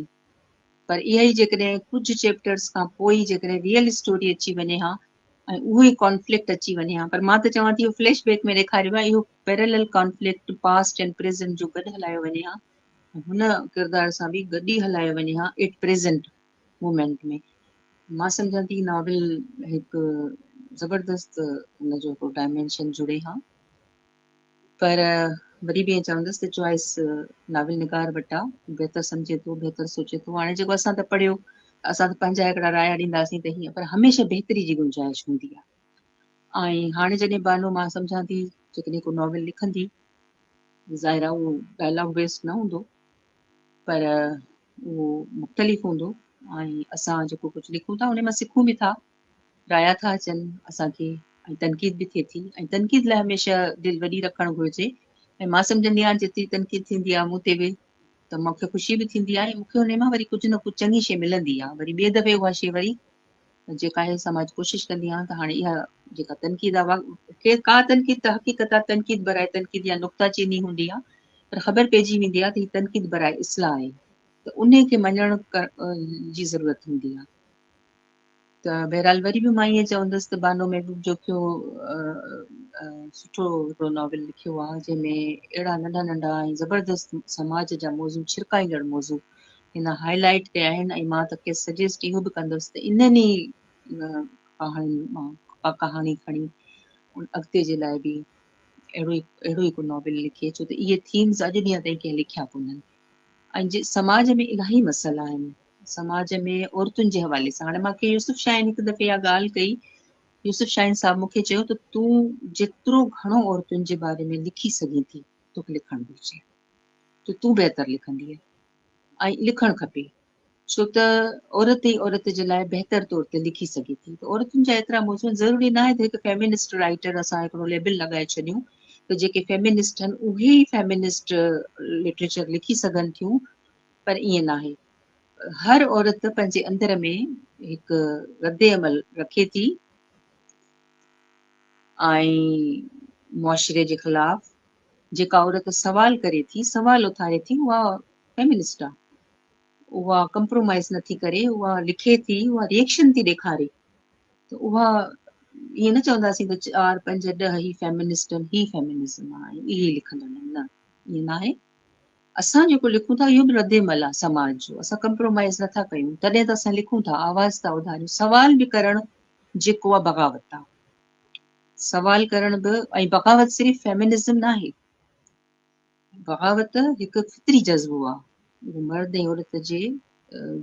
پر اها ئي جيڪڏهن ڪجهه چيپٽرس کان پوء ئي جيڪڏهن ريئل اسٽوري اچي وڃي ها ۽ اهو ئي ڪانفلڪٽ اچي وڃي ها پر مان ته چوان ٿي اهو فليش بيڪ ۾ ڏيکاريو آهي اهو parallel conflict past and present جو گڏ هلايو وڃي ها هن ڪردار سان به گڏ ئي هلايو وڃي ها ايٽ پريزنٽ مومينٽ ۾ مان سمجهان ٿي ناول هڪ زبردست ان جو هڪ ڊائمينشن جڙي ها پر وري به ائين چوندس ته چوائس ناول نگار وٽ آ بهتر سمجهي ٿو بهتر سوچي ٿو هاڻي جيڪو اسان ته پڙهيو اسان ته پنهنجا هڪڙا رايا ڏينداسين ته هيئن پر هميشه بهتري جي گنجائش هوندي آهي ۽ هاڻي جڏهن بانو مان سمجهان ٿي جيڪڏهن ڪو ناول لکندي ظاهر آهي اهو ڊائلاگ بيسڊ نه هوندو پر اهو مختلف هوندو ۽ اسان جيڪو ڪجهه لکون ٿا ان مان سکون به ٿا رايا ٿا اچن اسان کي ۽ تنقيد به ٿئي ٿي ۽ تنقيد لاء هميشه دل وڏي رکڻ گهرجي ۽ مان سمجهندي آهيان جيتري تنقيد ٿيندي آهي مون تي به ته مون کي خوشي به ٿيندي آهي ۽ مون کي ان مان وري ڪجهه نه ڪجهه چڱي شيء ملندي آهي وري ٻئي دفعي اها شيء وري جيڪا آهي سماج ڪوشش ڪندي آهيان ته هاڻي اها جيڪا تنقيد آهي ڪا تنقيد ته حقيقت آهي تنقيد برائي تنقيد يا نقطه چيني هوندي آهي پر خبر پئجي ويندي آهي ته هي تنقيد برائي اصلاح آهي ته ان کي مڃڻ جي ضرورت هوندي آهي ته بهرحال وري به مان ائين چوندس ته بانو محبوب جوکيو سٺو هڪڙو ناول لکيو آهي جنهن ۾ اهڙا ننڍا ننڍا ۽ زبردست سماج جا موضوع ڇرڪائيندڙ موضوع هن هائي لائيٽ ڪيا آهن ۽ مان ته کيس سجيسٽ اهو به ڪندس ته انهن ئي ڪهاڻين مان ڪهاڻي کڻي اڳتي جي لاء به اهڙو ئي اهڙو ئي ڪو ناول لکي ڇو ته اهي ٿيمز اڄ ڏينهن تائين ڪنهن لکيا ڪونهن ۽ جي سماج ۾ الاهي مسئلا آهن سماج ۾ عورتن جي حوالي سان هاڻي مونکي يوسف شاهين هڪ دفعي اها ڳالهه ڪئي يوسف شاهين صاحب مونکي چيو ته تون جيترو گهڻو عورتن جي باري ۾ لکي سگهين ٿي توکي لکڻ گهرجي ته تون بهتر لکندينء ۽ لکڻ کپي ڇو ته عورت ئي عورت جي لاء بهتر طور تي لکي سگهي ٿي ته عورتن جا ايترا موضوع ضروري ناهي ته هڪ فيمنسٽ رائيٽر اسان هڪڙو ليبل لڳائي ڇڏيون ته جيڪي فيمنسٽ آهن اهي ئي فيمنسٽ لٽريچر لکي سگهن ٿيون پر ائين ناهي هر عورت پنهنجي اندر ۾ هڪ رد عمل رکي ٿي ۽ معاشري جي خلاف جيڪا عورت سوال ڪري ٿي سوال اٿاري ٿي اها فيمنسٽ آهي اها ڪمپرومائز نٿي ڪري اها لکي ٿي اها ريئڪشن ٿي ڏيکاري ته اها ائين نه چونداسين ته چار پنج ڏهه هي فيمنسٽ آهن هي فيمنزم آهي اهي لکندڙ آهن نه ائين ناهي اسان جيڪو لکون ٿا اهو به رد عمل آهي سماج جو اسان ڪمپرومائز نٿا ڪيون تڏهن ته اسان لکون ٿا آواز ٿا اٿاريون سوال به ڪرڻ جيڪو آهي بغاوت آهي سوال ڪرڻ به ۽ بغاوت صرف فيمنزم ناهي بغاوت هڪ فطري جذبو آهي، اهو مرد ۽ عورت جي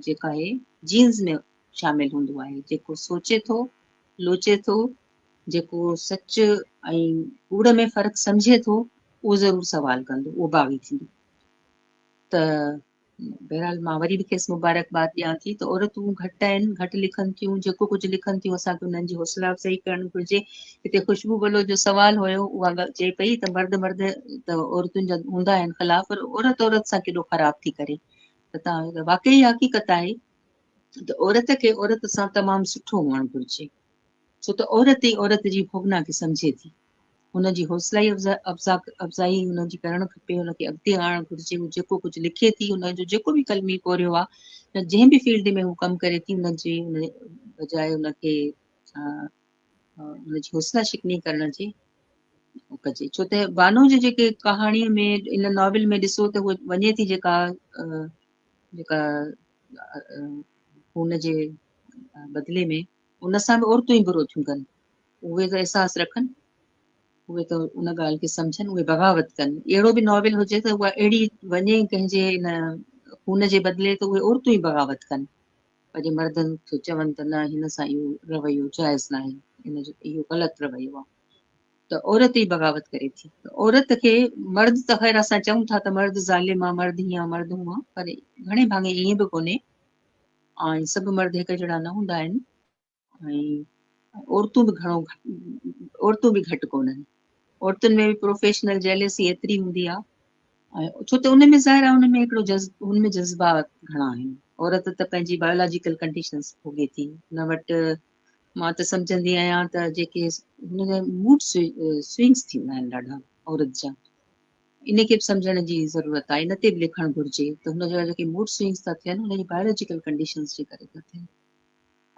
جيڪا آهي جينز ۾ شامل هوندو آهي، جيڪو سوچي ٿو، لوچي ٿو، جيڪو سچ ۽ ڪوڙ ۾ فرق سمجهي ٿو، اهو ضرور سوال ڪندو، اهو باغي ٿيندو. ته بهرحال مان وري به کيس مبارڪباد ڏيان ٿي ته عورتون گهٽ آهن، گهٽ لکن ٿيون، جيڪو ڪجهه لکن ٿيون اسان کي انهن جي حوصلا افزائي ڪرڻ گهرجي. هتي خوشبو بلوچ جو سوال هيو اها چئي پئي ته مرد مرد ته عورتن جا هوندا آهن خلاف پر عورت عورت سان ڪيڏو خراب ٿي ڪري ته تان واقعي حقيقت آهي ته عورت کي عورت سان تمام سٺو هئڻ گهرجي ڇو ته عورت ئي عورت جي ڀوڳنا کي سمجهي ٿي. هن جي حوصلائي افزا افزائي هن جي ڪرڻ کپي هن کي اڳتي آڻڻ گهرجي هو جيڪو ڪجهه لکي ٿي هن جو جيڪو به قلمي پورهيو آهي يا جنهن به فيلڊ ۾ هو ڪم ڪري ٿي هن جي هن بجاء هن کي هن جي حوصلا شڪني ڪرڻ جي ڪجي ڇو ته بانو جي جيڪي ڪهاڻي ۾ ان ناول ۾ ڏسو ته هو وڃي ٿي جيڪا جيڪا خون جي بدلي ۾ ان سان به عورتون ئي برو ٿيون ڪن اهي ته احساس رکن، اهي ته ان ڳالهه کي سمجهن، اهي بغاوت ڪن. اهڙو به ناول هجي ته اها اهڙي وڃي ڪنهن جي ان خون جي بدلي ته اهي عورتون ئي بغاوت ڪن. پنهنجي مردن کي چون ته نه هن سان اهو رويو جائز ناهي، ان جو اهو غلط رويو آهي. ته عورت ئي بغاوت ڪري ٿي. ته عورت کي مرد ته خير اسان چئون ٿا ته مرد ظالم آهي، مرد هيئن آهي، مرد هونئن آهي، پر گهڻي ڀاڱي ائين به ڪونهي ۽ سڀ مرد هڪ جهڙا نه هوندا آهن. ۽ عورتون به گهڻو عورتون به گهٽ ڪونهن عورتن ۾ به پروفيشنل جيلسي ايتري هوندي آهي ۽ ڇو ته ان ۾ ظاهر آهي ان ۾ هڪڙو جذب ان ۾ جذبات گهڻا آهن عورت ته پنهنجي بايولاجيڪل ڪنڊيشنز ڀوڳي ٿي ان وٽ مان ته سمجهندي آهيان ته جيڪي هن جا موڊ سوئنگس ٿيندا آهن ڏاڍا عورت جا ان کي به سمجهڻ جي ضرورت آهي ان تي به لکڻ گهرجي ته هن جا جيڪي موڊ سوئنگس ٿا ٿين ان جي بايولاجيڪل ڪنڊيشنز جي ڪري ٿا ٿين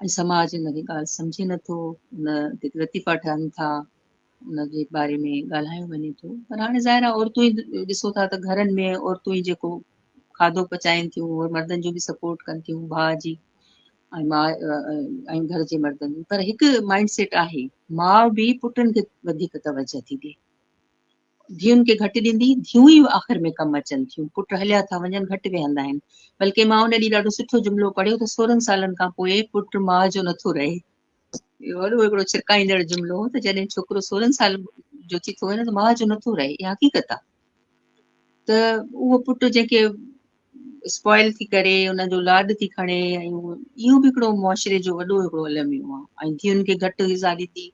۽ سماج ان کي ڳالهه سمجهي نٿو، ان تي لطيفا ٺهن ٿا، ان جي باري ۾ ڳالهايو وڃي ٿو پر هاڻي ظاهر آهي عورتون ئي ڏسو ٿا ته گهرن ۾ عورتون ئي جيڪو کاڌو پچائين ٿيون اهي مردن جو به سپورٽ ڪن ٿيون ڀاء جي ۽ ماء ۽ گهر جي مردن جي پر هڪ مائنڊ سيٽ آهي ماء به پٽن کي وڌيڪ توجه ٿي ڏي. ڌيئن کي گهٽ ڏيندي، ڌيئون ئي آخر ۾ ڪم اچن ٿيون، پٽ هليا ٿا وڃن، گهٽ ويهندا آهن. بلڪه مان ان ڏينهن ڏاڍو سٺو جملو پڙهيو ته 16 سالن کان پوء پٽ ماء جو نٿو رهي. اهو وڏو هڪڙو ڇرڪائيندڙ جملو هو ته جڏهن ڇوڪرو 16 سال جو ٿي ٿو وڃي ته ماء جو نٿو رهي، اها حقيقت آهي. ته اهو پٽ جنهن کي اسپوائل ٿي ڪري، ان جو لاڏ ٿي کڻي ۽ اهو به هڪڙو معاشري جو وڏو هڪڙو الميو آهي. ۽ ڌيئن کي گهٽ غذا ڏتي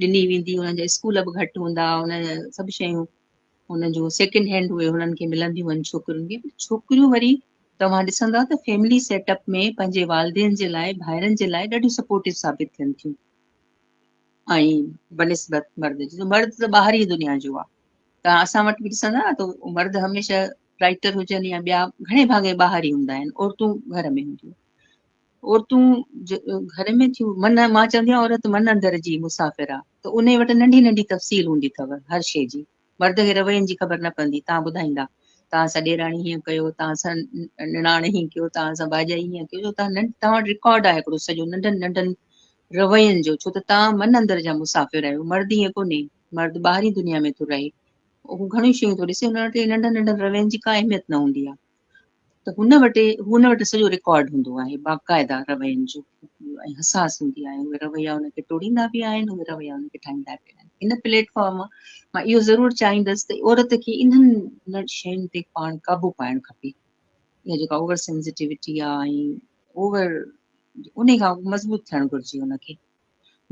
ڏني ويندي، انهن جا اسڪول به گهٽ هوندا، ان سڀ شيون انهن جون سيڪنڊ هينڊ اهي هنن کي ملنديون آهن ڇوڪرين کي. ڇوڪريون وري توهان ڏسندا ته فيملي سيٽ اپ ۾ پنهنجي والدين جي لاء، ڀائرن جي لاء ڏاڍيون سپورٽو ثابت ٿين ٿيون ۽ بنسبت مرد جي. مرد ته ٻاهرين دنيا جو آهي، توهان اسان وٽ به ڏسندا ته مرد هميشه رائٽر هجن يا ٻيا گهڻي ڀاڱي ٻاهر ئي هوندا آهن، عورتون گهر ۾ هونديون. عورتون گهر ۾ ٿيون من، مان چوندي آهيان عورت من اندر جي مسافر آهي ته ان وٽ ننڍي ننڍي تفصيل هوندي اٿو هر شيء جي. مرد کي روين جي خبر نه پوندي، توهان ٻڌائيندا توهان سان ڏيراڻي هيئن ڪيو، توهان سان نڻاڻ هيئن ڪيو، توهان سان ڀاڄائي هيئن ڪيو، جو توهان وٽ رڪارڊ آهي هڪڙو سڄو ننڍن ننڍن روين جو، ڇو ته توهان من اندر جا مسافر آهيو. مرد ائين ڪونهي، مرد ٻاهرين دنيا ۾ ٿو رهي، هو گهڻيون شيون ٿو ڏسي، هن وٽ ننڍن ننڍن روين جي ڪا اهميت نه هوندي آهي. ته هن وٽ سڄو رڪارڊ هوندو آهي باقاعده روين جو ۽ حساس هوندي آهي. اهي رويا هن کي ٽوڙيندا به آهن، اهي رويا هن کي ٺاهيندا به آهن. هن پليٽ فارم مان اهو ضرور چاهيندس ته عورت کي انهن شين تي پاڻ قابو پائڻ کپي. اها جيڪا اوور سينسٽيوٽي آهي ۽ اوور ان کان مضبوط ٿيڻ گهرجي. هن کي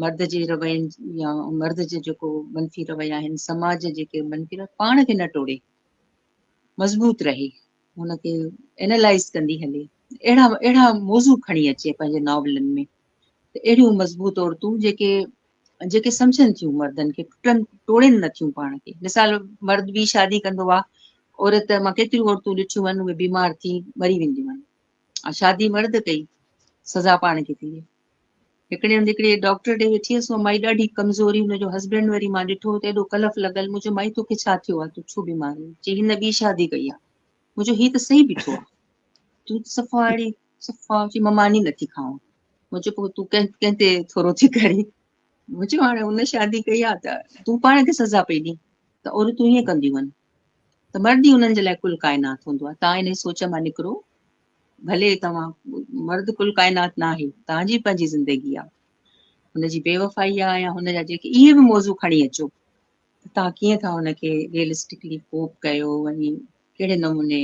مرد جي روين يا مرد جي جيڪو منفي رويا آهن، سماج جي جيڪي منفي رويا، پاڻ کي نه ٽوڙي، مضبوط رهي، هن کي اينالائز ڪندي هلي، اهڙا اهڙا موضوع کڻي اچي پنهنجي ناولن ۾ ته اهڙيون مضبوط عورتون جيڪي جيڪي سمجهن ٿيون مردن کي، ٽٽن ٽوڙين نه ٿيون پاڻ کي. مثال مرد ٻي شادي ڪندو آ، عورت مان ڪيتريون عورتون ڏٺيون آهن اهي بيمار ٿي مري وينديون آهن. شادي مرد ڪئي، سزا پاڻ کي ٿي. هڪڙي هنڌ هڪڙي ڊاڪٽر ڏي ويٺي هيس، اها مائي ڏاڍي ڪمزوري، هن جو هسبينڊ وري مان ڏٺو ته ايڏو ڪلف لڳل، مون چيو مائي توکي ڇا ٿيو آهي، تون ڇو بيمار آهين؟ چي هن ٻي شادي ڪئي آهي. مون چيو هي ته صحيح بيٺو آهي، تون ته صفا اهڙي صفا. چي مان ماني نٿي کاوان. مون چيو پوء تون ڪنهن ڪنهن تي ٿورو ٿي ڪرين؟ مون چيو هاڻي هن شادي ڪئي آهي ته تون پاڻ کي سزا پئي ڏين. ته عورتون ائين ڪنديون آهن ته مرد ئي انهن جي لاء ڪل ڪائنات هوندو آهي. توهان انهي سوچ مان نڪرو، ڀلي توهان مرد ڪل ڪائنات ناهي، توهان جي پنهنجي زندگي آهي، هن جي بي وفائي آهي يا هن جا جيڪي اهي به موضوع کڻي اچو ته توهان ڪيئن ٿا هن کي ريئلسٽڪلي ڪوپ ڪيو ۽ ڪهڙي نموني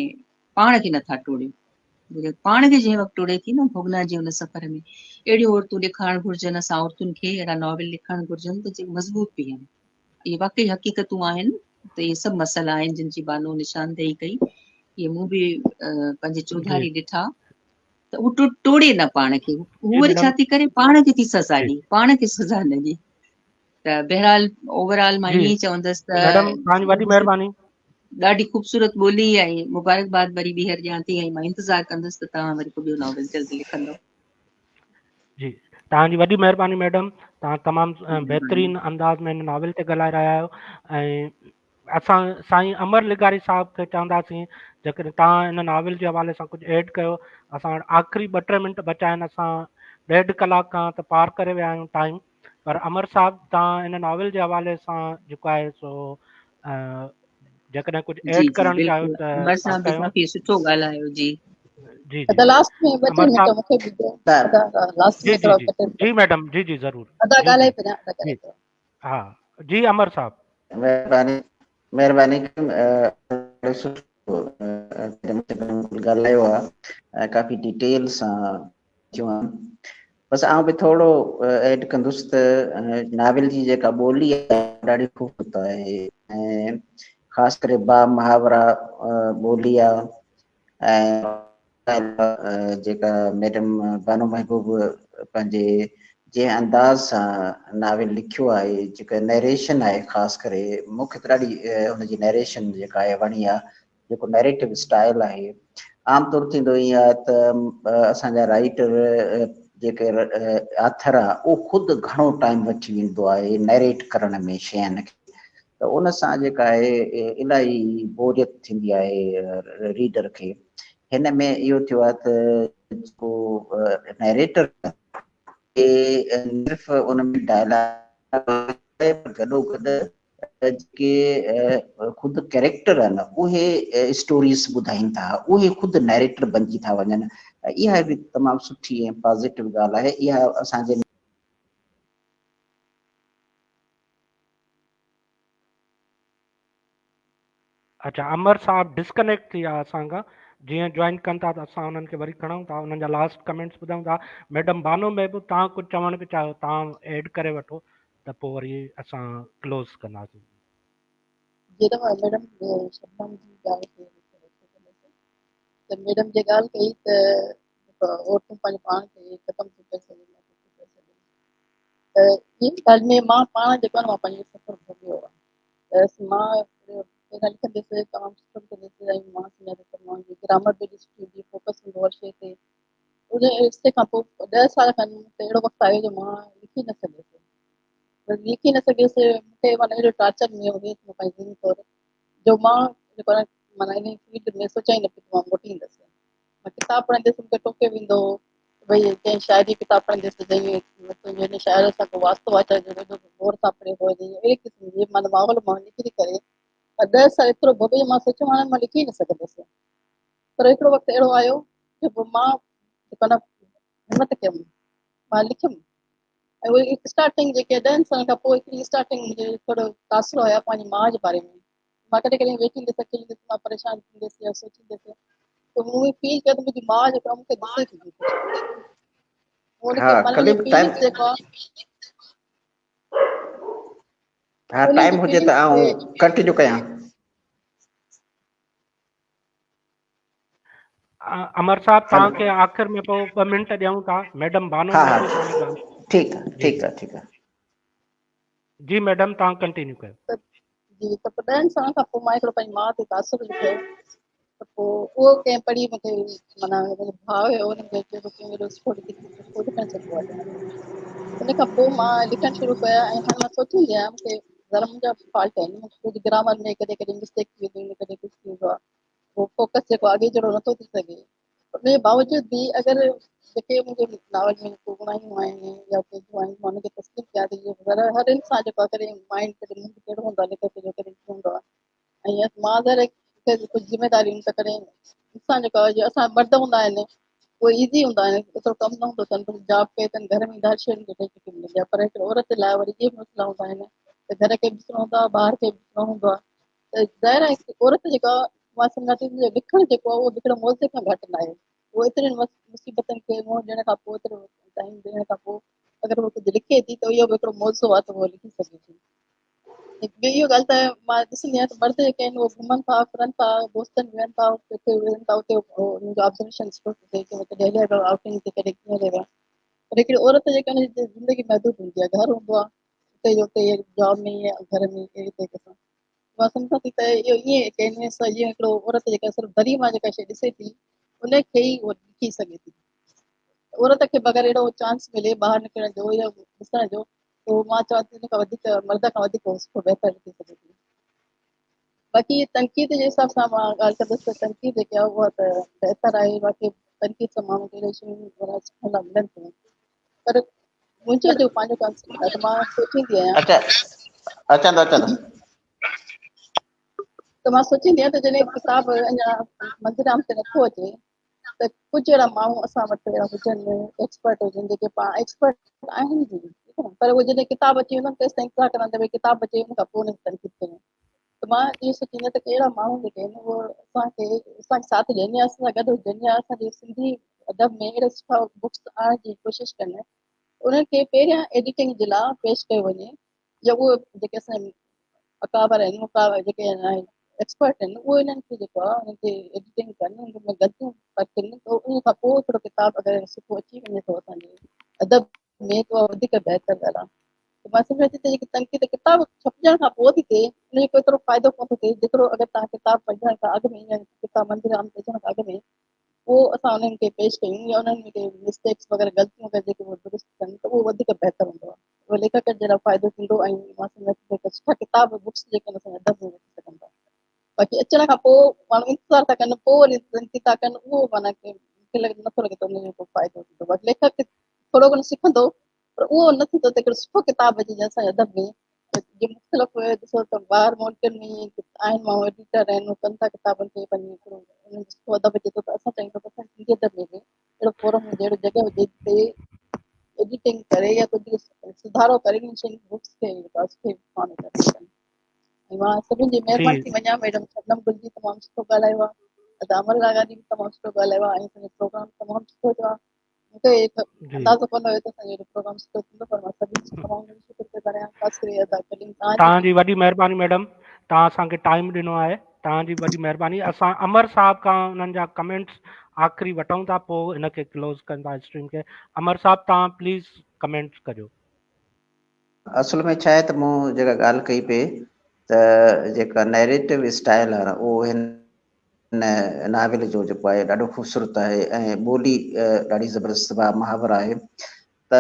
پاڻ کي نٿا ٽوڙيو. پاڻ کي جنهن وقت ٽوڙي ٿي نه ڀوڳنا جي ان سفر ۾ اهڙيون عورتون ڏيکارڻ گهرجن، اسان عورتن کي اهڙا ناول لکڻ گهرجن ته جيڪي مضبوط بيهن. اهي واقعي حقيقتون آهن ته اهي سڀ مسئلا آهن جن جي بانو نشاندهي ڪئي، اهي مون به پنهنجي چوڌاري ڏٺا ته هو ٽوڙي نه پاڻ کي، هو وري ڇا ٿي ڪري پاڻ کي ٿي سزا ڏي، پاڻ کي سزا نه ڏي. ته بهرحال اوور آل مان ائين چوندس ته ميڊم توهان جي وڏي مهرباني، ڏاڍي خوبصورت ٻولي ۽ مبارڪباد وري ٻيهر ڏيان ٿي ۽ مان انتظار ڪندس ته توهان وري ڪو ٻيو ناول جلد لکندو. جي توهان جي وڏي مهرباني ميڊم، توهان تمام بهترين انداز ۾ هن ناول تي ڳالهائي رهيا آهيو ۽ اسان سائين امر لغاري صاحب کي چونداسين جيڪڏهن توهان هن ناول جي حوالي سان ڪجهه ايڊ ڪيو. اسان وٽ آخري ٻه ٽي منٽ بچا آهن، اسان ڏيڍ ڪلاڪ کان ته پار ڪري ويا آهيون ٽائيم، پر امر صاحب توهان هن ناول جي حوالي سان جيڪو آهي سو جيڪڏهن ڪجهه ايڊ ڪرڻ چاهيو ته عمر صاحب به ڪافي سٺو ڳالهايو. جي جي ادا لاسٽ ۾ ٻه ٽي منٽ مونکي به ڏيو ادا، لاسٽ ۾ ٿورو ٻه ٽي. جي ميڊم، جي جي ضرور ادا، ڳالهائي پيا ادا، ڳالهائي پيا. ها جي امر صاحب، مهرباني مهرباني. سٺو ڳالهايو آهي، ڪافي ڊيٽيل سان ٿيون آهن. بس آئون به ٿورو ايڊ ڪندس ته ناول جي جيڪا ٻولي آهي ڏاڍي خوبصورت آهي ۽ خاص ڪري با محاورا ٻولي آهي ۽ جيڪا ميڊم بانو محبوب پنهنجي جنهن انداز سان ناول لکيو آهي، جيڪا نيريشن آهي، خاص ڪري مون کي ته ڏاڍي ان جي نيريشن جيڪا آهي وڻي آهي، جيڪو نيريٽو اسٽائل آهي. عام طور ٿيندو ائين آهي ته اسان جا رائيٽر جيڪي آٿر آهي اهو خود گهڻو ٽائيم وٺي ويندو آهي نيريٽ ڪرڻ ۾ شين کي، ته ان سان جيڪا آهي الاهي بوريت ٿيندي آهي ريڊر کي. هن ۾ اهو ٿيو آهي ته جيڪو نيريٽر صرف ان ۾ ڊائلاگ گڏو گڏ جيڪي خود ڪيريڪٽر آهن اهي اسٽوريز ٻڌائين ٿا، اهي خود نيريٽر بنجي ٿا وڃن. اها به تمام سٺي ۽ پازيٽو ڳالهه آهي. اها اسان جي اڇا امر صاحب ڊسڪنيڪٽ ٿي ويا اسان کان، جيئن جوائن ڪن ٿا ته اسان انهن کي وري کڻون ٿا، انهن جا لاسٽ ڪمينٽس ٻڌون ٿا. ميڊم بانو محبوب توهان ڪجهه چوڻ پي چاهيو توهان ايڊ ڪري وٺو ته پوء وري اسان ڪلوز ڪنداسين. جي ته ميڊم شبنم جي ڳالهه کي ته ميڊم جي ڳالهه ڪئي ته عورتون پنهنجي پاڻ کي ختم ٿيون ڪري سگهن يا ڪجهه ڪري سگهن، ته ان ڳالهه ۾ مان پاڻ جيڪو آهي مان پنهنجو سفر ڀوڳيو آهي. ته مان پهريان لکنديس تمام سٺو لکنديس ۽ مان سمجهان ٿي ته منهنجي گرامر به سٺي هوندي، فوڪس هوندو هر شيء تي. ان عرصي کان پوء 10 سال کن مون تي اهڙو وقت آيو جو مان لکي نه سگهيس، لکي نه سگهيس. مون کي معنيٰ اهڙو ٽارچر مليو هو پنهنجي ذهني طور جو مان جيڪو آهي معنيٰ ان فيلڊ ۾ سوچيان ئي نه پئي ته مان موٽي ايندس. مان ڪتاب پڙهنديس مون کي ٽوڪيو ويندو هو ڀئي ڪنهن شاعري جي ڪتاب پڙهنديس ته چئي تنهنجو هن شاعر سان ڪو واسطو آهي ڇا جو ايڏو غور سان پڙهيو هو اهڙي قسم جي معنيٰ ماحول مان نڪري ڪري 10 سال ايترو ڀوڳيو جو مان سوچيو هاڻي مان لکي ئي نه سگهندس. پر هڪڙو وقت اهڙو آيو جو پوء مان جيڪو نه همت ڪيم، مان لکيم ۽ اهي اسٽارٽنگ جيڪي 10 سالن کان پوء هڪڙي اسٽارٽنگ منهنجي ٿورو تاثر هيا پنهنجي ماء جي باري ۾. مان ڪڏهن ڪڏهن ويٺي هونديس اڪيلي هونديس مان پريشان ٿينديس يا سوچينديس ته مون فيل ڪيو ته منهنجي ماء جيڪا مون کي ڏسي ٿي ها ڪليم ٽائيم ها ٽائيم هجي ته آئون ڪنٽينيو ڪيان. امر صاحب توهان کي آخر ۾ پوء 2 منٽ ڏيون ٿا. ميڊم بانو ها ها ٺيڪ ٺيڪ ٺيڪ. جي ميڊم توهان ڪنٽينيو ڪيو. جي ته پوء 10 سالن کان پوء مان هڪڙو پنهنجي ماء تي تاثر لکيو ته پوء اهو ڪنهن پڙهي مون کي معنيٰ منهنجو ڀاء هيو ان مون کي چيو ته تون ايڏو سٺو لکين ٿي ڇو لکڻ ڇڏيو آهي. ان کان پوء مان لکڻ شروع ڪيا ۽ هاڻي مان سوچيندي آهيان مون کي ذرا منهنجا فالٽ آهن، مون کي ڪجهه گرامر ۾ ڪڏهن ڪڏهن مسٽيڪ ٿي وينديون آهن، ڪڏهن ڪجهه ٿي ويندو آهي، پوء فوڪس جيڪو اڳي جهڙو نٿو ٿي سگهي. ان جي باوجود به اگر جيڪي منهنجي ناول ۾ ڪو اوڻايون آهن يا ڪي جون آهن مان ان کي تسليم ڪيان ٿي. ذرا هر انسان جيڪو آهي ڪڏهن مائنڊ ڪڏهن موڊ ڪهڙو هوندو آهي ليکڪ جو ڪڏهن ڪيئن هوندو آهي ۽ مان ظاهر آهي مون کي ڪجهه ذميداريون آهن ته ڪڏهن انسان جيڪو آهي اسان مرد هوندا آهن اهي ايزي هوندا آهن ايترو ڪم نه هوندو اٿن بس جاب ڪئي اٿن گهر ۾ ايندا هر شيء انهن کي ٺهي چڪي ملندي آهي پر هڪ عورت لاء وري اهي مسئلا هوندا آهن ته گهر کي به ڏسڻو هوندو آهي ٻاهر کي به ڏسڻو هوندو آهي ته ظاهر آهي عورت جيڪا مان سمجهان ٿي جو لکڻ جيڪو آهي اهو به هڪڙو معجزي کان گهٽ ناهي. اهو ايترين مصيبتن کي منهن ڏيڻ کان پوء ايترو ٽائيم ڏيڻ کان پوء اگر هو ڪجهه لکي ٿي ته اهو به هڪڙو معجزو آهي ته هو لکي سگهي ٿي. هڪ ٻي اهو ڳالهه ته مان ڏسندي آهيان ته مرد جيڪي آهن اهي گهمن ٿا ڦرن ٿا دوستن ۾ ويهن ٿا ڪٿي ويهن ٿا اتي انهن جو آبزرويشن سٺو ٿو ٿئي ڪي ڪڏهن هليا ويا آئوٽنگ تي ڪڏهن ڪيئن هليا ويا. پر هڪڙي عورت جيڪا آهي زندگي محدود هوندي آهي، گهر هوندو آهي اتي جو اتي جاب ۾ يا گهر ۾ اهڙي طريقي سان مان سمجهان ٿي ته اهو ائين ڪينوس آهي جيئن هڪڙو عورت جيڪا صرف دري مان جيڪا شيء ڏسي ٿي ان کي ئي اهو لکي سگهي ٿي. عورت کي بغير اهڙو چانس ملي ٻاهر نڪرڻ جو يا ڏسڻ جو ته مان چوان ٿي ان کان وڌيڪ مرد کان وڌيڪ هو سٺو بهتر لکي سگهي ٿي. باقي تنقيد جي حساب سان مان ڳالهه ڪندس ته تنقيد جيڪي آهي اها ته بهتر آهي، باقي تنقيد سان ماڻهو کي الاهي شيون سکڻ لاء ملن ٿيون پر منهنجو جو پنهنجو ڪانسيپٽ آهي ته مان سوچيندي آهيان اچا اچان ٿو اچان ٿو ته مان سوچيندي آهيان ته جڏهن ڪتاب اڃا منظرعام تي نٿو اچي ته ڪجهه اهڙا ماڻهو اسان وٽ اهڙا هجن ايڪسپرٽ هجن جيڪي پاڻ ايڪسپرٽ آهن به ٺيڪ آهي پر اهي جڏهن ڪتاب اچي ويندو تيس تائين انتظار ڪندا ته ڀئي ڪتاب اچي ان کان پوء ان تي تنقيد ڪيون. ته مان اهو سوچيندي آهيان ته ڪهڙا ماڻهو جيڪي آهن اهو اسان کي اسان کي ساٿ ڏين يا اسان سان گڏ هجن يا اسان جي سنڌي ادب ۾ اهڙا سٺا بڪس آڻڻ جي ڪوشش ڪن انهن کي پهريان ايڊيٽنگ جي لاء پيش ڪيو وڃي يا اهي جيڪي اسان اڪابر آهن جيڪي ايڪسپرٽ آهن اهي انهن کي جيڪو آهي انهن کي ايڊيٽنگ ڪن انهن ۾ غلطيون پرکن ته ان کان پوء هڪڙو ڪتاب اگر سٺو اچي وڃي ٿو اسان جي ادب ۾ ته اها وڌيڪ بهتر ڳالهه آهي. ته مان سمجهان ٿي ته جيڪي تنقيد ڪتاب ڇپجڻ کان پوء ٿي ٿئي ان جو ڪو ايترو فائدو ڪونه ٿو ٿئي جيترو اگر توهان ڪتاب پڙهڻ کان اڳ ۾ يا ڪتاب منظر عام تي اچڻ کان اڳ ۾ اهو اسان انهن کي پيش ڪيون يا انهن ۾ ڪي مسٽيڪس وغيره غلطيون وغيره جيڪي اهي درست ڪن ته اهو وڌيڪ بهتر هوندو آهي اهو ليکڪ جي لاء فائدو ٿيندو ۽ مان سمجهان ٿي ته سٺا ڪتاب بڪس جيڪي آهن اسان ادب ۾ وٺي سگهن ٿا. باقي اچڻ کان پوء ماڻهو انتظار ٿا ڪن پوء وري تنقيد ٿا ڪن اهو معنيٰ مون کي نٿو لڳي ته ان جو ڪو فائدو ٿيندو. باقي ليکڪ ٿورو گهڻو سکندو پر اهو نه ٿيندو ته هڪڙو سٺو ڪتاب اچي جنهن سان ادب ۾ جيئن مختلف ڏسو ته ٻاهر ملڪن ۾ آهن ماڻهو ايڊيٽر آهن، اهي ڪن ٿا ڪتابن کي پنهنجي هڪڙو انهن جو سٺو ادب اچي ٿو ته اسان چاهيون ٿا ته اسان جي سنڌي ادب ۾ به اهڙو فورم هجي، اهڙو جڳهه هجي جتي ايڊيٽنگ ڪري يا ڪجهه سڌارو ڪري انهن شين بڪس کي جيڪو آهي سٺي فارم ۾ ڪري سگهن. ۽ مان سڀني جي مهرباني ٿي مڃان. ميڊم شبنم گل جي تمام سٺو ڳالهايو آهي، ادا امر لاغاري به تمام سٺو ڳالهايو آهي ۽ اسان جو پروگرام تمام سٺو ٿيو آهي. مون کي اندازو ڪونه هيو ته اسان جو اهڙو پروگرام سٺو ٿيندو، پر مان سڀني جو تمام گهڻو شڪر گذار آهيان، خاص ڪري ادا ڪليم توهان جي. توهان جي وڏي مهرباني ميڊم، توهان اسان کي ٽائيم ڏنو آهي، توهان جي وڏي مهرباني. اسان امر صاحب کان انهن جا ڪمينٽس آخري وٺون ٿا، پوء هن کي ڪلوز ڪندا اسٽريم کي. امر صاحب توهان پليز ڪمينٽس ڪجو. اصل ۾ ڇا آهي ته مون جيڪا ڳالهه ڪئي پئي ته جيڪا نيريٽو اسٽائل آهي نه اهو هن ناول جو جيڪو آهي ڏاڍو خوبصورت آهي ۽ ٻولي ڏاڍي زبردست با محاور آهي ته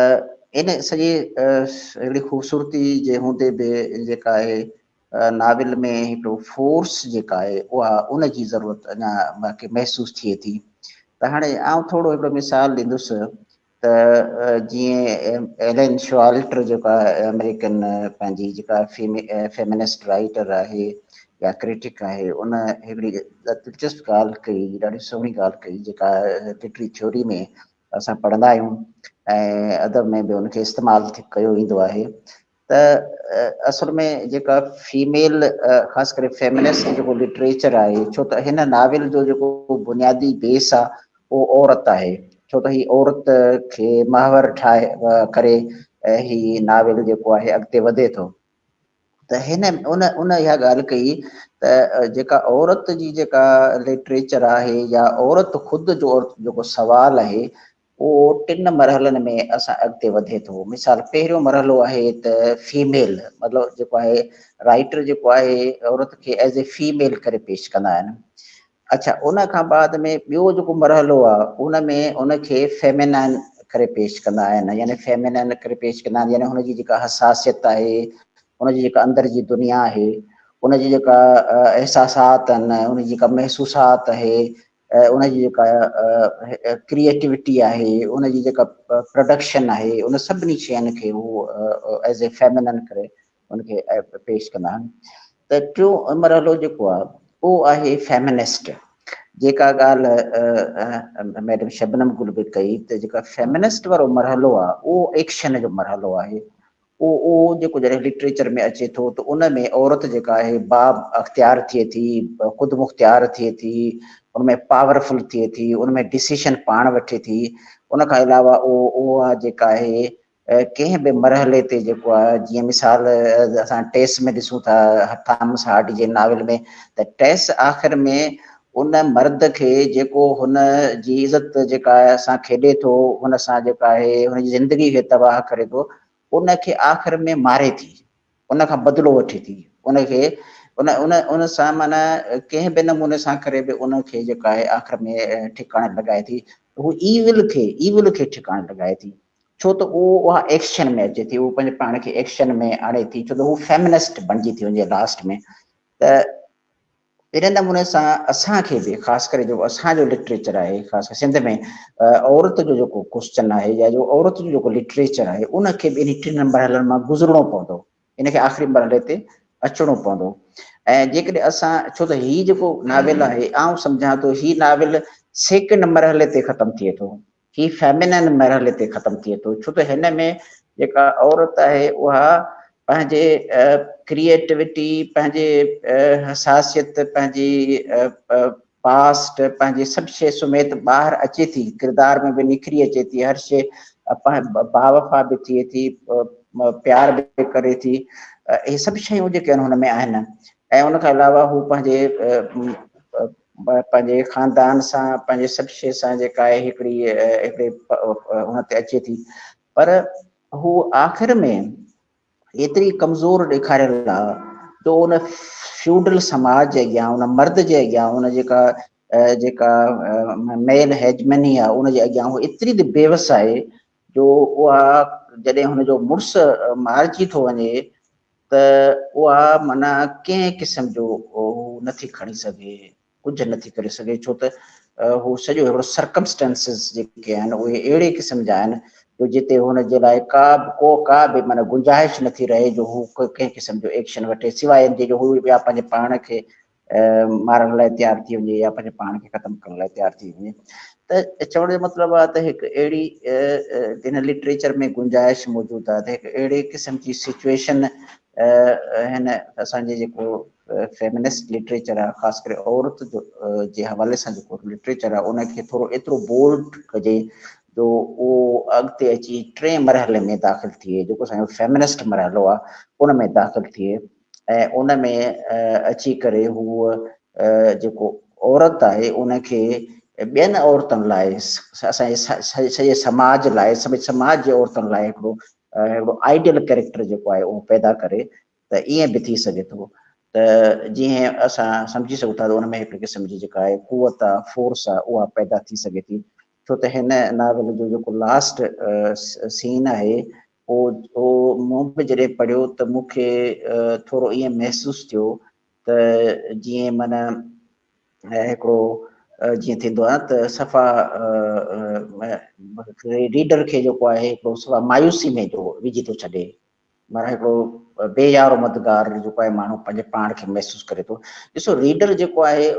ان سڄي اهڙي خوبصورتي جي هوندي به جيڪا آهي ناول ۾ هڪڙو فورس جيڪا آهي اها ان جي ضرورت اڃا باقي محسوس ٿئي ٿي ته هاڻي آئون ٿورو هڪڙو مثال ڏيندس ته جيئن ايلين شوالٽر جيڪا آمريڪن پنهنجي جيڪا فيمنسٽ رائيٽر آهي يا ڪريٽڪ آهي، ان هڪڙي دلچسپ ڳالهه ڪئي، ڏاڍي سهڻي ڳالهه ڪئي، جيڪا لٽري ٿيوري ۾ اسان پڙهندا آهيون ۽ ادب ۾ به ان کي استعمال ڪيو ويندو آهي ته اصل ۾ جيڪا فيميل خاص ڪري فيمنسٽ جيڪو لٽريچر آهي، ڇو ته هن ناول جو جيڪو بنيادي بيس آهي اهو عورت آهي، ڇو ته هي عورت کي محور ٺاهي ڪري هي ناول جيڪو آهي اڳتي وڌي ٿو ته هن ان ان اها ڳالهه ڪئي ته جيڪا عورت جي جيڪا لٽريچر آهي يا عورت خود جو عورت جيڪو سوال آهي اهو ٽن مرحلن ۾ اسان اڳتي وڌي ٿو. مثال پهريون مرحلو آهي ته فيميل مطلب جيڪو آهي رائيٽر جيڪو آهي عورت کي ايز اي فيميل ڪري پيش ڪندا آهن. اڇا ان کان بعد ۾ ٻيو جيڪو مرحلو آهي ان ۾ ان کي فيمينائن ڪري پيش ڪندا آهن، يعني فيمينائن ڪري پيش ڪندا آهن يعني هن جي جيڪا حساسيت آهي، ان جي جيڪا اندر جي دنيا آهي، ان جي جيڪا احساسات آهن، ان جي جيڪا محسوسات آهي، ان جي جيڪا ڪريئيٽوٽي آهي، ان جي جيڪا پروڊڪشن آهي، ان سڀني شين کي هو ايز اي فيمنن ڪري ان کي پيش ڪندا آهن. ته ٽيون مرحلو جيڪو آهي اهو آهي فيمنسٽ، جيڪا ڳالهه ميڊم شبنم گل به ڪئي ته جيڪا فيمنسٽ وارو مرحلو آهي اهو ايڪشن جو مرحلو آهي. اهو جيڪو جڏهن لٽريچر ۾ اچي ٿو ته ان ۾ عورت جيڪا آهي با اختيار ٿئي ٿي، خود مختيار ٿئي ٿي، ان ۾ پاورفل ٿئي ٿي، ان ۾ ڊسيشن پاڻ وٺي ٿي. ان کان علاوه اها جيڪا آهي ڪنهن به مرحلي تي جيڪو آهي، جيئن مثال اسان ٽيس ۾ ڏسون ٿا ٿامس هارڊي جي ناول ۾ ته ٽيس آخر ۾ ان مرد کي جيڪو هن جي عزت جيڪا آهي سان کيڏي ٿو، هن سان جيڪا آهي هن جي زندگي کي تباهه ڪري ٿو، ان کي آخر ۾ ماري ٿي، ان کان بدلو وٺي ٿي، ان کي ان ان ان سان معنيٰ ڪنهن به نموني سان ڪري به ان کي جيڪا آهي آخر ۾ ٺڪاڻي لڳائي ٿي. هو ايول کي ايول کي ٺڪاڻي لڳائي ٿي، ڇو ته اهو اها ايڪشن ۾ اچي ٿي، هو پنهنجي پاڻ کي ايڪشن ۾ آڻي ٿي، ڇو ته هو فيمنسٽ بڻجي ٿي وڃي لاسٽ ۾. ته ان نموني سان اسان کي به خاص ڪري جيڪو اسان جو لٽريچر آهي، خاص ڪري سنڌ ۾ عورت جو جيڪو ڪوشچن آهي يا جو عورت جو جيڪو لٽريچر آهي، ان کي به انهي ٽن مرحلن مان گذرڻو پوندو، ان کي آخري مرحلي تي اچڻو پوندو. ۽ جيڪڏهن اسان، ڇو ته هي جيڪو ناول آهي آئون سمجهان ٿو هي ناول سيڪنڊ مرحلي تي ختم ٿئي ٿو، هي فيمينن مرحلي تي ختم ٿئي ٿو، ڇو ته هن ۾ جيڪا عورت آهي اها پنهنجي ڪريئيٽوٽي، پنهنجي حساسيت، پنهنجي پاسٽ، پنهنجي سڀ شيء سميت ٻاهر اچي ٿي، ڪردار ۾ به نکري اچي ٿي، هر شيء باوفا به ٿئي ٿي، پيار به ڪري ٿي، اهي سڀ شيون جيڪي آهن هن ۾ آهن. ۽ ان کان علاوه هو پنهنجي خاندان سان پنهنجي سڀ شيء سان جيڪا آهي هڪڙي هڪڙي ان تي اچي ٿي، پر هو آخر ۾ ايتري ڪمزور ڏيکاريل آ جو ان فيوڊل سماج جي اڳيان، ان مرد جي اڳيان، ان جيڪا جيڪا ميل هيجمني آ ان جي اڳيان هو ايتري ته بيوس آهي جو اها جڏهن هن جو مڙس مارجي ٿو وڃي ته اها معنيٰ ڪنهن قسم جو هو نٿي کڻي سگهي، ڪجهه نٿي ڪري سگهي، ڇو ته هو سڄو هڪڙو سرڪمسٽانسز جيڪي آهن اهي اهڙي قسم جا آهن جو جتي هن جي لاء ڪا به ڪو ڪا به معنيٰ گنجائش نٿي رهي جو هو ڪنهن قسم جو ايڪشن وٺي سواء ان جي جو هو يا پنهنجي پاڻ کي مارڻ لاء تيار ٿي وڃي يا پنهنجي پاڻ کي ختم ڪرڻ لاء تيار ٿي وڃي ته چوڻ جو مطلب آهي ته هڪ اهڙي هن لٽريچر ۾ گنجائش موجود آهي ته هڪ اهڙي قسم جي سچويشن هن اسان جي جيڪو فيمنسٽ لٽريچر آهي خاص ڪري عورت جو جي حوالي سان جيڪو لٽريچر آهي ان کي ٿورو ايترو بولڊ ڪجي جو اهو اڳتي اچي ٽئين مرحلي ۾ داخل ٿئي جيڪو اسان جو فيمنسٽ مرحلو آهي ان ۾ داخل ٿئي ۽ ان ۾ اچي ڪري هو جيڪو عورت آهي ان کي ٻين عورتن لاء اسان جي سڄي سماج لاء سماج جي عورتن لاء هڪڙو هڪڙو آئيڊيل ڪيريڪٽر جيڪو آهي اهو پيدا ڪري ته ائين به ٿي سگهي ٿو ته جيئن اسان سمجهي سگهون ٿا ته ان ۾ هڪ قسم جي جيڪا آهي قوت آهي فورس آهي اها پيدا ٿي سگهي ٿي ڇو ته هن ناول جو جيڪو لاسٽ سين آهي اهو مون به جڏهن پڙهيو ته مون کي ٿورو ائين محسوس ٿيو ته جيئن معنيٰ هڪڙو جيئن ٿيندو آهي ته صفا ريڊر کي جيڪو آهي هڪڙو صفا مايوسي ۾ جو وجهي ٿو ڇڏي معنيٰ هڪڙو بي يار و مددگار جيڪو آهي ماڻهو پنهنجي پاڻ کي محسوس ڪري ٿو. ڏسو ريڊر جيڪو آهي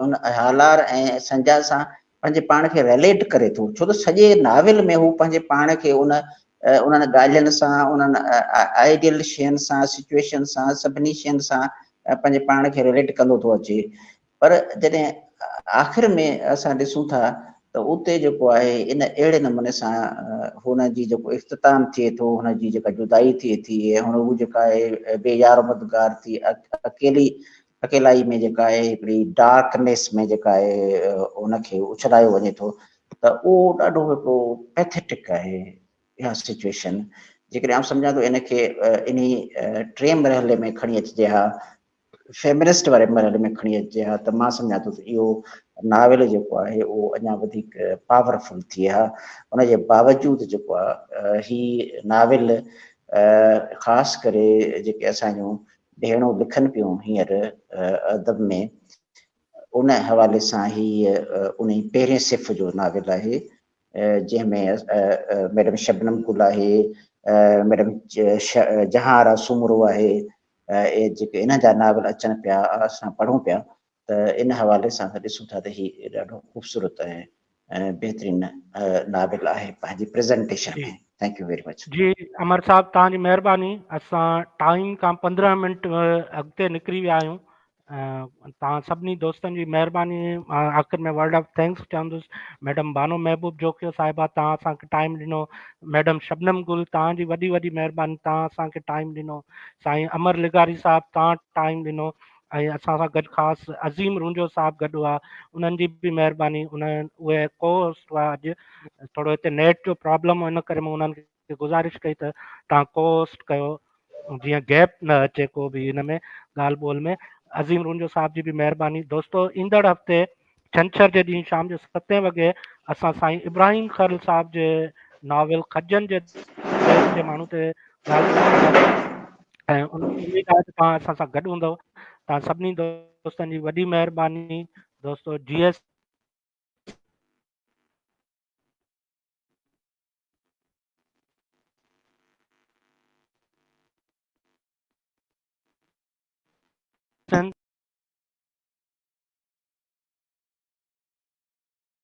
ان هالار ۽ سنجا سان پنهنجي پاڻ کي ريليٽ ڪري ٿو ڇو ته سڄي ناول ۾ هو پنهنجي پاڻ کي ان انهن ڳالهين سان انهن آئيڊيل شين سان سچويشن سان سڀني شين سان پنهنجي پاڻ کي ريليٽ ڪندو ٿو اچي پر جڏهن آخر ۾ اسان ڏسون ٿا ته اتي جيڪو آهي ان اهڙي نموني سان هن جي جيڪو اختتام ٿئي ٿو هن جي جيڪا جدائي ٿئي ٿي ۽ هن هو جيڪا آهي بي يار و مددگار ٿي اڪيلي اڪيلائي ۾ جيڪا آهي هڪڙي ڊارڪنيس ۾ جيڪا آهي ان کي اڇلايو وڃي ٿو ته اهو ڏاڍو هڪڙو پيٿيٽڪ آهي اها سچويشن جيڪڏهن آئون سمجهان ٿو ان کي انهي ٽئين مرحلي ۾ کڻي اچجي ها فيمنسٽ واري مرحلي ۾ کڻي اچجي ها ته مان سمجهان ٿو ته اهو ناول جيڪو آهي اهو اڃا وڌيڪ پاورفل ٿئي ها ان جي باوجود جيڪو آهي هي ناول خاص ڪري جيڪي اسان جون ڀيڻون لکن پيون هينئر ادب ۾ ان حوالي سان هي ان پهرين صف جو ناول آهي جنهن ۾ ميڊم شبنم گل آهي ميڊم جهان آرا سومرو آهي اهي جيڪي انهن جا ناول اچن پيا اسان پڙهون پيا ته ان حوالي سان اسان ڏسون ٿا ته هي ڏاڍو خوبصورت ۽ بهترين ناول آهي پنهنجي پريزنٽيشن جي ۾ thank you very much. جي امر صاحب توهان جي مهرباني اسان ٽائيم کان 15 منٽ اڳتي نڪري ويا آهيون توهان سڀني دوستن جي مهرباني مان آخر ۾ ورڊ آف thanks چوندس ميڊم بانو محبوب جوکيو صاحبه توهان اسان کي ٽائيم ڏنو ميڊم شبنم گل توهان جي وڏي وڏي مهرباني توهان اسان کي ٽائيم ڏنو سائين امر لغاري صاحب توهان ٽائيم ڏنو ۽ اسان سان گڏ خاص عظيم رونجو صاحب گڏ هئا انهن جي به مهرباني انهن اهي ڪو هوسٽ هئا اڄ ٿورو هتي نيٽ جو پرابلم هو ان ڪري مون انهن کي گذارش ڪئي ته توهان ڪو هوسٽ ڪيو جيئن گيپ نه اچي ڪو به هن ۾ ڳالهه ٻولهه ۾ عظيم رونجو صاحب جي به مهرباني دوستو ايندڙ هفتي ڇنڇر جي ڏينهن شام جو ستين وڳي اسان سائين ابراهيم خرل صاحب جي ناول کجن جي ديس جي ماڻهو تي ڳالهه ٻولهه ڪنداسين ۽ ان اميد آهي ته توهان اسان سان گڏ هوندو توهان سڀني دوستن جي وڏي مهرباني دوستو جي ايس سنڌ.